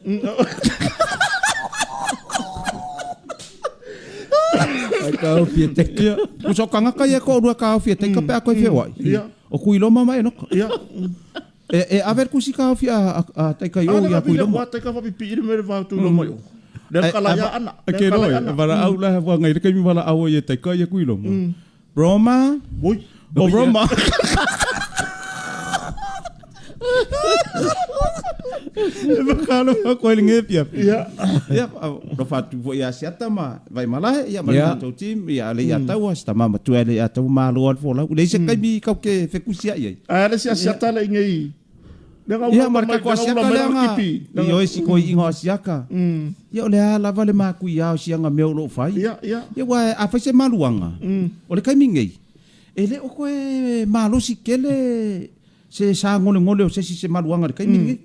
Ai taofi e Taika. Ia. Tusa o tagata ia e toalua e taofi e Taika pe a toe feoai. Ia. O Tuiloma ma Enoka. Ia. E, e ave le tusi taofi a, a, a Taika i o A le ia vavine Tuiloma. ua Taika whapipii le mere vā Tuiloma i o. Le kala ia ana. E Le ke kala roi, ia ana. valaau la hua ngai le kaimi valaau ai e Taika ia Tuiloma. Roma, Oi. o Roma. E whakaalofa koe i le ngepiapi. Ia. Ia, alofa atu foi ia Asiata ma Vaimalae, ia ma le Ia. matou team, ia ale ia taua, si tama matua ale ia taua, malo lava le folau. Leai se taimi kau ke fekusia'i ai. Ae le si Asiata le ingei. Ia ma le kako asiaka lea nga ioe si toeaiina o asiaka. Ia o le a lava le matuia o siaga mea o lo o fai. Ia aua a fai se maluaga, o le taimi nei, e le o toe malosi tele se sagolegole o se isi i se maluaga i le taimi lenei.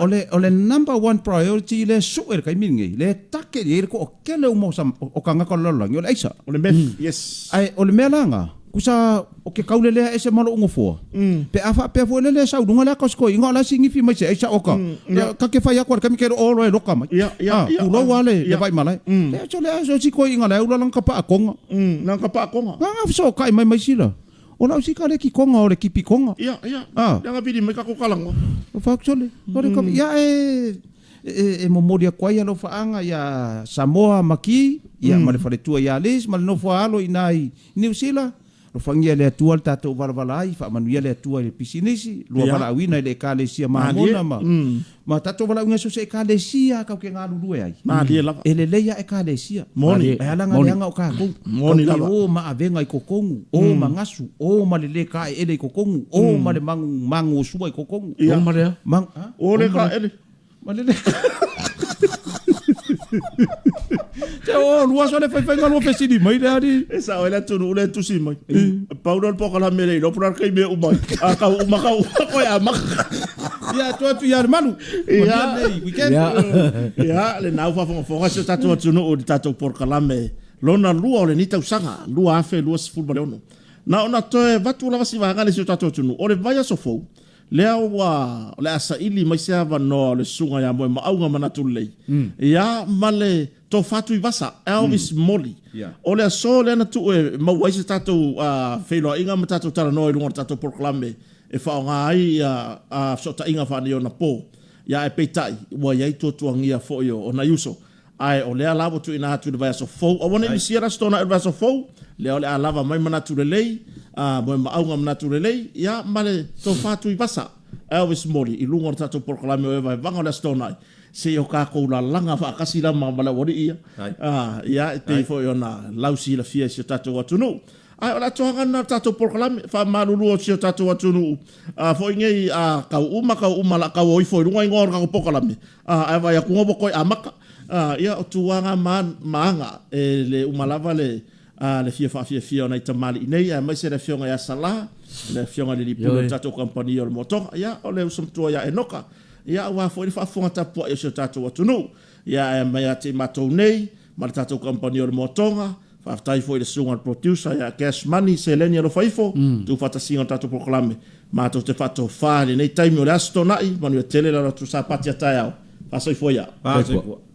O le, o le number one priority lea e sue i le taimi lenei, lea e take i ai le toatele uma o tagata o le lalolagi, o le aisa. O le meth, yes. Ae o le mea la lena, tusa ou te taulelea ese ma lou nofoa, pe a faapea foi lele e sau i luga le ata o si toeaina o la e sinifi mai se aisa oka, ta te fai atu lava i le taimi ke o loa e loka mai. Tulou lava le vaimalae. Leai, so le o si toeaina la e ula lana tapaakoga. Lana tapaakoga. Lana fesootai mai ma isi la. O lau sika le kikoga o le kipikoga. Ia, ia. Leaga vili mai tatou talanoa. O fai atu sole, sole ka, ia e, e, e momoli atu ai alofaaga ia Samoa ma Ki, ia ma le faletua ia Liz ma le nofo a alo i ina i Niu Sila. Alofagia e le Atua le tatou valavala ai, faamanuia le Atua i le pisinisi, lua valaauina i le Ekalesia Mamona ma, ma tatou valaauina i so o se Ekalesia tatou te galulue ai. Malie lava. E lelei lava Ekalesia. Moni. E ala ona leaga o tatou. Moni Tatou te lava. o ma avega i totonu, o ma gasu, o ma le le taeele i totonu, o ma le magu magosua i totonu. Ia. O ma le a? Mag, ha? O le taele. Ma le le. Se o lua aso le faifaiga lua fesili mai le ali. E sao ai le atunuu lea e tusi mai. Pau lea o le polokalame e le iloa po o le a le taimi e uma ai. A tau uma tau uma koe amata. Ia atu atu ia Lemalu. Ia. Nei weekend. Ia. Ia, lena ua faafogafoga si o tatou atunuu i le tatou polokalame lona lua o lenei tausaga 2026. Na ona toe avatu lava si vaega lea i si o tatou atunuu, o le vaiaso fou, Lea ua, o le a saili mai se avanoa o le Susuga ia Moemaauga Manatu Lelei, ia, ma le Tofa Tuivasa, Elvis Moli. O le aso lea na tuu e maua ai se tatou feiloaiga ma tatou talanoa i luga o le tatou polokalame e faaaoga ai ia fesootaiga faaneionapo. Ia, ae peitai, ua i ai tuatuagia foi o nai uso. Ae o lea la ua tuuina atu i le vaiaso fou, aua ne i misia le Aso Toonai o le vaiaso fou, lea o le a lava mai manatu lelei, a, moemaauga manatu lelei, ia, ma le tofa Tuivasa, Elvis Moli, i luga o le tatou polokalame o Evaevaga o le Aso Toonai, seia o tatou lalaga faatasi la ma le aualii ia, a, ia, e pei foi ona lausilafia e si o tatou atunuu. Ae o le atoaga lena o le tatou polokalame, faamalulu o si o tatou atunuu, a, foi nei, a, tau uma, tau uma, o le a tau o ifo i luga igoa o le tatou polokalame, Ae vaai atu ua toe amata. Ia, o tuaga ma ma aga e le uma lava le le fia faafiafia o nai tamalii nei, aemaise le Afioga ia Sala, le Afioga i le Alii Pule o le tatou kamupani o le Moatoga. Ia, o le uso matua ia Enoka, ia, aua foi le faafofoga tapuai o si o tatou atunuu. Ia, ae mai ia te i matou nei ma le tatou kamupani o le Moatoga, Faafetai foi i le susuga i le producer ia Cash Money Seleni Alofa Ifo, tuufaatasiga o le tatou polokalame. Matou te faatofa i lenei taimi o le Aso Toonai, manuia tele le alo atu Sapati a taeao. Faasoifua ia. Faasoifua.